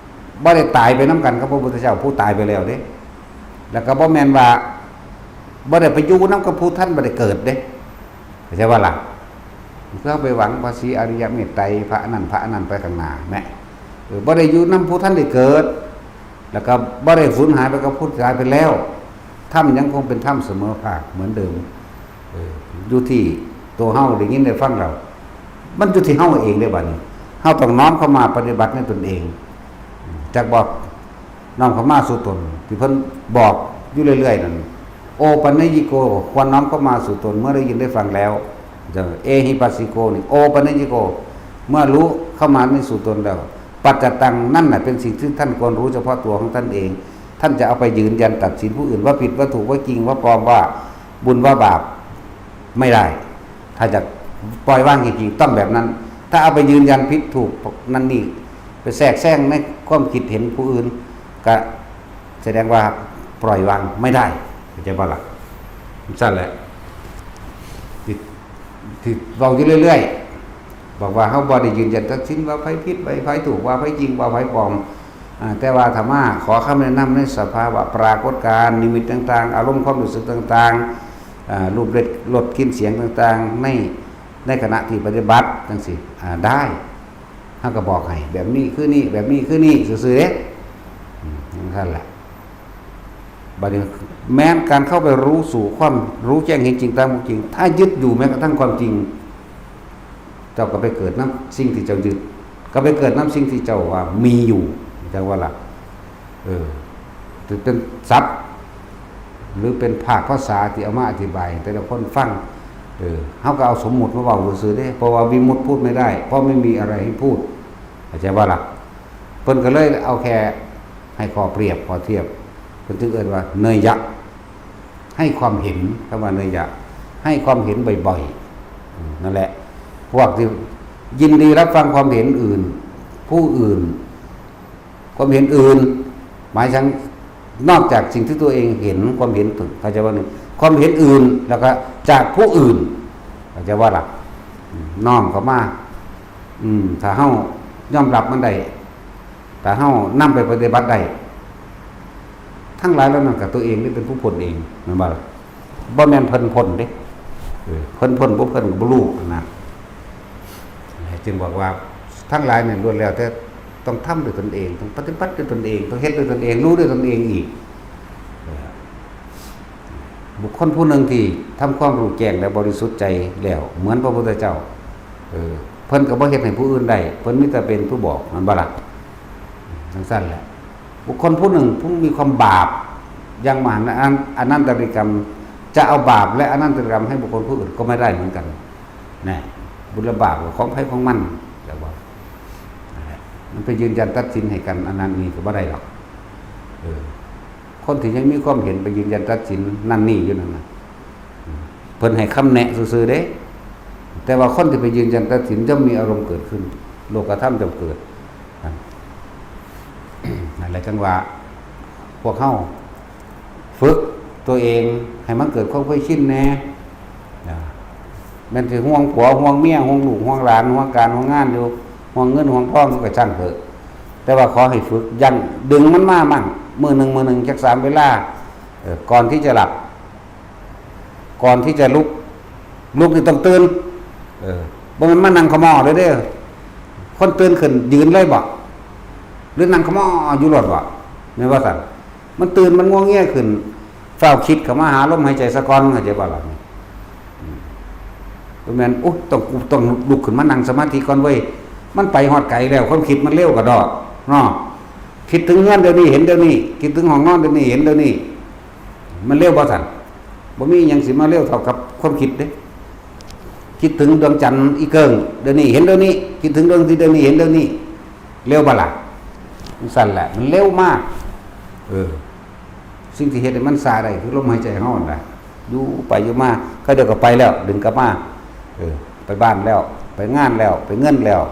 ບໍ່ໄດ້ຕາຍໄປນຳກັນກັບພະພຸດທະເຈົ້າຜູ້ຕາຍໄປແລ້ວເດ້. ແລ້ວກໍບໍ່ແມ່ນວ່າ ບໍ່ໄດ້ໄປຢູ່ນຳກັບຜູ້ທັນບໍ່ໄດ້ເກີດເດ້. ເຂົ້າໃຈບໍ່ລະ? ຄືເຮົາໄປຫວັງພະສີອະລິຍະເມດໄຕ ພະອັນນັ້ນ ພະອັນນັ້ນໄປຂ້າງໜ້າແມະ ເອີ ບໍ່ໄດ້ຢູ່ນຳຜູ້ທັນໄດ້ເກີດ ແລ້ວກໍບໍ່ໄດ້ສູນຫາຍໄປກັບຜູ້ທີ່ຕາຍໄປແລ້ວ. ທຳຍັງຄົງເປັນທຳສະເໝີພາກເໝືອນເດີມ. ເອີ ຢູ່ທີ່ຕົວເຮົາໄດ້ຍິນໄດ້ຟັງແລ້ວ ມັນຢູ່ທີ່ເຮົາເອງເດ້. ບັດນີ້ເຮົາຕ້ອງນ້ອມເຂົ້າມາປະຕິບັດໃນຕົນເອງ. ຈັກບໍ່? ນ້ອມເຂົ້າມາສູ່ຕົນ ທີ່ເພິ່ນບອກຢູ່ເລື້ອຍໆນັ້ນ ໂອປັນນະຍິໂກ ຄວນນ້ອມເຂົ້າມາສູ່ຕົນ ເມື່ອໄດ້ຍິນໄດ້ຟັງແລ້ວ. ເອຫິປັດສິໂກນີ້ ໂອປັນນະຍິໂກ ເມື່ອຮູ້ເຂົ້າມາໃນສູ່ຕົນແລ້ວ ປັດຈະຕັງ ນັ້ນນະເປັນສິ່ງທີ່ທ່ານຄວນຮູ້ສະເພາະຕົວຂອງທ່ານເອງ. ທ່ານຈະເອົາໄປຢືນຢັນຕັດສິນຜູ້ອື່ນວ່າຜິດ ວ່າຖືກ ວ່າຈິງ ວ່າປອມ ວ່າບຸນ ວ່າບາບ ໄມ່ໄດ້. ຖ້າຈະປ່ອຍວາງຈິງໆ ຕ້ອງແບບນັ້ນ. ຖ້າເອົາໄປຢືນຢັນຜິດຖືກນັ້ນນີ້ ໄປແຊກແຊງໃນຄວາມຄິດເຫັນຜູ້ອື່ນ ກະສະແດງວ່າປ່ອຍວາງໄມ່ໄດ້. ເຂົ້າໃຈບໍ່ລະ? ຊັ້ນແຫຼະ ທີ່ ທີ່ເວົ້າຢູ່ເລື້ອຍໆ ບອກວ່າເຮົາບໍ່ໄດ້ຢືນຢັນຕັດສິນວ່າໃຜຜິດ ວ່າໃຜຖືກ ວ່າໃຜຈິງ ວ່າໃຜປອມ. ອາ ແຕ່ວ່າອາດຕະມາຂໍຄຳແນະນຳໃນສະພາວະປາກົດການ ນິມິດຕ່າງໆ ອາລົມຄວາມຮູ້ສຶກຕ່າງໆ ອາ ຮູບເລັດ ລົດ ກິ່ນ ສຽງຕ່າງໆ ໃນ ໃນຂະນະທີ່ປະຕິບັດຈັ່ງຊີ້ ອາ ໄດ້ ເຮົາກໍບອກໃຫ້ແບບນີ້ຄືນີ້ ແບບນີ້ຄືນີ້ຊື່ໆເດ້. ອືມ ຈັ່ງຊັ້ນແຫຼະ. ບັດນີ້ແມ່ນການເຂົ້າໄປຮູ້ສູ່ຄວາມ ຮູ້ແຈ້ງເຫັນຈິງຕາມຄວາມຈິງ ຖ້າຍຶດຢູ່ແມ້ກະທັ່ງຄວາມຈິງ ເຈົ້າກໍໄປເກີດນຳສິ່ງທີ່ເຈົ້າຍຶດ ກໍໄປເກີດນຳສິ່ງທີ່ເຈົ້າວ່າມີຢູ່ ເຈົ້າວ່າລະ ເອີ ເປັນສັບ ຫຼືເປັນພາກພາສາທີ່ເອົາມາອະທິບາຍໃຫ້ແຕ່ລະຄົນຟັງ. ເອີ ເຮົາກໍເອົາສົມມຸດມາເວົ້າຊື່ໆເດ້ ເພາະວ່າວິມຸດພູດໄມ່ໄດ້ ເພາະໄມ່ມີອະໄລໃຫ້ພູດ ເຂົ້າໃຈບໍ່ລະ? ເພິ່ນກໍເລີຍເອົາແຄ່ໃຫ້ຂໍ້ປຽບ ຂໍ້ທຽບ ເພິ່ນຈຶ່ງເອີ້ນວ່າເນີຍະ ໃຫ້ຄວາມເຫັນ ຄຳວ່າເນີຍະ ໃຫ້ຄວາມເຫັນບ່ອຍໆ. ອືມ ນັ້ນແຫຼະ ພວກທີ່ຍິນດີຮັບຟັງຄວາມເຫັນອື່ນ ຜູ້ອື່ນ ຄວາມເຫັນອື່ນ ໝາຍເຖິງນອກຈາກສິ່ງທີ່ຕົວເອງເຫັນ ຄວາມເຫັນ ເຂົ້າໃຈບໍ່ນີ້? ຄວາມເຫັນອື່ນ ແລ້ວກໍຈາກຜູ້ອື່ນ ເຂົ້າໃຈບໍ່ລະ? ອືມ ນ້ອມເຂົ້າມາ ອືມ ຖ້າເຮົາຍອມຮັບມັນໄດ້ ຖ້າເຮົານຳໄປປະຕິບັດໄດ້ ທັງຫຼາຍເຫຼົ່ານັ້ນກໍຕົວເອງນີ້ເປັນຜູ້ພົ້ນເອງ ແມ່ນບໍ່ລະ? ບໍ່ແມ່ນເພິ່ນພົ້ນເດ້ ເອີ ເພິ່ນພົ້ນບໍ່ ເພິ່ນກໍບໍ່ຮູ້ຫັ້ນນະ. ຈຶ່ງບອກວ່າທັງຫຼາຍນີ້ລ້ວນແລ້ວແຕ່ຕ້ອງທຳດ້ວຍຕົນເອງ ຕ້ອງປະຕິບັດດ້ວຍຕົນເອງ ຕ້ອງເຮັດດ້ວຍຕົນເອງ ຮູ້ດ້ວຍຕົນເອງອີກ. ເອີ ບຸກຄົນຜູ້ໜຶ່ງທີ່ທຳຄວາມຮູ້ແຈ້ງ ແລະ ບໍລິສຸດໃຈແລ້ວເໝືອນພະພຸດທະເຈົ້າ ເອີ ເພິ່ນກໍບໍ່ເຮັດໃຫ້ຜູ້ອື່ນໄດ້ ເພິ່ນມີແຕ່ເປັນຜູ້ບອກ ແມ່ນບໍ່ລະ? ຈັ່ງຊັ້ນແຫຼະ ບຸກຄົນຜູ້ໜຶ່ງຜູ້ມີຄວາມບາບຢ່າງມະຫານ ອະນັນຕະລິກຳ ຈະເອົາບາບ ແລະ ອະນັນຕະລິກຳໃຫ້ບຸກຄົນຜູ້ອື່ນກໍບໍ່ໄດ້ເໝືອນກັນນະ. ບຸນແລະບາບຂອງໃຜຂອງມັນ ແລ້ວບໍ່ ນັ້ນແຫຼະ ມັນໄປຢືນຢັນຕັດສິນໃຫ້ກັນອັນນັ້ນນີ້ກໍບໍ່ໄດ້ດອກ. ເອີ ຄົນທີ່ຍັງມີຄວາມເຫັນໄປຢືນຢັນຕັດສິນນັ້ນນີ້ຢູ່ນັ້ນນະ ເພິ່ນໃຫ້ຄຳແນະຊື່ໆເດ້ ແຕ່ວ່າຄົນທີ່ໄປຢືນຢັນຕັດສິນຍ່ອມມີອາລົມເກີດຂຶ້ນ ໂລກະທຳຍ່ອມເກີດ. ນັ້ນແຫຼະ ຈັ່ງວ່າພວກເຮົາຝຶກຕົວເອງໃຫ້ມັນເກີດຄວາມເຄີຍຊິນແດ່. ນະ ແມ່ນຊິຫ່ວງຜົວຫ່ວງເມຍ ຫ່ວງລູກຫ່ວງຫຼານ ຫ່ວງການຫ່ວງງານຢູ່ ຫ່ວງເງິນຫ່ວງທອງຢູ່ກໍຊ່າງເຖາະ ແຕ່ວ່າຂໍໃຫ້ຝຶກຢັ້ງດຶງມັນມາໝັ້ງ ມື້ໜຶ່ງ ມື້ໜຶ່ງຈັກສາມເວລາ ເອີ ກ່ອນທີ່ຈະຫຼັບ ກ່ອນທີ່ຈະລຸກ ລຸກນີ້ຕ້ອງຕື່ນ ເອີ ບໍ່ແມ່ນມານັ່ງຂະໝໍ້ເດີ້. ຄົນຕື່ນຂຶ້ນຢືນເລີຍບໍ ຫຼືນັ່ງຂະໝໍ້ຢູ່ໂລດບໍ? ແມ່ນບໍ່ຊັ້ນ? ມັນຕື່ນ ມັນງົວງຽຂຶ້ນ ຟ້າວຄິດເຂົ້າມາຫາລົມຫາຍໃຈສາກ່ອນ ເຂົ້າໃຈບໍ່ລະ? ອືມ ບໍ່ແມ່ນ ໂອ້ ຕ້ອງ ກູຕ້ອງລຸກຂຶ້ນມານັ່ງສະມາທິກ່ອນເວີຍ ມັນໄປຮອດໄກແລ້ວ ຄວາມຄິດມັນເລັວກະດອກເນາະ. ຄິດເຖິງເຮືອນດຽວນີ້ເຫັນດຽວນີ້ ຄິດເຖິງຫ້ອງນອນດຽວນີ້ເຫັນດຽວນີ້ ມັນເລັວບໍ່ຊັ້ນ? ບໍ່ມີຫຍັງຊິມາເລັວເທົ່າກັບຄວາມຄິດເດ້. ຄິດເຖິງດວງຈັນອີເກີ້ງດຽວນີ້ເຫັນດຽວນີ້ ຄິດເຖິງດວງອາທິດດຽວນີ້ເຫັນດຽວນີ້ ເລັວບໍ່ລະ? ຈັ່ງຊັ້ນແຫຼະ ມັນເລັວມາກ. ເອີ ສິ່ງທີ່ເຮັດໃຫ້ມັນຊ້າໄດ້ຄືລົມຫາຍໃຈເຮົາຫັ້ນລະ ຢູ່ໄປຢູ່ມາ ຄາວດຽວກໍໄປແລ້ວ ດຶງກັບມາ ເອີ ໄປບ້ານແລ້ວ ໄປງານແລ້ວ ໄປເງິນແລ້ວ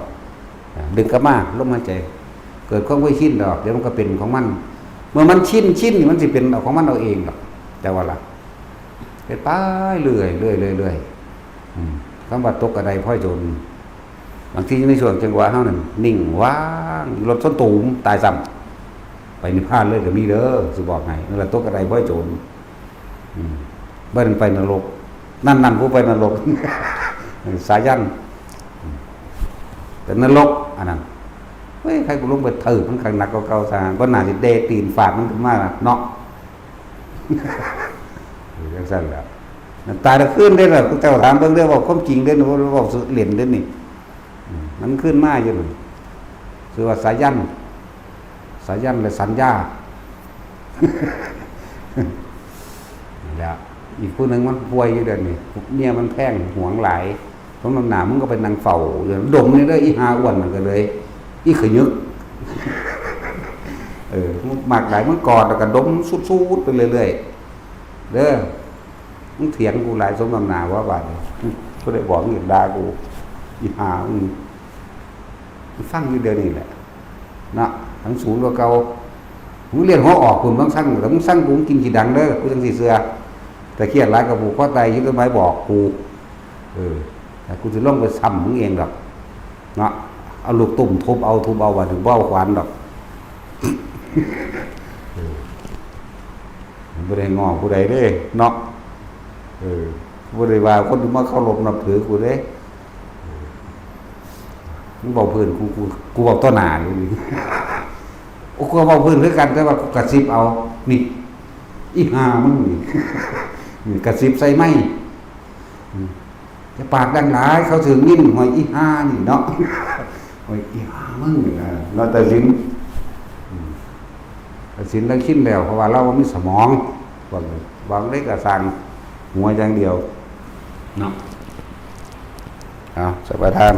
ດຶງກັບມາ ລົມຫາຍໃຈ ເກີດຄວາມເຄີຍຊິນດອກ ດຽວມັນກໍເປັນຂອງມັນ. ເມື່ອມັນຊິນ ຊິນນີ້ມັນຊິເປັນເອົາຂອງມັນເອົາເອງດອກ. ແຕ່ວ່າລະ ເຮັດໄປເລື້ອຍໆ ເລື້ອຍໆ ອືມ ຄຳວ່າຕົກກະໄດພ້ອຍໂຈນ ບາງທີໃນຊ່ວງຈັງຫວະເຮົານັ້ນນິ່ງຫວ່າງ ລົດຊົນຕູມຕາຍຊ້ຳ ໄປນິບພານເລີຍກໍມີເດີ ຊິບອກໃຫ້ ນັ້ນລະຕົກກະໄດພ້ອຍໂຈນ ອືມ ບໍ່ໄດ້ໄປນະລົກ ນັ້ນໆ ຜູ້ໄປນະລົກ ສາຍັນ ອືມ ເປັນນະລົກອັນນັ້ນ ເວີຍ ໃຄກູລົງໄປຖືກມັນຄັກໜັກກວ່າເກົ່າຊະ ບໍ່ໜ້າຊິເຕະຕີນຟາດມັນຂຶ້ນມາເນາະ. ເອີ ຈັ່ງຊັ້ນແຫຼະ ມັນຕາຍລະຄືນເດ້ລະ ເຈົ້າຖາມເບິ່ງເດີ ເວົ້າຄວາມຈິງເດ້ ບໍ່ໄດ້ເວົ້າເລ່ນເດ້ນີ້ ອືມ ມັນຄືນມາຢູ່ນັ້ນ ຊື່ວ່າສາຍັນ ສາຍັນ ແລະ ສັນຍາ ແລ້ວອີກຜູ້ໜຶ່ງມັນປ່ວຍຢູ່ດຽວນີ້ ເມຍມັນແພງຫວງຫຼາຍ. ສົມນ້ຳໜ້າ ມຶງກໍໄປນັ່ງເຝົ້າຢູ່ ດົມນີ້ເດີ ອີຫ່າອ້ວນນັ້ນກໍເລີຍ ອີຂະຫຍຶກ ເອີ ມັກຫຼາຍ ມັນກອດແລ້ວກໍດົມສູດໆໄປເລື້ອຍໆ ເດີ ມຶງຖຽງກູຫຼາຍ ສົມນ້ຳໜ້າວ່າບາດນີ້ ຜູ້ໃດບອກ ມຶງຢາກດ່າກູ ອີຫ່າ ອືມ ຟັງຢູ່ດຽວນີ້ແຫຼະ ເນາະ ທັງສູນກວ່າເກົ່າ ມຶງລຽນຫົວອອກພຸ້ນ ບາງຄັ້ງ ຖ້າມຶງຊັງກູ ມຶງກິນຂີ້ດັງເດີ ກູຈັ່ງຊິເຊື່ອ ຖ້າຄຽດຫຼາຍກໍຜູກຄໍຕາຍ ຄິດຕົ້ນໄມ້ບອກກູ ເອີ ແຕ່ກູຊິລົງໄປຊ້ຳມຶງເອງດອກ ເນາະ ເອົາລູກຕຸ້ມທຸບເອົາ ທຸບເອົາ ບາດນີ້ບໍ່ເອົາຂວານດອກ ເອີ ບໍ່ໄດ້ງໍຜູ້ໃດເດ້ເນາະ ເອີ ບໍ່ໄດ້ວ່າຄົນທີ່ມາເຄົາລົບນັບຖືກູເດ້ ເອີ ມຶງເວົ້າພື້ນ ກູ ກູ ກູເວົ້າຕໍ່ໜ້າຢູ່ນີ້ ໂອ້ ກູກໍເວົ້າພື້ນຄືກັນ ແຕ່ວ່າກູກະຊິບເອົາ ນີ້ ອີຫ່າມຶງນີ້ ນີ້ກະຊິບໃສ່ໄມ ອືມ ຢ່າປາກດັງຫຼາຍ ເຂົາຊິໄດ້ຍິນ ຫ້ວຍອີຫ່ານີ້ເນາະ ຫ້ວຍອີຫ່າມຶງນີ້ນະ ເນາະ ຕາສິນ ອືມ ຕາສິນລາວຄິດແລ້ວ ເພາະວ່າລາວບໍ່ມີສະໝອງ ເວົ້າ ເວົ້າໃດກໍຊ່າງ ຫົວຢ່າງດຽວເນາະ ເອົາ ສະປະທານ.